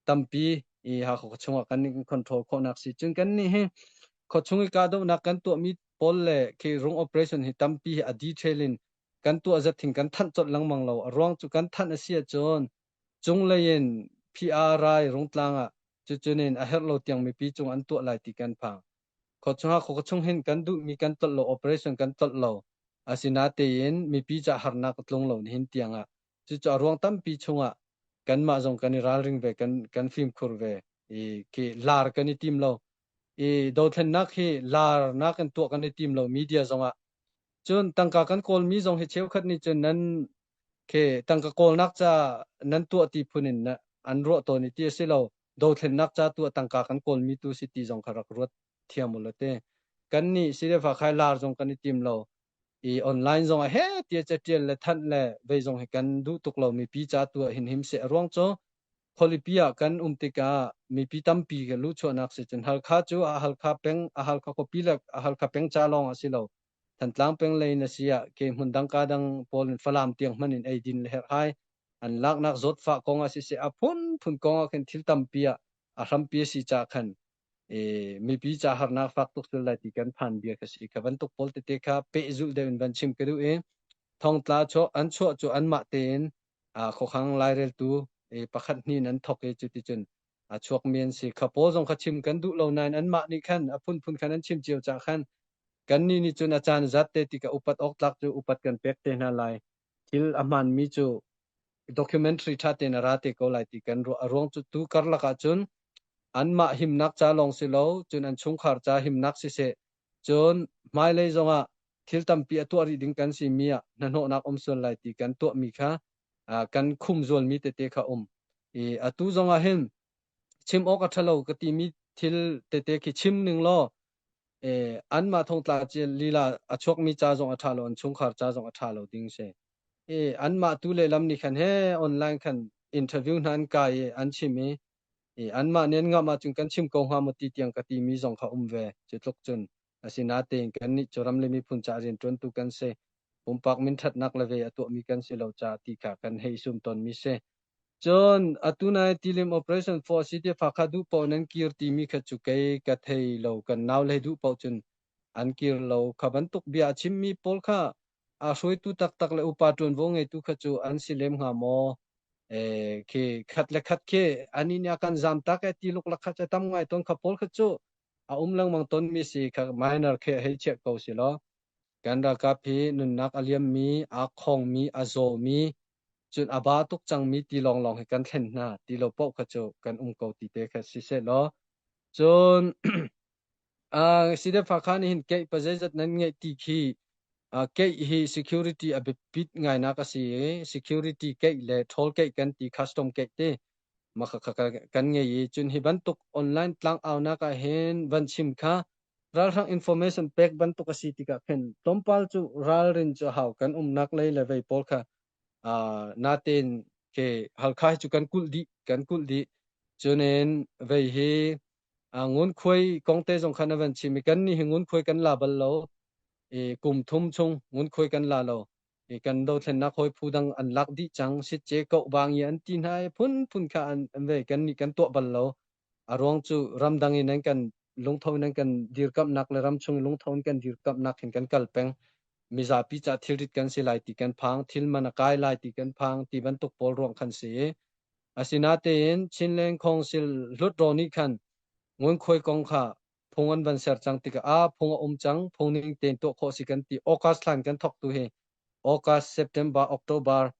Speaker 4: tampi i Hakha khuachung ah kan control khawhnak si. Cun kan nih hi khuachung i kahdohnak kan tuahmi pawl le khi rung operation hi tampi hi a detail in kan tuah zat hin kan thanh colh lengmang lo. A ruang cu kan thanh a si ahcun cunglei in PRI Rungtlang ah cucun in a herh lo tiang mipi cung an tuah lai ti kan phang. Khuachung ah khuachung hin kan duhmi kan tlolh lo operation kan tlolh lo. Asinatein mipi ca harnak a tlung lo nihin tiang ah. Cucu a ruang tampi chungah kanmah zong kan i ralring ve, kan kan fimkhur ve. I khi lar kan i tim lo. I dothlennak hi larnak in tuah kan i tim lo media zongah. Cun tangka kan kawlmi zong hi cheukhat nih cun nan khi tangka kawlnak ca nan tuah ti phun in an ruah tawn i ti a si lo. Dothlennak ca tuah tangka kan kawlmi tu si ti zong kha rak ruat thiam u law te. Kan nih Silefa khai lar zong kan i tim lo. I online zong ah he tia catial le thanh le vei zong hi kan duh tuk lo mipi ca tu ah hin him seh. A ruang cu khualipi ah kan um tikah mipi tampi ka luhchuahnak si cun Halkha cu a Halkha peng a Halkha khuapi le a Halkha peng ca lawng a si lo. Thantlang peng lei na si ah ke hmun dang ka dang pawl in Falam tiang hman in eidin le herhhai an laknak zawtfah kong ah siseh a phunphun kong ah khin thil tampi ah a hrampi a si ca khan e mipi ca harnak fak tuk sul lai ti kan phan bia ka si. Kha bantuk pawl tete kha pehzulh deuh in van chim ka duh i thongtla chuah an chuah cu anmah tein a khuakhang laireltu e pakhat hnin an thok i cuticun a chuakmi an si. Kha pawl zong kha chim kan duh lo nain anmah nih khan a phunphun khan an chim cio cah khan kannih nih cun a caan zat te tikah upat awk tlak cu upat kan pek te hna lai. Thil a hmaanmi cu documentary ṭha tein a ra te ko lai ti kan ruah. A ruang cu tu karlak ah cun anmah himnak ca lawng si lo, cun an chungkhar ca himnak siseh, cun hmailei zongah thil tampi a tuah rih ding kan simi ah hnahnawhnak um sual lai ti kan tuahmi kha kan khumzualmi tete kha um. I atu zongah hin chim awk a ṭhalo ka timi thil tete khi chim ning law anmah thongtla lila a chuakmi ca zong a ṭha lo, an chungkhar ca zong a ṭha lo ding si. I anmah tu lehlam nih khan he online khan interview hna an kai i an chim i i anmah nih an ngamh ahcun kan chim ko hnga maw ti tiang ka timi zong kha um ve. Cu tluk cun asinatein kannih cu ram le miphun caah rianṭuantu kan si. Pumpak minṭhatnak le ve a tuahmi kan si lo caah ti kha kan hei sum tawnmi si. Cun atu nai Tilim Operation Force hi ti Hakha duh paoh nan kir timi kha cu kei ka thei lo. Kan nau le duh paoh cun an kir lo. Kha bantuk bia a chimmi pawl kha a hruaitu taktak le upa ṭuanvo ngeitu kha cu an si lem hnga maw? Eh, khi khat le khat khi ani nih a kan zam tak e ti luklak kha cu tam ngai tawn kha pawl kha cu a um lengmang tawnmi si kha minor khi hei chiah ko si law kan ralkap hi nunnak a liammi, aa khongmi, a zawmi, cun a ba tuk cangmi ti lawnglawng hi kan thlen hna ti lo paoh kha cu kan um ko ti te kha si seh law cun uh, CDF Hakha nih hin keih pa zeizat nan ngeih ti khi uh, keih hi security a biapit ngainak a si i security keih le ṭhawl keih kan ti custom keih ti mah kha kan ngei i cun hi bantuk online tlangaunak ah hin van chim kha ralhrang information pek bantuk a si tikah khin tlawmpal cu ralrin cu hau kan umnak lei le vei pawl kha uh, natein ke Halkha hi cu kan kulh dih kan kulh dih cunin vei hi uh, ngunkhuai kong te zong kha na van chim i kan nih hi ngunkhuai kan la bal lo i kum thum chung ngunkhuai kan la lo i kan dothlennak hawi phu dang an lak dih cang sitce koh bang i an ti hna i phun phun kha an an vei kan nih kan tuah bal lo A ruang cu ramdang in an kan lungtho in an kan dirkamhnak le ramchung lungtho in kan dirkamhnak hin kan kal peng. Mizapi ca thilrit kan si lai ti kan phang, thil man a kai lai ti kan phang ti bantuk pawl ruang khan si i asinatein Chinland Council Hluttaw nih khan ngunkhuai kong kha phung an van ser cang tikah a phung a um cang phung ning tein tuah khawh si kan ti August thlan kan thok tu hi August September October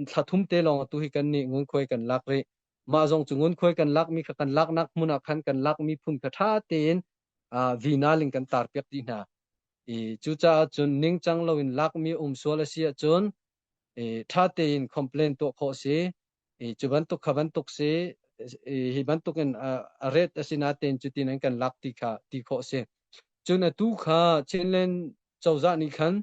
Speaker 4: thla thum te lawng atu hi kan nih ngunkhuai kan lak rih Mah zong cu ngunkhuai kan lakmi kha kan laknak hmun ah khan kan lakmi phun kha ṭha tein uh, vinal in kan tarpiak dih hna. I cucaah cun ningcang loin lakmi um sual a si ahcun i ṭha tein complain tuah khawh si. I cu bantuk kha bantuk si. I hi bantuk in a ret a si natein cutin an kan lak ti kha ti khawh si. Cun atu kha Chinland cozah nih khan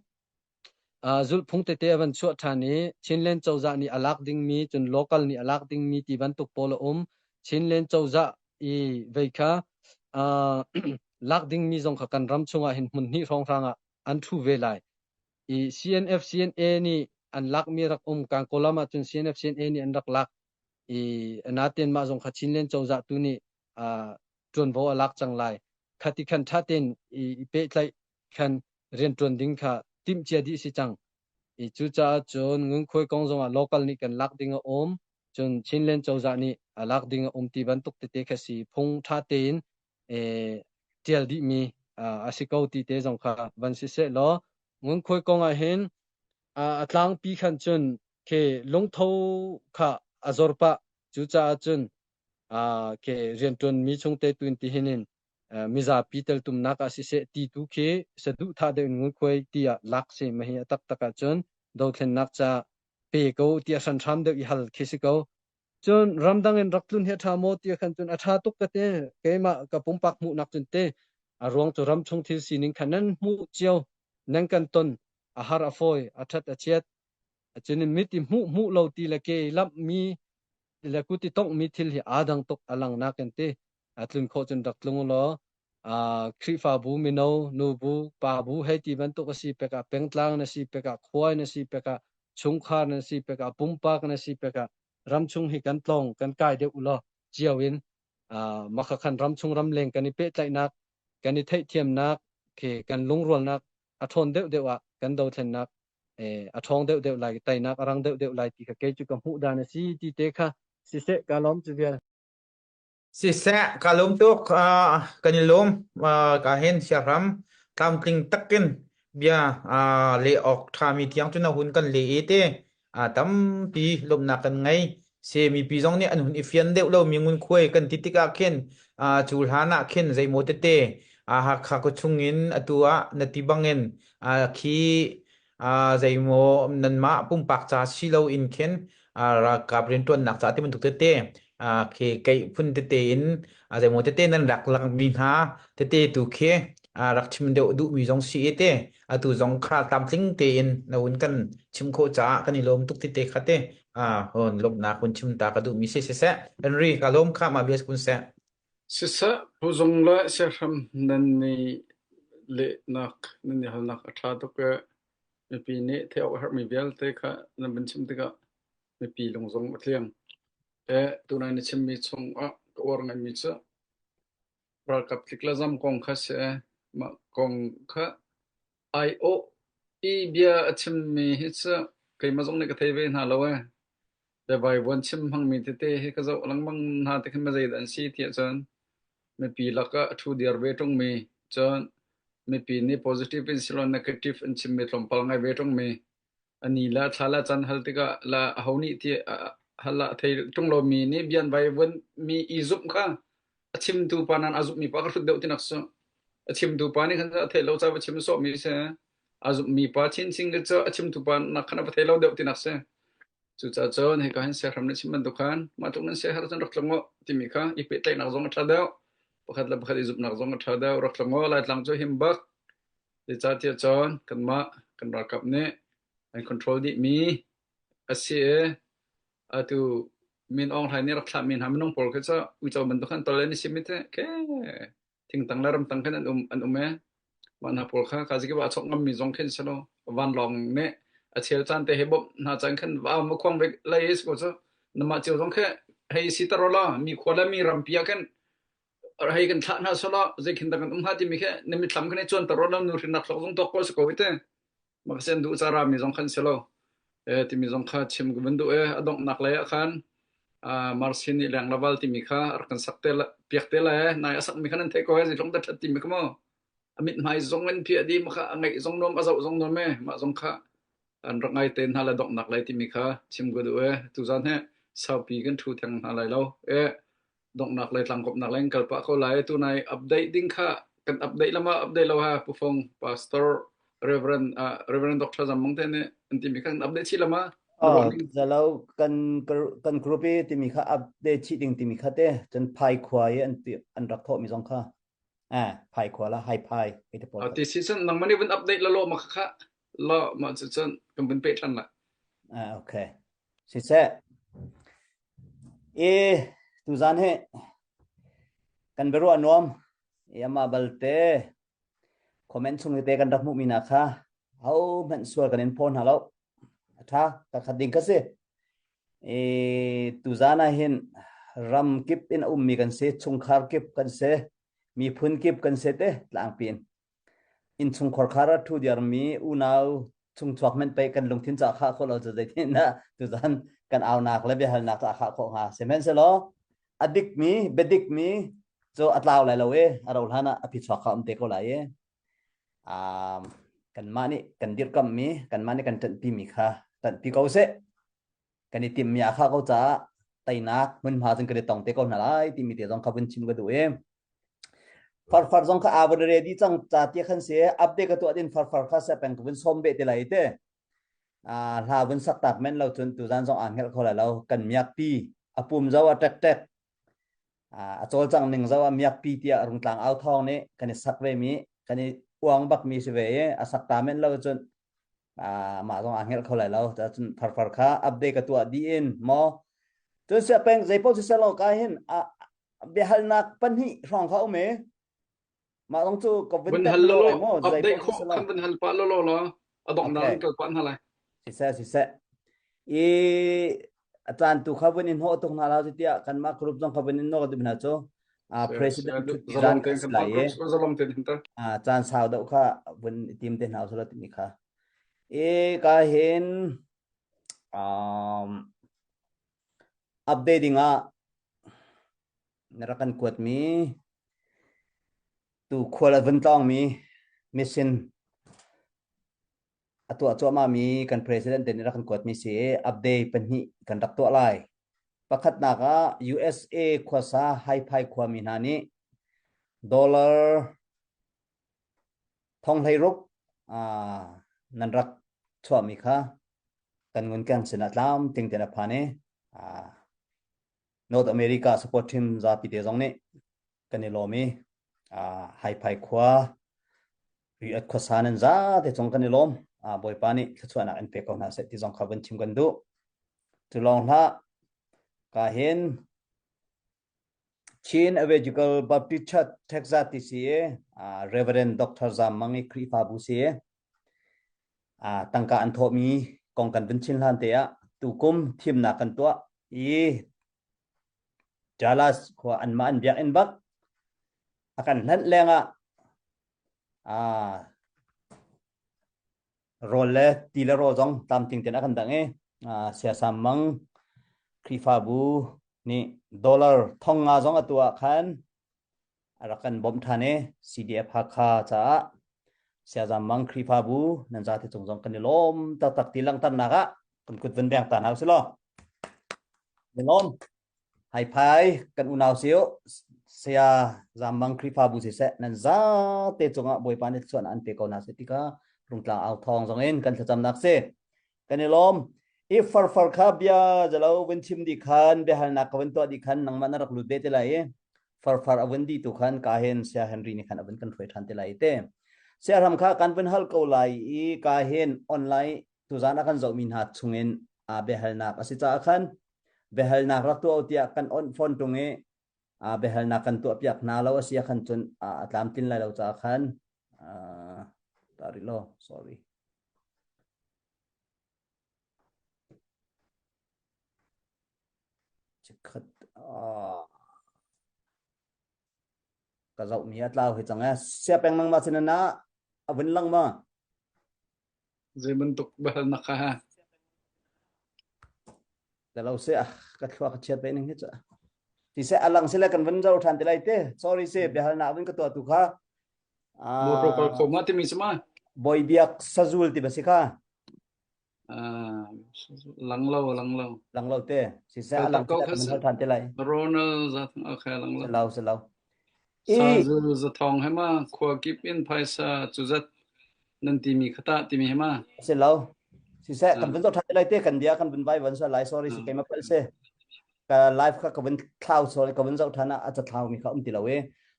Speaker 4: Zulhphung tete a van chuah ṭhan i Chinland cozah nih a lak dingmi cun local nih a lak dingmi ti bantuk pawl a um. Chinland cozah i vei kha lak dingmi zong kha kan ram chungah hin hmun hnih hrawnghrang ah an ṭhu ve lai. I CNF CNA nih an lakmi rak um. Kangkawlam ahcun CNF CNA nih an rak lak i natein mah zong kha Chinland cozah tu nih ṭuanvo a lak cang lai. Khati khan ṭha tein i pehtlaih khan rianṭuan ding kha timhcia dih si cang. I cucaah cun ngunkhuai kong zongah local nih kan lak ding a um, cun Chinland cozah nih a lak ding a um ti bantuk tete kha si phung ṭha tein ṭial dihmi a si ko ti te zong kha van si seh law ngunkhuai kong ah hin a tlangpi khan cun khi lungtho kha a zor pah cucaah cun ke rianṭuanmi chungte tu in ti hin in mizapi teltumnak ah siseh ti tu khi saduhthah deuh in ngunkhuai tiah lak si ma hi a taktak ahcun dothlennak ca pe ko tiah hranhram deuh i hal khi si ko. Cun ramdang in rak tlun hi a ṭha maw ti khan cun a ṭha tuk ka ti keimah ka pumpak hmuhnak cun te a ruang cu ramchung thil sining kha nan hmuh cio nan kan ton a har a fawi a ṭhat a chiat cun mit i hmuh hmuh lo ti le ke i lamhmi le kut i tonghmi thil hi aa dang tuk a langnak in ti a tlun khawh cun rak tlung law Khrihfabu mino nubu pabu hei ti bantuk a si pek ah pengtlang na si pek ah khuai na si pek ah chungkhar na si pek ah pumpak na si pek ah ramchung hi kan tlong kan kai deuh ulaw cio in maka khan ramchung ramleng kan i pehtlaihnak kan i theihthiamnak khi kan lungrualnak a ṭhawn deuh deuh ah kan dothlennak a ṭhawng deuh deuh lai teinak a rang deuh deuh lai ti kha kei cu ka hmuh dan a si ti te kha siseh ka lawm cu vial
Speaker 7: Siseh, ka lawm tuk. Uh, kan i lawm. Uh, ka hin siaram tlamtling takin bia uh, le awk ṭhami tiang cun a hun kan le i te uh, tampi lawmhnak kan ngei. Se mipi zong nih an hun i fian deuh lo mi ngunkhuai kan ti tikah khin uh, cu hlan ah khin zeimaw tete uh, Hakha khuachung in atu ah na ti bangin uh, khi uh, zeimaw nanmah pumpak ca si lo in khin uh, ralkap rianṭuannak ca ti bantuk tete uh, khi keih phun tete in uh, zeimaw tete nan rak lakmi hna tete tu khi uh, rak chim deuh duhmi zong si i te atu zong kha tlamtling tein na un kan chim khawh caah kan i lawm tuk tete kha te uh, hon lawmhnak hun chim ta ka duhmi si siseh Henry ka lawm kha ma bias kun seh
Speaker 2: Siseh, Puzung le Siahram nan i lehnak, nan i halnak a ṭha tuk i mipi nih theih awk a herhmi vialte kha nan van chim tikah mipi lung zong a tliang. Eh, tunai na chimmi chung ah ka uar ngaimi cu ralkap tlik le zam kong kha si. Mah kong kha aiawh i bia a chimmi hi cu keimah zong nih ka thei ve hna lo ee. Biavaivuan chim hmangmi tete hi ka zoh lengmang hna ti khin zeidah an si tiah cun mipi lakah a ṭhu diar ve ṭungmi, cun mipi nih positive in silo negative in chimmi tlawmpal ngai ve ṭungmi, a ni le a thla le a caan hal tikah le aho nih ti hal ah a thei ṭung lomi nih bia an vaivuanmi i zumh kha a chimtu pa nan a zumhmi pa ka hrut deuh tinak cu. A chimtu pa nih khan a theih lo ca va chim sawhmi si. A zumhmi pa chinchin cu a chimtu pa nak khan a va thei lo deuh tinak si. Cucaah cun hika hin siahram na chim bantuk khan mah tluk nan siaherh cun rak tlung u timi kha i pehtlaihnak zong a ṭha deuh. Pakhat le pakhat i zumhnak zong a ṭha deuh. Rak tlung u, Laitlang cu him bak. Zeicahtiah cun kanmah kan ralkap nih an control dihmi a si i atu Min Aung Hlaing nih rak thlahmi hna minung pawl khi cu uico bantuk khan tol an i sim i teh ke thingtang le ramtang khin an um an um e. Mah hna pawl kha kazikip ah a chok ngammi zong khin si lo. Vanlawng nih a chel caan te he bawmh hna caan khan va ma khuang ve lei si ko cu. Namah cio zong khi hei si tar la mi khua le mi rampi ah khin hei kan thlah hna sala zei khin dah kan um hnga timi khi na mitthlam khan i cuan tar la nu hrin nak hlok zong tok ko si ko ite. Mah sen duh cara mi zong khan si lo. E timi zong kha chim ka van duh e a donghnak lei ah khan Marsin nih leng laval timi kha rak kan sak te piak te lai nai a sak mi khan an theih ko he zeitlung dah ṭhat timi kha mu a mithmai zong in phiah dih kha a ngaih zong nuam a zoh zong nuam e mah zong kha an rak ngai te hna le donghnak lei timi kha chim ka duh e tuzan he saupi kan ṭhu theng hna lai lo e donghnak lei tlangkawmnak lei in kal pah ko lai. Tunai update ding kha kan update lama update lo ha Pufong Pastor Reverend uh, Reverend Dr. Zammang te nih an timi kha kan update chih lama
Speaker 1: Oh, zalo kan kan group i timi kha update chih ding timi kha te cun phai khua i an an rak thawh mi zong kha eh phai khua la hai phai ke te pawl
Speaker 2: ti si cun nangmah nih vun update la lo ma kha lo ma cu cun kan vun pe than la
Speaker 1: ah okay siseh I tuzan hi kan biaruah nuam i amah balte comment chung te kan rak hmuhmi hna kha hohmanh sual kan in phaw hna lo. A ṭha ka khat ding ka si. I tuzan ah hin ram kip in a ummi kan si, chungkhar kip kan si, miphun kip kan si te tlangpi in. Innchungkhar khar a ṭhu diarmi unau chungchuak hmanh pei kan lungthin ca khah khawh lo cu zeitin dah tuzan kan aunak le biahalnak ca khah khawh hnga. Sihmanhsehlaw a dikmi biadikmi cu a tlau lai lo i a rauh hlan ah a phichuak kha um te ko lai i um, kanmah nih kan dirkammi kanmah nih kan ṭanhpimi kha ṭanhpi ko seh. Kan i timhmi a khah ko caah teinak hmunhma cun kan i tong te ko hna lai timi te zong kha vun chim ka duh i Farfar zong kha aa vun ready cang ca ti khan si update ka tuah din farfar kha se peng ka vun som be te lai te a hla vun sak tak men lo cun tuzan zong aa hngelh kho lai lo kan miak pi a pum zo a tek tek a cawlcang ning zo a miak pi tiah rungtlang au thawng nih kan i sak ve mi kan i uang bak mi si ve i a sak ta men lo cun mah zong aa hngelh kho lai lo cun farfar kha update ka tuah dih in maw cun sia peng zeipaoh si selaw ka hin biahalnak pahnih hrawng kha um i mah zong cu ka vun
Speaker 2: vun hal lo update khawh khan vun hal pah lo lo la a donghnak in kal pah hna lai
Speaker 1: siseh siseh i a caan tu kha vun in hnawh tuk hna la tiah kanmah group zong kha vun in nawk hna cu president thut zan kha si lai i caan sau deuh kha vun i tim te hna usila timi kha i ka hin um, update ding ah na rak kan kuatmi tu khual a vun tlawngmi mission a tuah cuahmahmi kan president te nih rak kan kuatmi si i update pahnih kan rak tuah lai. Pakhatnak ah USA khuasa Haiphai khuami hna nih dollar thong 16 nan rak chuahmi kha kan ngunkeng sinah tlamtling tein a phan i North America support team zapi te zong nih kan i lawm i Haiphai khua Riyadh khuasa nan zate cung kan i lawm. Bawipa nih thluachuahnak in pe ko hna seh ti zong kha vun chim kan duh. Cu lawng hlah ka hin Chin Evangelical Baptist Church Texas ti si i Reverend Dr. Zam Mang i Khrihfabu si i tangka an thawhmi kong kan vun chin hlan te ah tukum thimnak kan tuah i. Dallas khua anmah an biakinn bak a kan hlanh lengah rawl le ti le rawl zong tlamtling tein a kan dangh i siasam mang Khrihfabu nih dollar 500 zong atu ah khan a rak kan bawmh ṭhan i CDF Hakha caah Siazam Mang Khrihfabu nan zate cung zong kan i lawm taktak ti langhternak ah kan kut vun beng ta hna usih law. Ni lawm. Hai phai kan unau siu saya Zam Mang Khrihfabu siseh nan zate cungah Bawipa nih thluachuah an pe ko hna seh ti kha rungtlang au thawng zong in kan thlacamnak si. Kan i lawm. I farfar kha bia zalo vun chim dih khan biahalnak ka vun tuah dih khan nangmah na rak lut ve te lai i farfar a vun dih tu khan ka hin Saya Henry nih khan a vun kan hruai ṭhan te lai te. Saya Ram kha kan vun hal ko lai i ka hin online tuzan a kan zohmi hna chungin aa biahalnak a si caah khan biahalnak rak tuah u tiah kan on phone ṭung i aa biahalnak kan tuah piak hna lo a si ah khan cun a tlamtlin lai lo caah khan ta rih law sorry. Chikkhat ah ka zohmi a tlau hi cang ee. Sia peng nangmah sin na a vun lang ma?
Speaker 2: Zei bantuk biahalnak kha ha?
Speaker 1: Ka lo se ka thluak ka chiat ve ning hi cu. Ti se alang sile kan vun zo than te lai te. Sorry se biahalnak vun ka tuah tu kha.
Speaker 2: Motor kal kho ma timi cu ma?
Speaker 1: Bawi biak sazul ti ba si kha.
Speaker 2: Lang lo lang lo.
Speaker 1: Lang lo te. Si se alang
Speaker 2: ko
Speaker 1: sile kan hal than te lai.
Speaker 2: Ronald za okay lang lo.
Speaker 1: Se lo se lo.
Speaker 2: Sazul zathong he ma khua kip in phaisa cu zat nan timi kha tah timi he ma?
Speaker 1: Si lo. Siseh kan vun zoh ṭhan te lai te kan bia kan vun vai van sual lai sorry si keimah palh si. Ka live kha ka vun thlau sorry ka vun zoh ṭhan ah a cathlau mi kha um ti lo i.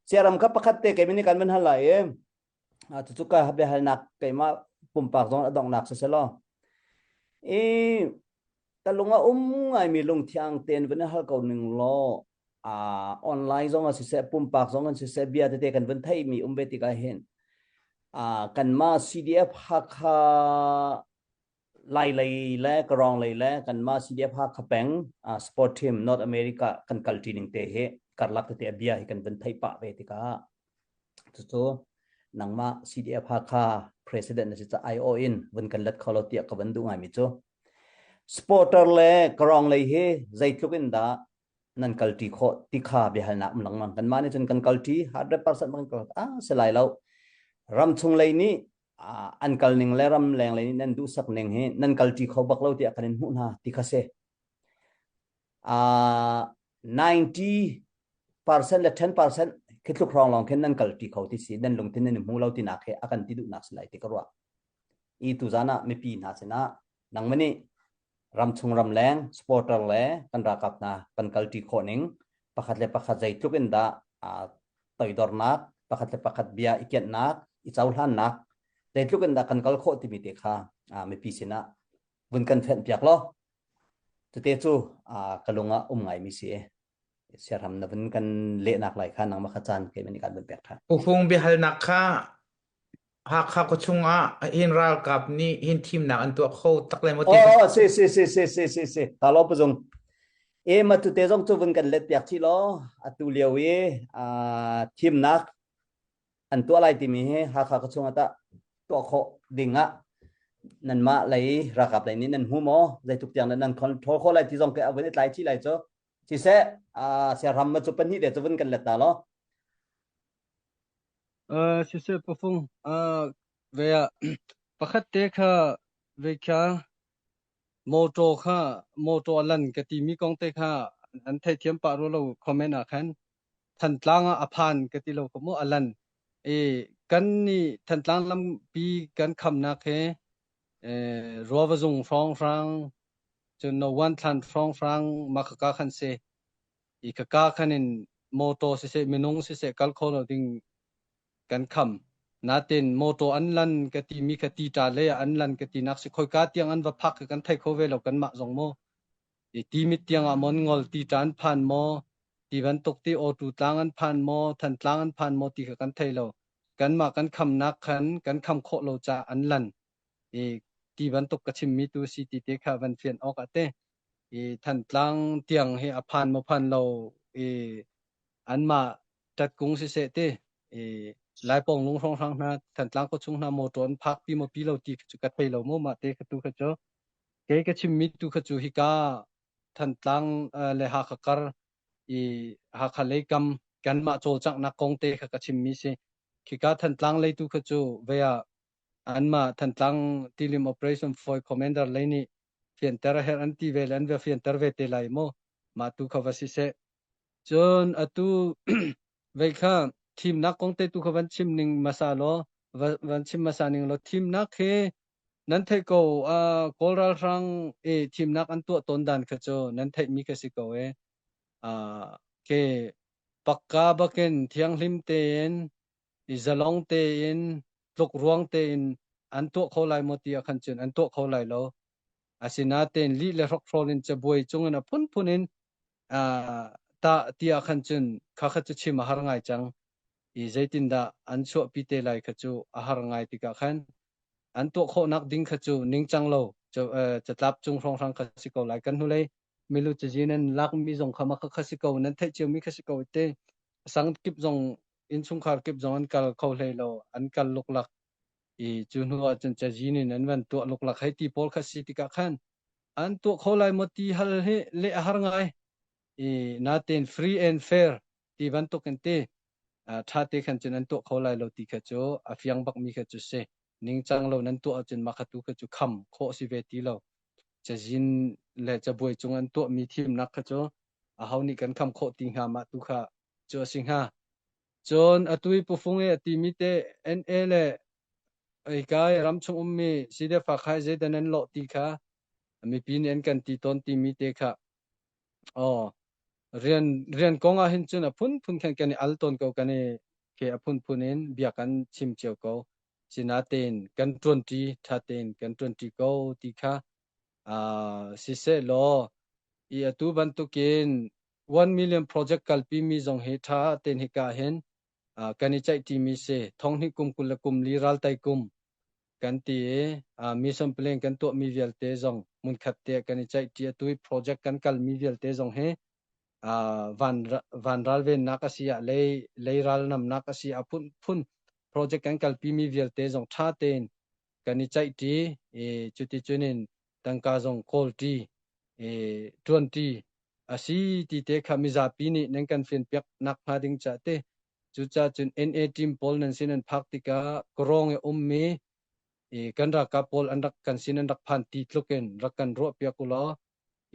Speaker 1: Siaram kha pakhat te keimah nih kan vun hal lai i cucu ka biahalnak keimah pumpak zong a donghnak si selaw. I ka lung a um ngaimi lungthiang tein vun i hal ko ning law uh, online zong ah siseh pumpak zong an siseh bia tete kan vun theihmi um ve tikah hin uh, kanmah CDF Hakha Lai lei le Karong lei le kanmah CDF Hakha peng uh, sport team North America kan kal ṭi ning te hi karlak tete a bia hi kan vun theih pah ve tikah cucu nangmah CDF Hakha president na si ca IO in vun kan let kho lo tiah ka van duh ngaimi cu supporter le Karong lei hi zeitluk in dah nan kalṭi khawh ti kha biahalnak um lengmang. Kanmah nih cun kan kalṭi 100% kan kal ah si lai lo. Ram chung lei nih an kal ning le ram leng lei nih nan duhsak ning hi nan kalṭi kho bak lo tiah kan in hmuh hna ti kha si. Uh, 90% le 10% khi tluk hrawng lawng khin nan kalṭi kho ti si nan lungthin nan i hmu lo tinak he a kan ti duhnak si lai ti ka ruah. I tuzan ah mipi hna sinah nangmah nih ramchung ramleng supporter le kan ralkap hna kan kalṭi khawh ning pakhat le pakhat zeitluk in dah aa toidornak pakhat le pakhat bia i kianhnak i cohlannak zeitluk in dah kan kal khawh timi te kha mipi sinah vun kan fenh piak law cute cu ka lung ah um ngaimi si i siaram na vun kan lehnak lai kha nangmah kha caan keimah nih kan vun pek ṭhan.
Speaker 7: Ufung biahalnak kha Hakha khuachung ah hin ralkap nih hin thimnak an tuah kho tak lai maw ti
Speaker 1: Oh, si si si si si si si. Ta lo pazung. E ma tu te zong cu vun kan let piak chi law atu lio i thimnak an tuah lai timi hi Hakha khuachung ah tah tuah khawh ding ah nanmah lei ralkap lei nih nan hmu maw zeitluk tiang nan control khawh lai ti zong ke a vun i tlai chi lai cu siseh siaram ma cu pahnih te cu vun kan let ta law
Speaker 4: Uh, siseh pafung uh, ve ah pakhat te kha ve kha motor kha motor lan ka ti mi kong te kha an theithiam pah ro lo comment ah khan Thantlang ah a phan ka ti lo ko mu a lan i kan nih Thantlang lampi kan khamnak he eh, Ruavazung hrawnghrang cun No One Thlan hrawnghrang makhaka khan si i khaka khan in motor siseh minung siseh kal kho lo ding kan kham natin motor an lan ka ti mi kha ti ta le an lan ka ti nak si khoika tiang an va phak kan thei kho ve lo kan mah zong mo i Timit tiang ah maw an ngol, Tita an phan maw, ti bantuk ti Awtu tlang an phan maw, Thantlang an phan maw ti kha kan thei lo. Kanmah kan khamnak khan kan kham khawh lo caah an lan. I ti bantuk ka chimmi tu si ti te kha van fian awk ah te. I Thantlang tiang hi a phan maw phan lo i anmah ṭatkung siseh ti i Laipawng lung hrawnghrang hna Thantlang khuachung hna motor an phak pi maw pi lo ti cu ka thei lo mu mah te kha tu kha cu kei ka chimmi tu kha cu hika Thantlang le Hakha kar i Hakha lei kam kanmah cawlcanghnak kong te kha ka chimmi si. Khika Thantlang lei tu kha cu vei ah anmah Thantlang Tilim Operation Foi Commander lei nih fianter a herh an ti ve le an va fianter ve te lai maw mah tu kha va si seh. Cun atu vei kha thimnak kong te tu kha van chim ning hmasa law van chim hmasa ning law thimnak hi nan theih ko uh, Kawl ralhrang i thimnak an tuah tawn dan kha cu nan theihmi kha si ko e. Uh, ke pakka bakin thianghlim tein i zalong tein tlukruang tein an tuah kho lai maw ti ah khan cun an tuah kho lai lo. Asinain lih le hrokhrawl in cabuai cungin a phunphun in uh, tah ti ah khan cun kha kha cu chim a har ngai cang. I zeitindah an chuahpi te lai kha cu a har ngai tikah khan an tuah khawhnak ding kha cu ningcang lo catlap cung hrawnghrang kha si ko lai. Kan hnulei milu cazin an lakmi zong kha mah kha si ko nan theih ciomi kha si ko te sang kip zong innchungkhar kip zong an kal kho hlei lo an kal luklak i cu hnu ah cun cazin in an van tuah luklak hei ti pawl kha si tikah khan an tuah kho lai maw ti hal hi leh a har ngai i natin free and fair ti bantuk in ti ṭha te khan cun an tuah kho lai lo ti kha cu a fiang bakmi kha cu si. Ningcang lo nan tuah ahcun mah kha tu kha cu kham khawh si ve ti lo. Cazin le cabuai cung an tuahmi thimnak kha cu aho nih kan kham khawh ti hnga mah tu kha cu a si hnga. Cun atu i Pufung i a timi te NA le hika i ramchung ummi CDF khai zeidah nan lawh ti kha mipi nih an kan ti tawn timi te kha Aw, rian rian kong ah hin cun a phunphun khan kan i al tawn ko kan i ke a phunphun in bia kan chim cio ko. Sinain kan ṭuanṭi ṭha tein kan ṭuanṭi ko ti kha aa siseh law i atu bantukin 1 million project kalpi mi zong hi ṭha tein hika hin kan i ceihṭimi si. Thonghnih kum 20 le kum li raltai kum kan ti i mission plan kan tuahmi vialte zong hmunkhat te kan i ceihṭi. Atu i project kan kalmi vialte zong hi van van ralvennak a si ah lei lei ral namnak a si ah phun project kan kalpimi vialte zong ṭha tein kan i ceihṭi i cuticun in tangka zong kawlṭi i ṭuanṭi a si ti te kha mizapi nih nan kan fianpiak nak hnga ding ca te Cucaah cun NA team pawl nan sin an phak tikah Kawrawng i ummi i kan ralkap pawl an rak kan sin an rak phan ti tluk in rak kan ruahpiak u law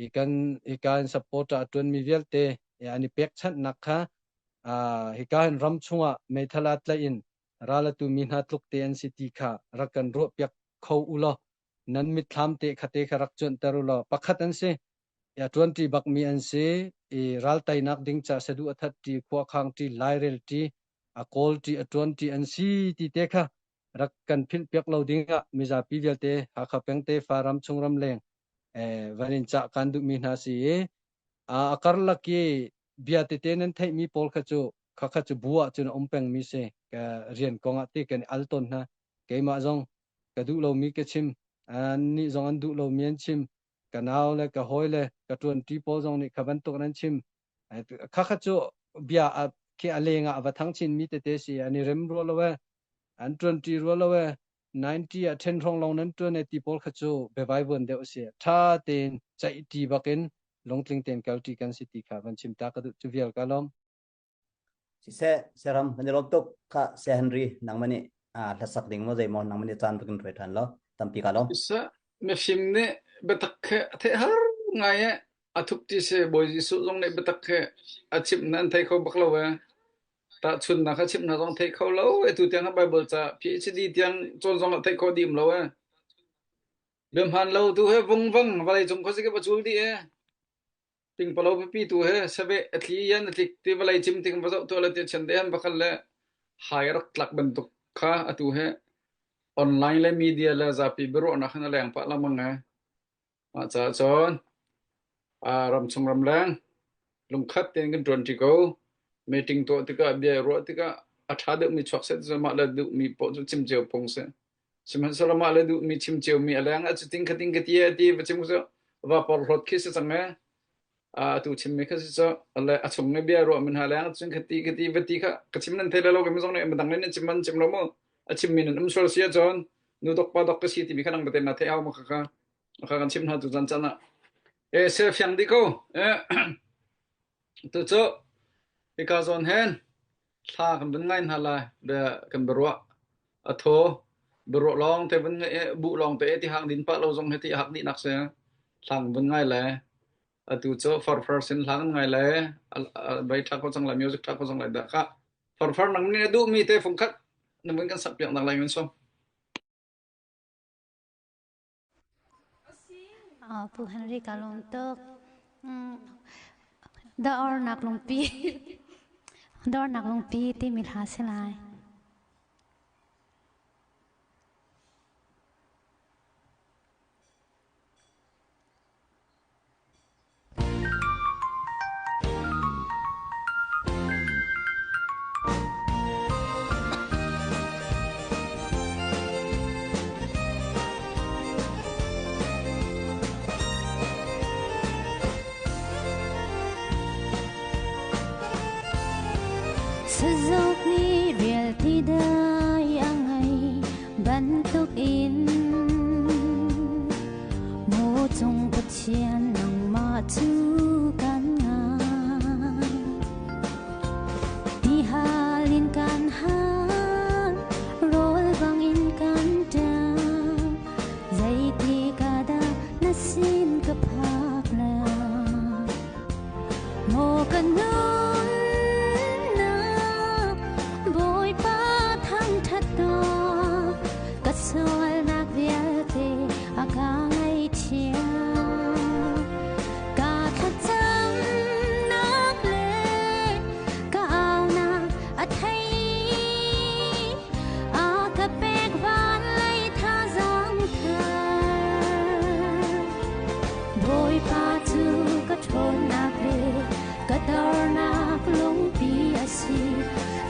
Speaker 4: i kan hika in supporter a ṭuanmi vialte an i pekchanhnak kha hika hin ram chungah meithal aa tlaih in ral a tumi hna tluk te an si ti kha rak kan ruahpiak kho u law nan mitthlam te kha te kha rak cuanhter u law pakhat an si A ṭuanṭi bakmi an si i ral teinak ding ca saduh a thatṭi, khuakhangṭi, lairelṭi, a kawlṭi, a ṭuanṭi an si ti te kha rak kan philhpiak lo dingah mizapi vialte Hakha peng tefa ramchung ramleng eh, van in cah kan duhmi hna si i a karlak i bia tete nan theihmi pawl kha cu kha kha cu bu ahcun a um pengmi si ka rian kong ah ti kan i al tawn hna keimah zong ka duh lomi ka chim annih zong an duh lomi an chim ka nau le ka hawi le ka ṭuanṭi pawl zong nih kha bantuk nan chim khakha cu bia a khi a leng ah a va thang chin mi tete si an i rem rua lo e an ṭuanṭi rua lo e 90 ah ṭhen hrawng lawng nan ṭuan e ti pawl kha cu biavai vuan deuh a si ṭha tein ceihṭi bakin lungtling tein kalṭi kan si ti kha van chim ta ka duh cu vial ka lawm
Speaker 1: Siseh, Siaram, kan i lawm tuk. Kha, Saya Henry, nangmah nih ah hlasak ding maw zeimaw nangmah nih caan rak in hruai ṭhan law tampi ka lawm.
Speaker 2: Siseh, mifim nih biatak he a theih har ngai e a thup ti si Bawi Jesuh zong nih biatak he a chimh na an thei kho bak lo e. Tahchunnak a chimh hna zong thei kho lo e tu tiang Bible ca PhD tiang cawn zong ah thei kho dim lo e. Biahman lo tu he vungvang vawlei cung khuasikip a cul dih e. Pingpalo pipi tu he saveh a thli in a tlik ti vawlei cim tik va zoh tuah le ti chian te han bakal le hai rak tlak bantuk kha atu he online le media le zapi biaruahnak khan a leng pah lengmang e. Mah caah cun ramchung ramleng lungkhat tein kan ṭuanṭi ko. Meeting tuah tikah bia i ruah tikah a ṭha deuhmi chuak seh ti mah le duhmi paoh cu chim cio phung si. Sihmanhsehlaw mah le duhmi chim ciomi a leng ah cutin khatin ka ti e ti va chim cu va porhlawt khi si cang e. Atu chimmi kha si cu le a chung i bia ruah min ha leng cun khati khati vati kha ka chim nan thei lo ka mi zong nih midang nih nan chim man chim lo mu a chimmi nan um sual si ahcun nu dok pa dok ka si timi kha nang bate na thei hau ma kha kha kha kan chim hna tu chan chan ah e se fiang di ko e tu cu hika zawn hen thla kan vun ngai hna lai bia kan biaruah a thaw biaruah lawng te vun ngai bu lawng te ti hang din pa lo zong he ti hak dih nak se thla kan vun ngai le atu cu farfar sin hla kan ngai le bai tha ko cang lai music tha ko cang lai dah kha farfar nang nih na duh mi te fungkhat na vun kan sak piak nak lai min som.
Speaker 6: Pu Henry ka lawm tuk. Dawrnak lungpi Dawrnak lungpi timi hla si lai. Sazuk nih rialti dai a ngei bantuk in Maw cung Pathian nangmah cu kan ngai. Tihal in kan hal, rawl bangin kan ṭang. Zeitik ah dah na sin ka phak lai? Maw ka nunnak Bawipa thangṭhat tuah, ka sualnak vialte a ka ngaihthiam. Ka thlacamnak le ka aunak a thei i a ka pek van lei thazaang thar. Bawipa cu ka ṭhawnnak le ka dornak lungpi a si,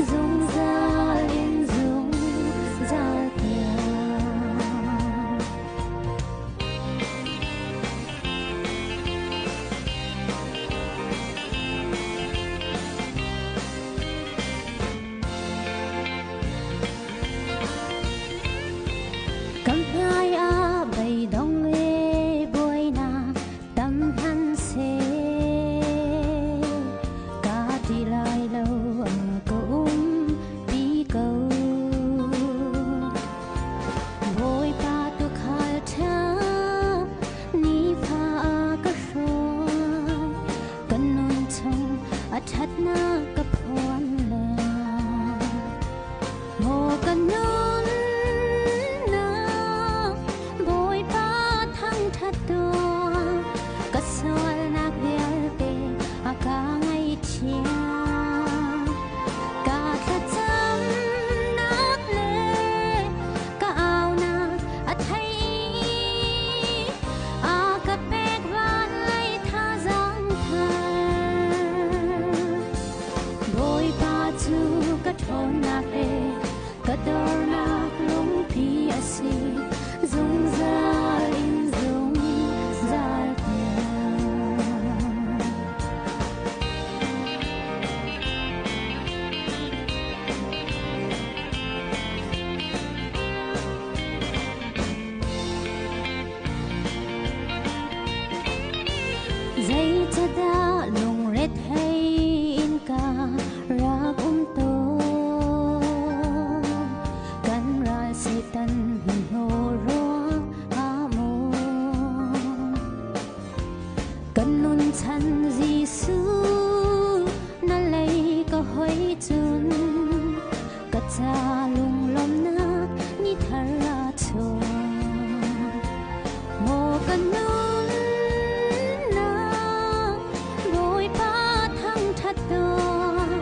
Speaker 6: zungzal in zungzal tiang. Kan hmai ah beidong le buainak tam hmanhseh ka ti lai lo a ka umpi ko. Bawipa tuukhal ṭha nifa a ka hruai kan nun chung a ṭhatnak ka phuan lai. Maw ka nunnak Bawipa thangṭhat tuah, ka sualnak vialte a ka ngaihthiam. Ka thlacamnak le ka aunak a thei i a ka pek van lei thazaang thar. Bawipa cu ka ṭhawnnak le ka dornak lungpi a si, zungzal in zungzal tiang. Zeicahdah lungrethei in ka rak um tawn? Kan ral Satan hnu ruang ah maw? Kan nun chan Jesuh na lei ka hoi cun ka ca lunglawmhnak ni thar a chuak. Maw ka nunnak Bawipa thangṭhat tuah,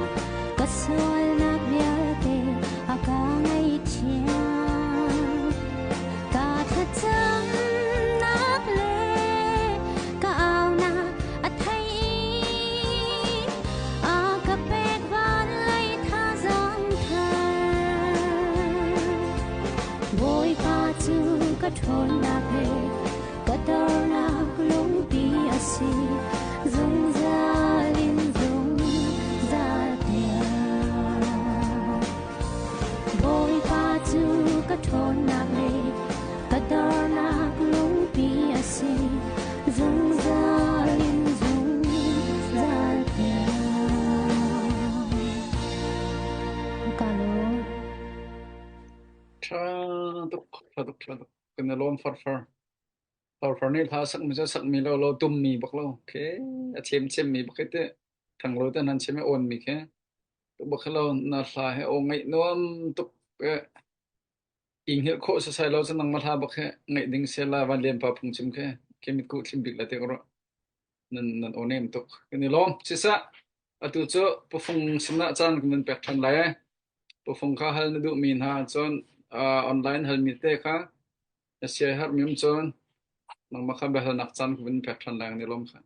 Speaker 6: ka sualnak vialte a ka ngaihthiam. Ka thlacamnak le ka aunak a thei i a ka pek van lei thazaang thar. ṭhawnnak le ka dornak lungpi a si zungzal in zungzal tiang. Ka lawm.
Speaker 2: Ṭha tuk, ṭha tuk, ṭha tuk. Kan i lawm farfar. Farfar nih hla sakmi cu sakmi lo lo tummi bak lo. Khi a chem chemmi bak hi teh. Thang lo te nan chem i awnmi khi. Tu bak lo na hla he aw ngaih nuam tuk eh. I hngilh khawh sasai lo cu nangmah hla bak hi ngaih ding se la van lian pa phungchim khi khi mitkuh thlim bik la te ka ruah. Nan nan aw nem tuk. Kan i lawm. Sisah atu cu pufung sinah caan kan van pek ṭhan lai. Pufung kha hal na duhmi hna cun uh, online halmi te kha na sia herhmi um cun nangmah kha biahalnak caan ka vun pek ṭhan lai kan i lawm kha.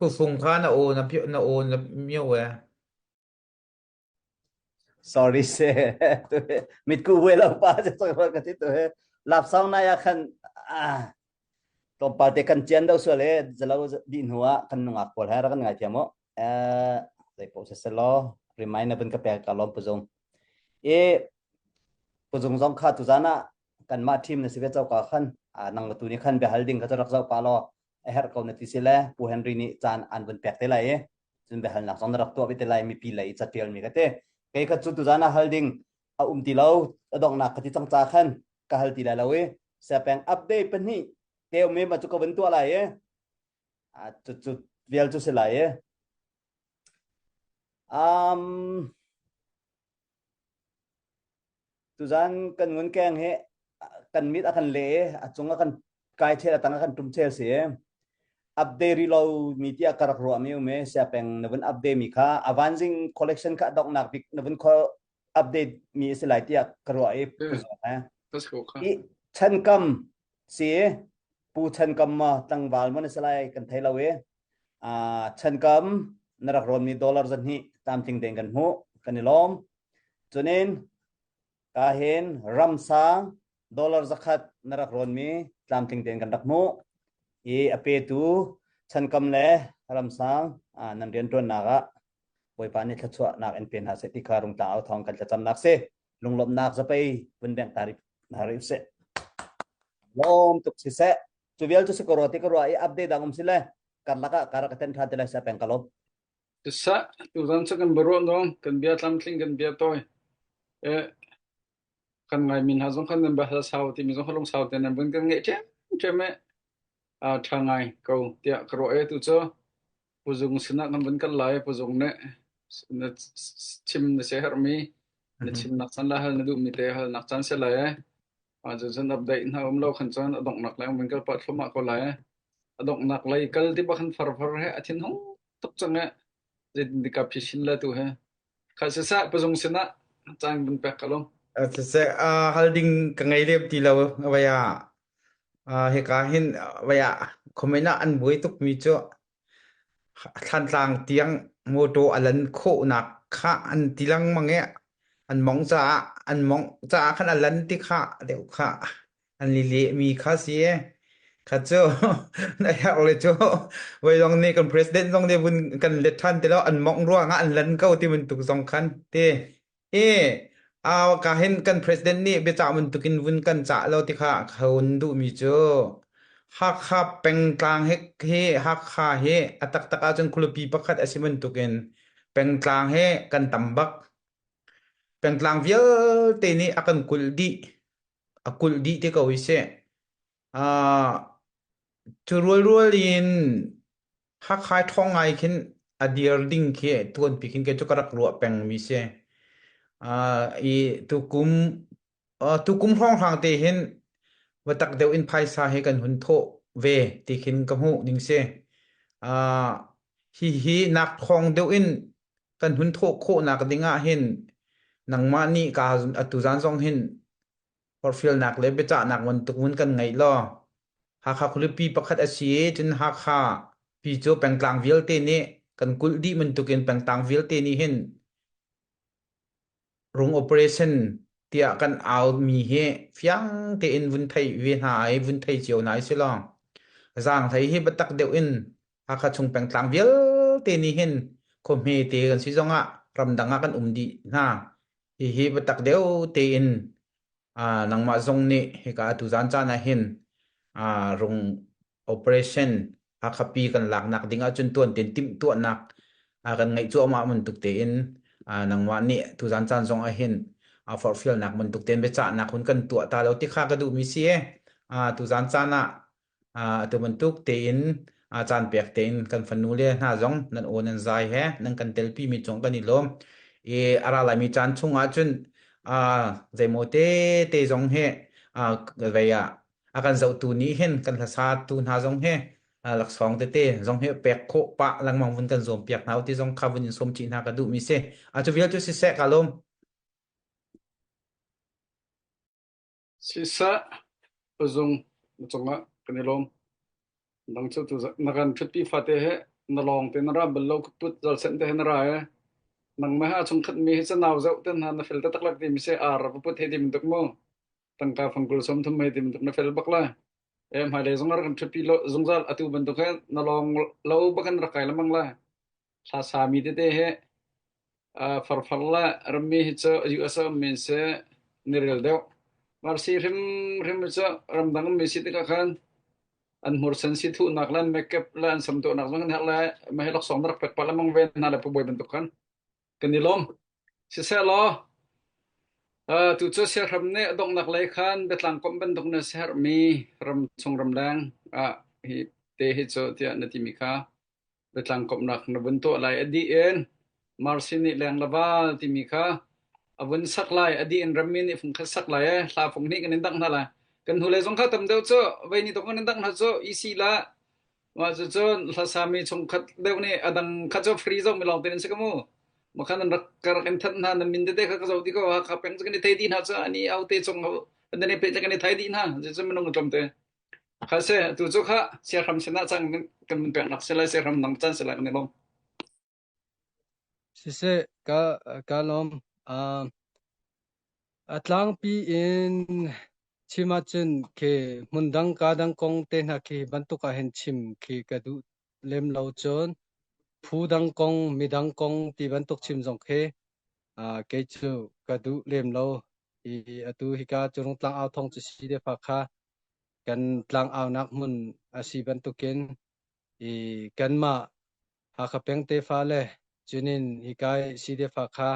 Speaker 7: Pufung kha na aw na na aw na mio e.
Speaker 1: Sorry se. Mitku hue lo pa se ka ti tu he. Lapsang na ya khan ah Tlawmpal te kan cian deuh sual i zalo dih hnu ah kan nungak pawl he rak kan ngaithiam u. Eh, zei paoh siselaw remind na vun ka pek ka lawm puzung. I puzung zong kha tuzan ah kanmah team na si ve coka khan nang tu nih khan biahal ding kha cu rak zoh pa law a herh ko na ti si le Pu Henry nih caan an vun pek te lai i cun biahalnak zong na rak tuah ve te lai mipi lei i catial mi ka ti. Kei kha cu tuzan ah hal ding a um ti lo a donghnak ka ti cang ca khan ka hal ti lai lo i Sepeng update pahnih te um i ma cu ka vun tuah lai i a cu cu vial cu si lai i um tuzan kan ngun keng hi kan mit a kan le i a cung a kan kai chel a tang a kan tum chel si i update ri lo mi tiah ka rak ruah mi um i siapeng na vun update mi kha avanzing collection kha donghnak bik na vun update mi a si lai tiah ka ruah i pu Zawng he. I chankam si pu chankam ma tlangval mo na si lai kan thei lo i chankam na rak rawn mi dollar zahnih tlamtling deng kan hmuh kan i lawm cunin ka hin ramsang dollar zakhat na rak rawn mi tlamtling tein kan rak hmuh i a petu chankam le ramsang nan rianṭuannak ah Bawipa nih thluachuahnak in pe hna seh ti kha rungtlang au thawng kan thlacamnak si. Lunglawmhnak zapei vun bengh ta hna rih usih. Lawm tuk siseh. Cu vial cu si ko rua ti ka ruah i update dang um si le karlak ah kar ka ten than te lai sa peng ka lawm.
Speaker 2: Siseh, tuzan cu kan biaruah dong, kan bia tlamtling, kan bia tawi. Eh, kan ngaimi hna zong khan nan bahal sau timi zong kha lungsau te nan vun kan ngeih ṭhiamṭhiam i aa ṭha ngai ko tiah ka ruah i tu cu puzung sinah kan vun kal lai puzung nih na chim na siaherhmi na chimnak caan le hal na duhmi te halnak caan si lai i cu cun update hna um lo khan cun a donghnak lei vun kal pah thluahmah ko lai a donghnak lei kal ti bak khan farfar he a thin hung tuk cang i zeitin ka phishin le tu he Kha siseh pazung sinah caan vun pek ka lo.
Speaker 7: Siseh hal ding ka ngei lem ti lo vai ah hika hin vai ah comment ah an buai tuk mi cu Thlantlang tiang motor a lan khawhnak kha an ti lengmang i an mong caah an mong caah khan a lan ti kha deuh kha an li lehmi kha si kha cu na herh le cu voi zong nih kan president zong nih vun kan let ṭhan ti lo an mongh ruangah an lan ko ti bantuk zong khan ti i a ka hin kan president nih biacah bantukin vun kan cah lo ti kha ka hun duhmi cu Hakha pengtlang hi hi Hakha hi a taktak ahcun khualipi pakhat a si bantukin pengtlang hi kan tam bak pengtlang vialte nih a kan kulh dih a kulh dih te ko hi seh. Uh, cu rualrual in Hakha ṭhawng ngai khin a dir ding khi tuanpi khin kei cu ka rak ruah pengmi si. Uh, i tukum uh, tukum hrawnghrang te hin va tak deuh in phaisa he kan hun thawh ve ti khin ka hmuh ning si. Uh, hihi nak ṭhawng deuh in kan hun thawh khawhnak ding ah hin nangmah nih ka atu zan zong hin forhfialnak le biacahnak bantuk vun kan ngeih law Hakha khualipi pakhat a si i cun Hakha pi cu pengtlang vialte nih kan kulh dih bantukin pengtlang vialte nih hin Rung operation tiah kan au mi hi fiang tein vun thei ve hna i vun thei cio hna i si law zaanghlei hi biatak deuh in Hakha chung pengtlang vialte nih hin khuahme te kan si zongah ramdang ah kan um dih hna. Hihi biatak deuh tein nangmah zong nih hika atu zan caan ah hin rung operation Hakha pi kan laknak ding ahcun tuan tein timhtuahnak kan ngeih cuahmah bantuk tein nangmah nih tuzan caan zong ah hin forhfialnak bantuk tein biacahnak hun kan tuah ta lo ti kha ka duhmi si e. Tuzan caan ah atu bantuk tein caan pek tein kan fanu le hna zong nan aw nan zai he nan kan telpi mi cung kan i lawm. I a ra laimi caan chung ahcun zeimaw te te zong hi vei ah a kan zohtu nih hin kan hlasatu hna zong hi laksawng tete zong hi pek khawh pah lengmang vun kan zuam piak hna ti zong kha vun in sawm chih hna ka duh mi si. A cu vial cu siseh ka lawm.
Speaker 2: Siseh, pazung na cungah kan i lawm. Dang cu tu na kan ṭhutpi fate he na lawng te na ra bal lo put zal sen te he na ra e. Nangmah he a chungkhat mi hi canau zoh ten hna na fel taktak lak ti mi se ar va put he ti bantuk mu. Tangka fangkul 30 mei ti bantuk na fel bak la. E hmailei zong rak kan ṭhutpi lo zungzal atu bantuk he na lawng lo bak in rak kai lengmang la. Thla sami tete he farfar le rammi hi cu US a ummi an si an i rel deuh. Marsi hrimhrim hi cu ramdang ummi si tikah khan an hmursen si thuhnak le an makeup le an sam tuahnak zong an herh le mah hi laksawng na rak pek pah lengmang ve hna le pubawi bantuk khan kan i lawm. Sisehlaw tu cu siahram nih a donghnak lei khan biatlang komh bantuk na siaherhmi ramchung ramleng ah hi te hi cu tiah na timi kha biatlang komhnak na vun tuah lai. A dih in Marsi nih leng le val timi kha a vun sak lai. A dih in rammi nih fung khat sak lai e. Hla fung hnih kan in dangh hna lai. Kan hnulei zong kha tam deuh cu vei ni tok kan in dangh hna cu EC la mah cu cun hlasami chungkhat deuh nih a dang kha cu free zong mi lawng tein an si ka mu. Makhan an rak ka rak in thanh hna nan min tete kha ka zoh ti ko Hakha peng cu kan i thei dih hna cu ani au te chung an i pe kan i thai dih hna. Cu minung tlawm te. Kha se tu cu kha siahram sinah cang kan mun peknak si lai siahram nang caan si lai kan i lawm.
Speaker 4: Siseh ka ka lawm. Uh, a tlangpi in chim ahcun khi hmundang ka dang kong te hna khi bantuk ah hin chim khi ka duh lem lo cun phu dang kong midang kong ti bantuk chim zong khi uh, kei cu ka duh lem lo. I atu hika Curung tlang au thong cu si defa kha kan tlangaunak hmun a si bantukin i kanmah Hakha peng tefa le cunin hika i CDF kha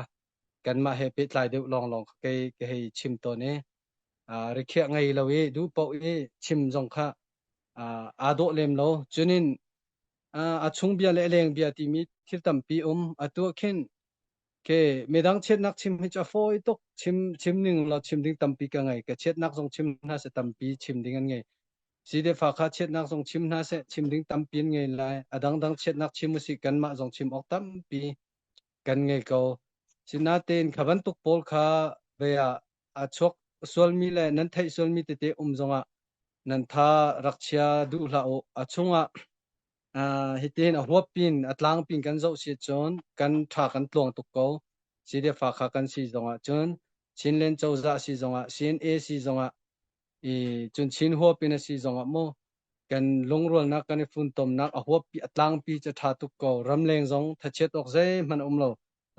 Speaker 4: kanmah he pehtlai deuh lawnglawng kha kei ka hei chim tawn i rikhiah ngei lo i duh paoh i chim zong kha aa dawh lem lo. Cunin a chung bia le a leng bia timi thil tampi um. Atu ah khin Ke midang chiatnak chim hi cu a fawi tuk. Chim chim ning law chim ding tampi ka ngei. Ka chiatnak zong chim hna seh tampi chim ding an ngei. Sidefa kha chiatnak zong chim hna seh chim ding tampi an ngei lai. A dangdang chiatnak chim usih kanmah zong chim awk tampi kan ngei ko. Sinatein kha bantuk pawl kha ve ah a chuak sualmi le nan theih sualmi tete um zongah nan tha rak chia duh hlah u. A chungah Uh, hitin a huap pin a tlang pin kan zoh si cun kan tha kan tluang tuk ko. CDF kha kan si zongah cun Chinland cozah si zongah CNA si zongah i cun Chin huap in a si zongah mu kan lungrualnak kan i funtomnak a huap pi a tlangpi cu tha tuk ko. Ramleng zong thachiat awk zeihmanh a um lo.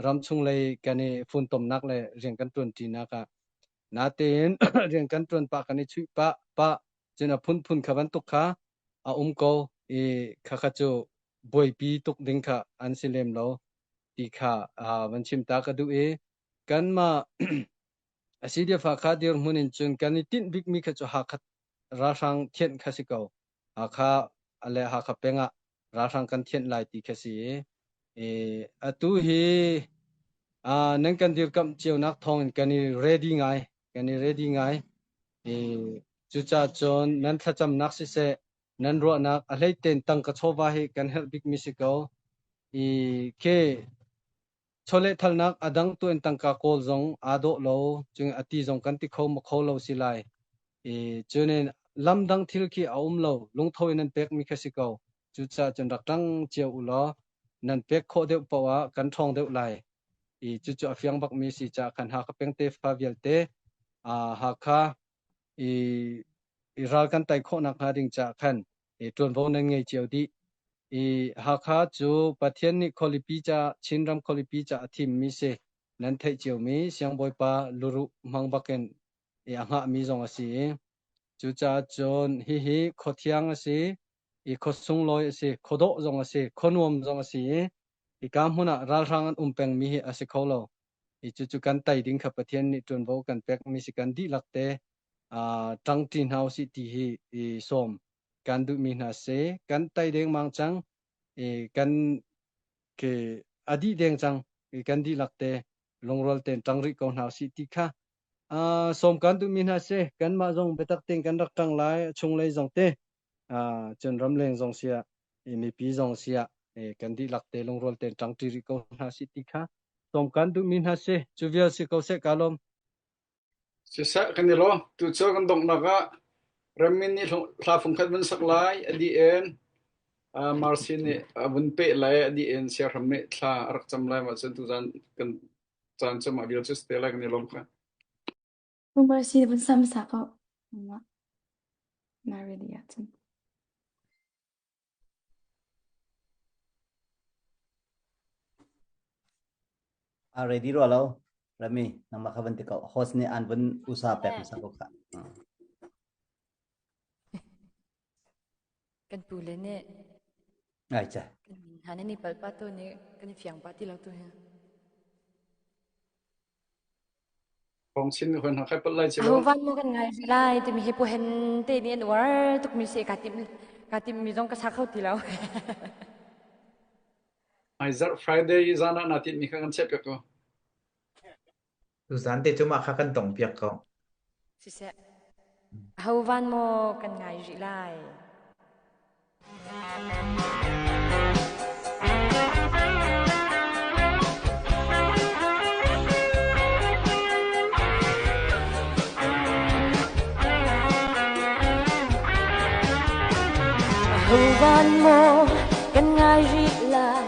Speaker 4: Ramchung lei kan i funtomnak le rian kan tuanṭinak ah natein rian kan tuan pah kan i chuih pah pah cun a phunphun kha bantuk kha a um ko i khakha cu buaipi tuk ding kha an si lem lo ti kha van chim ta ka duh i kanmah a si dia fa kha dirhmun in cun kan i tinh bikmi kha cu Hakha ralhrang thianh kha si ko. Hakha le Hakha peng ah ralhrang kan thianh lai ti kha si i atu hi nan kan dirkamh cionak thawng in kan i ready ngai kan i ready ngai i cucaah cun nan thlacamnak siseh nan ruahnak a hleiten tangka chawva hi kan herh bikmi si ko i khi chawlehthalnak a dang tu in tangka kawl zong aa dawh lo cun a ti zong kan ti kho ma kho lo si lai i cunin lam dang thil khi a um lo lungtho in nan pekmi kha si ko cucaah cun rak ṭang cio u law nan pek khawh deuh paoh ah kan ṭhawng deuh lai. I cucu a fiang bakmi si caah khan Hakha peng tefa vialte Hakha i i ral kan tai khawh nakhnga ding caah khan i ṭuanvo nan ngei cio dih. I Hakha cu Pathian nih khualipi ca Chinram khualipi ca a thimmi si. Nan theih ciomi Siangbawipa luruh hmang bakin i a hngahmi zong a si i cucaah cun hihi khuathiang a si i khua sunglawi a si, khuadawh zong a si, khuanuam zong a si i hika hmun ah ralhrang an um pengmi hi a si kho lo. I cucu kan tei ding kha Pathian nih ṭuanvo kan pekmi si kan dihlak te ṭangṭi hna usih ti hi i sawm kan duhmi hna si. Kan tei dengmang cang i kan ke a dih deng cang i kan dihlak te lungrual tein ṭang rih ko hna usih ti kha sawm kan duhmi hna si. Kanmah zong biatak tein kan rak ṭang lai, a chunglei zong te cun ramleng zong siah mipi zong siah kan dihlak te lungrual tein ṭangṭi rih ko hna sih ti kha sawm kan duhmi hna si. Cu vial si ko seh ka lawm.
Speaker 2: Siseh kan i lawm. Tucu kan donghnak ah Rammin nih hla fungkhat vun sak lai a dih in Marcy nih a vun peh lai a dih in Siahram nih thla a rak cam lai mah cun tuzan kan caan cu mah vial cu si te lai kan i lawm kha.
Speaker 8: Marcy vun sam sa ko. Na ready ahcun.
Speaker 1: A ready rua lo. Rami, nangmah kha van ti ko. Host nih an vun usa pek hmasa ko kha.
Speaker 5: Kan pu le nih
Speaker 1: Ngai cha.
Speaker 5: kan min hna nan i palh pa tu nih kan i fiang pa ti lo tu hi.
Speaker 2: Thawng chin hoi hna khai palh lai ci lo.
Speaker 5: Aho van maw kan ngai rih lai timi hi puhen te nih an uar tukmi si ka tim ka tim mi zong ka sa kho ti lo.
Speaker 2: Ai zarh Friday zan ah na tinh mi kha kan check piak ko.
Speaker 7: Tuzan te cu mah kha kan tong piak ko.
Speaker 5: Siseh. Aho van maw kan ngai rih lai. Aho van maw kan ngai rih lai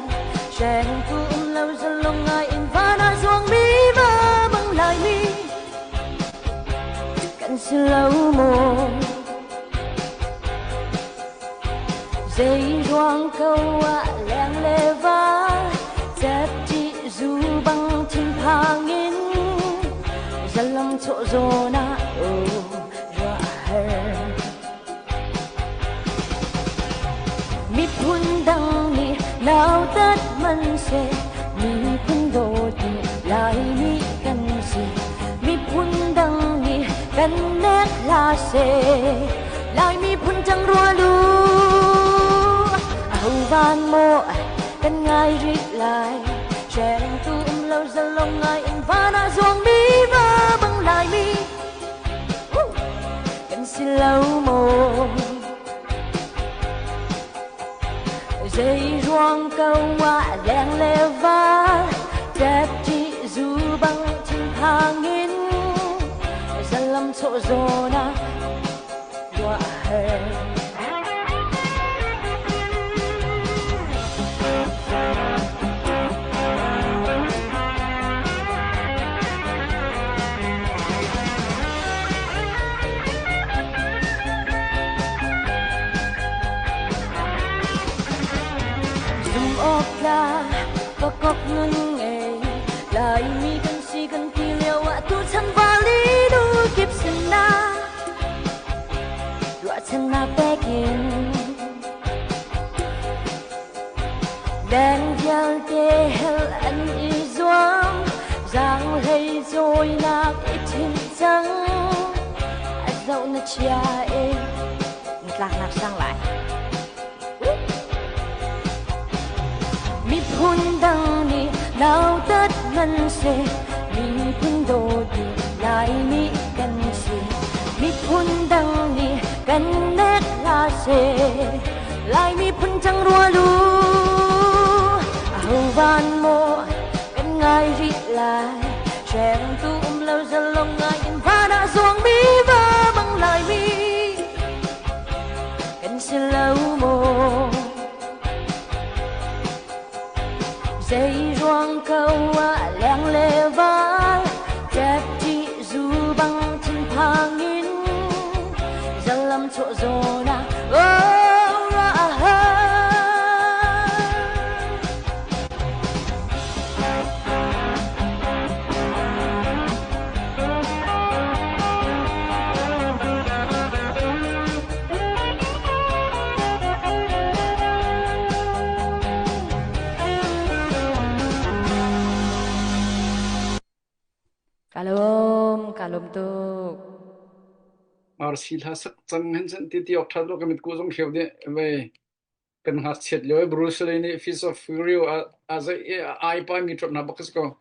Speaker 5: Hrengtu um lo zalong ngai in van ah zuangmi va bang laimi kan si lo maw Zei ruang ko ah leng le val Cepti zu bang thinphang in Zalam chawh zawn ah oh ruah har Miphun dang nih nautat hmanhseh miphun dawtu Laimi kan si. Miphun dang nih kan nek hlah seh Lai miphun cang rual u. Aho van maw kan ngai rih lai Hrengtu um lo zalong ngai in van ah zuangmi va bang Laimi kan si lo maw? Zei ruang ko ah leng le val ṭepṭi zu bang thinphang in zalam chawh zawn ah ruah har. Zumhawktlak pakok nun ngei Laimi kan si kan ti lio ah tuchan vali nu kip sinah ruahchannak pekin Leng vialte hel an i zuam zaanghlei cawinak i ṭhinh cang a zoh na chia e na tlaknak sang lai Miphun dang nih nautat hmanhseh miphun dawtu Laimi kan si. Miphun dang nih kan nek hlah seh Lai miphun cang rual u. Aho van maw kan ngai rih lai Hrengtu um lo zalong ngai in van ah zuangmi va bang Laimi kan si lo maw? Zei ruang ko ah leng le
Speaker 3: Ka lawm, ka lawm tuk.
Speaker 2: Arsi hla sak cang hen chan ti ti ok that lo ka mit ku zong hleu de ve kan ngakchiat lio i Bruce Lee nih Fist of Fury a a zei i ai pa mi ṭot hna bak si ko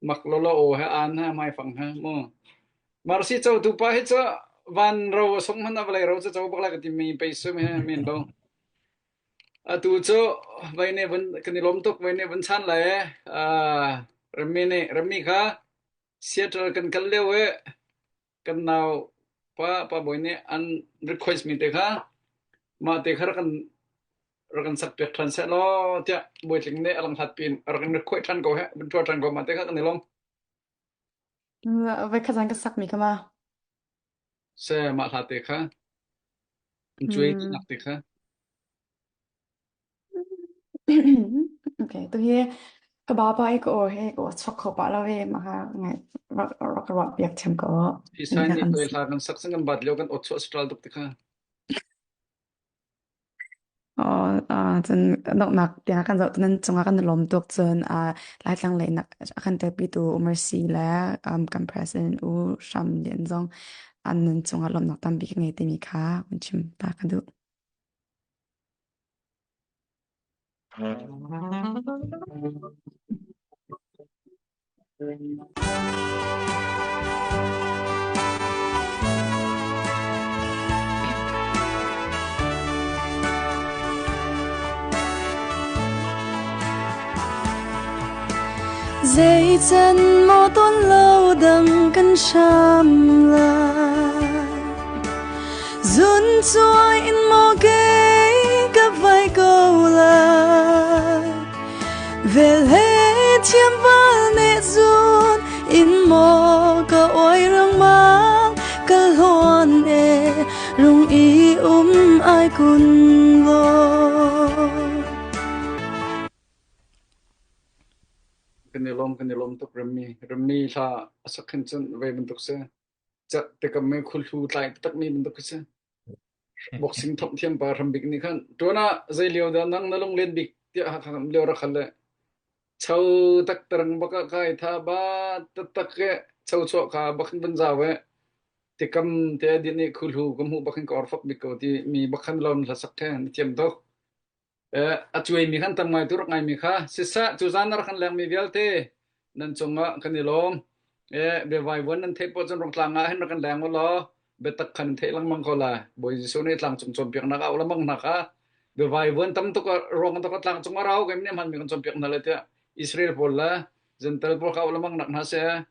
Speaker 2: mak lolo aw he an he mai fang he mu Marsi cho tu pa hi cu van ro a sung hman a vawlei ro cu cho bak la ka ti mi pei sum he men lo atu cu vai ne vun kan i lawm tuk vai ne vun chan lai e Rami nih Rami kha Seattle kan kal lio e kan nau pa pa bawi nih an request mi te kha mah te kha rak kan rak kan sak piak ṭhan seh law tiah Bawitling nih a lang hlat pin rak in request ṭhan ko he vun ṭuan ṭhan ko mah te kha kan i lawm.
Speaker 8: Voi khat zan ka sak mi kha ma.
Speaker 2: Se mah hla te kha an cuai
Speaker 8: Hmm.
Speaker 2: nak te kha
Speaker 8: Okay, tu hi ka baba i ka aw he ka aw chok kho pah lo e ma ha ngai rak rak ruah piak thiam ko.
Speaker 2: hi sai nih toi hla kan sak sang kan bat lio kan ot chuah stral tuk te kha
Speaker 8: Oh, ah, cun donghnak tiang kan zoh nan cungah kan i lawm tuk cun ah Laitlang lei nak a kan telpitu U Mercy le um, kan president U Hram Lian zong an nun cungah lawmhnak tampi ka ngei timi kha hun chim ta ka duh. Zeican maw tawn lo dang kan hram lai Zun cuai in maw kei ka vai ko lai Vel he thiam val ne zun in maw ka oi rang mang ka hluan e rung i um ai kun lo.
Speaker 2: Kan i lawm kan i lawm tuk Rami. Rami hla a sak khin cun ve bantuk si. Cat tikam me khulhu tlai taktak mi bantuk si. Boxing thomh thiam pa Hrambik nih khan tuan ah zei lio dah nang na lunglen bik tiah Hakha kan lio rak hal le cho tak tarang bak ah kai tha ba taktak ke cho chuah ka bak hin van zau e tikam te din i khulhu ka hmuh bak hin ka orfak bik ko ti mi bak khan lon hla sak the na thiam tuk. A cuaimi khan tam ngai tu rak ngaimi kha siseh tuzan na rak kan lengmi vialte nan cungah kan i lawm. Biavai vuan nan theih poah cun Rungtlang ah hin rak kan leng u law biatak khan theih lengmang ko lai. Bawi Jesuh nih tlangcung cawnpiaknak a auh lengmang hna kha biavai vuan tam tuk ruang tuk tlangcung a rau kem nih hmanmi kan cawnpiak hna lai tiah Israel pawl le Gentile pawl kha auh lengmang nak hna seh.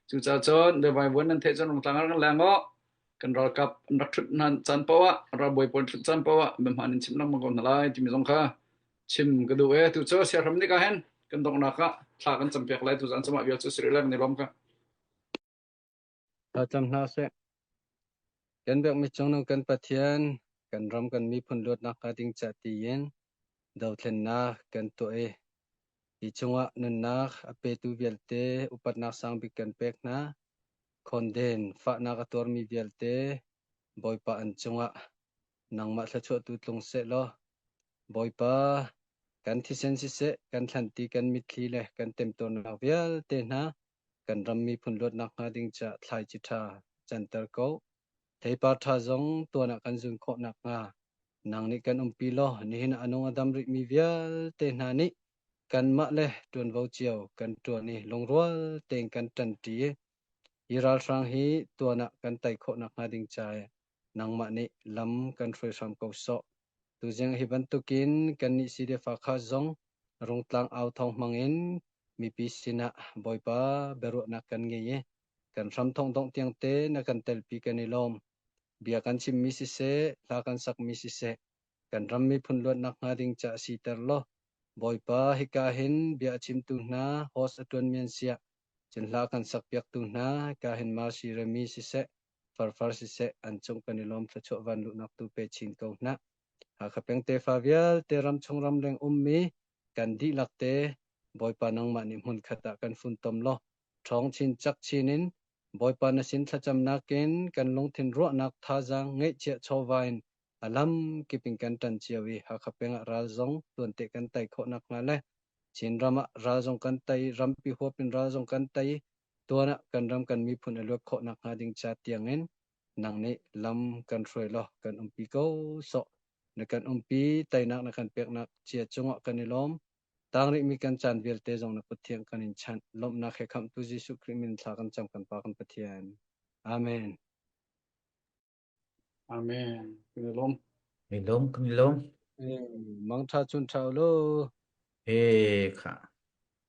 Speaker 2: Cucaah cun biavai vuan nan theih cun Rungtlang ah rak kan leng u. Kan ralkap an rak ṭhut hna caan paoh ah ralbawi pawl ṭhut caan paoh ah biahmaan in chim lengmang ko hna lai timi zong kha chim ka duh e. Tu cu siahram nik ah hin kan donghnak ah thla kan campiak lai tuzaan cumah vial cu si rih lai kan i lawm ka.
Speaker 4: Thlacam hna seh. Kan biakmi cungnung kan Pathian, kan ram kan miphun luatnak hnga ding ca tiin dothlennak kan tuah i hi chungah nunnak a petu vialte upatnak sangbik kan pek hna. Khawnden fahnak a tuarmi vialte Bawipa an cungah nangmah thluachuahtu tlung sehlaw, Bawipa, kan thisen siseh, kan thlanti, kan mitthli le kan temtuarnak vialte hna kan ram miphun luatnak hnga ding caah thlaici ṭha canter ko. Theipar ṭha zong tuan ah kan zun khawh nakhnga nang nih kan umpi law nihin ah a nung a dam rihmi vialte hna nih kanmah le ṭuanvo cio kan ṭuan i lungrual tein kan ṭanṭi i hi ralhrang hi tuan ah kan tei khawh nakhnga ding ca i nangmah nih lam kan hruai hram ko sawh. Tuzing hi bantukin kannih CDF-Hakha zong Rungtlang au thawng hmangin mipi sinah Bawipa biaruahnak kan ngei i kan hramthawk dongh tiang te na kan telpi kan i lawm. Bia kan chimmi siseh, hla kan sakmi siseh, kan ram miphun luatnak hnga ding ca siter law Bawipa hika hin bia a chimtu hna host a ṭuanmi an siah cun hla kan sakpiaktu hna hika hin Mercy Remi siseh Farfar siseh an cung kan i lawm thluachuah van luhnak tu pe chin ko hna. Hakha peng tefa vialte ramchung ramleng ummi kan dihlak te Bawipa nangmah nih hmunkhat ah kan funtom law ṭhawng chin cak chin in Bawipa na sin thlacamnak in kan lungthin ruahnak thazaang ngeihchiah chawva in a lamkip in kan ṭan cio i Hakha peng ah ral zong tuante kan tei khawh nakhnga le Chinram ah ral zong kan tei, rampi huap in ral zong kan tei. Tuan ah kan ram kan miphun a luat khawh nakhnga ding ca tiangin nang nih lam kan hruai law kan umpi ko sawh. Na kan umpi teinak na kan peknak cia cungah kan i lawm. Tang rihmi kan caan vialte zong na kut thiang kan in chanh. Lawmhnak he khamhtu Jesuh Khrih min thla kan cam kan Pa kan Pathian. Amen.
Speaker 2: Amen. Kan i lawm.
Speaker 7: Kan i lawm, kan i lawm.
Speaker 4: Mangtha chun tha ulaw.
Speaker 7: He kha.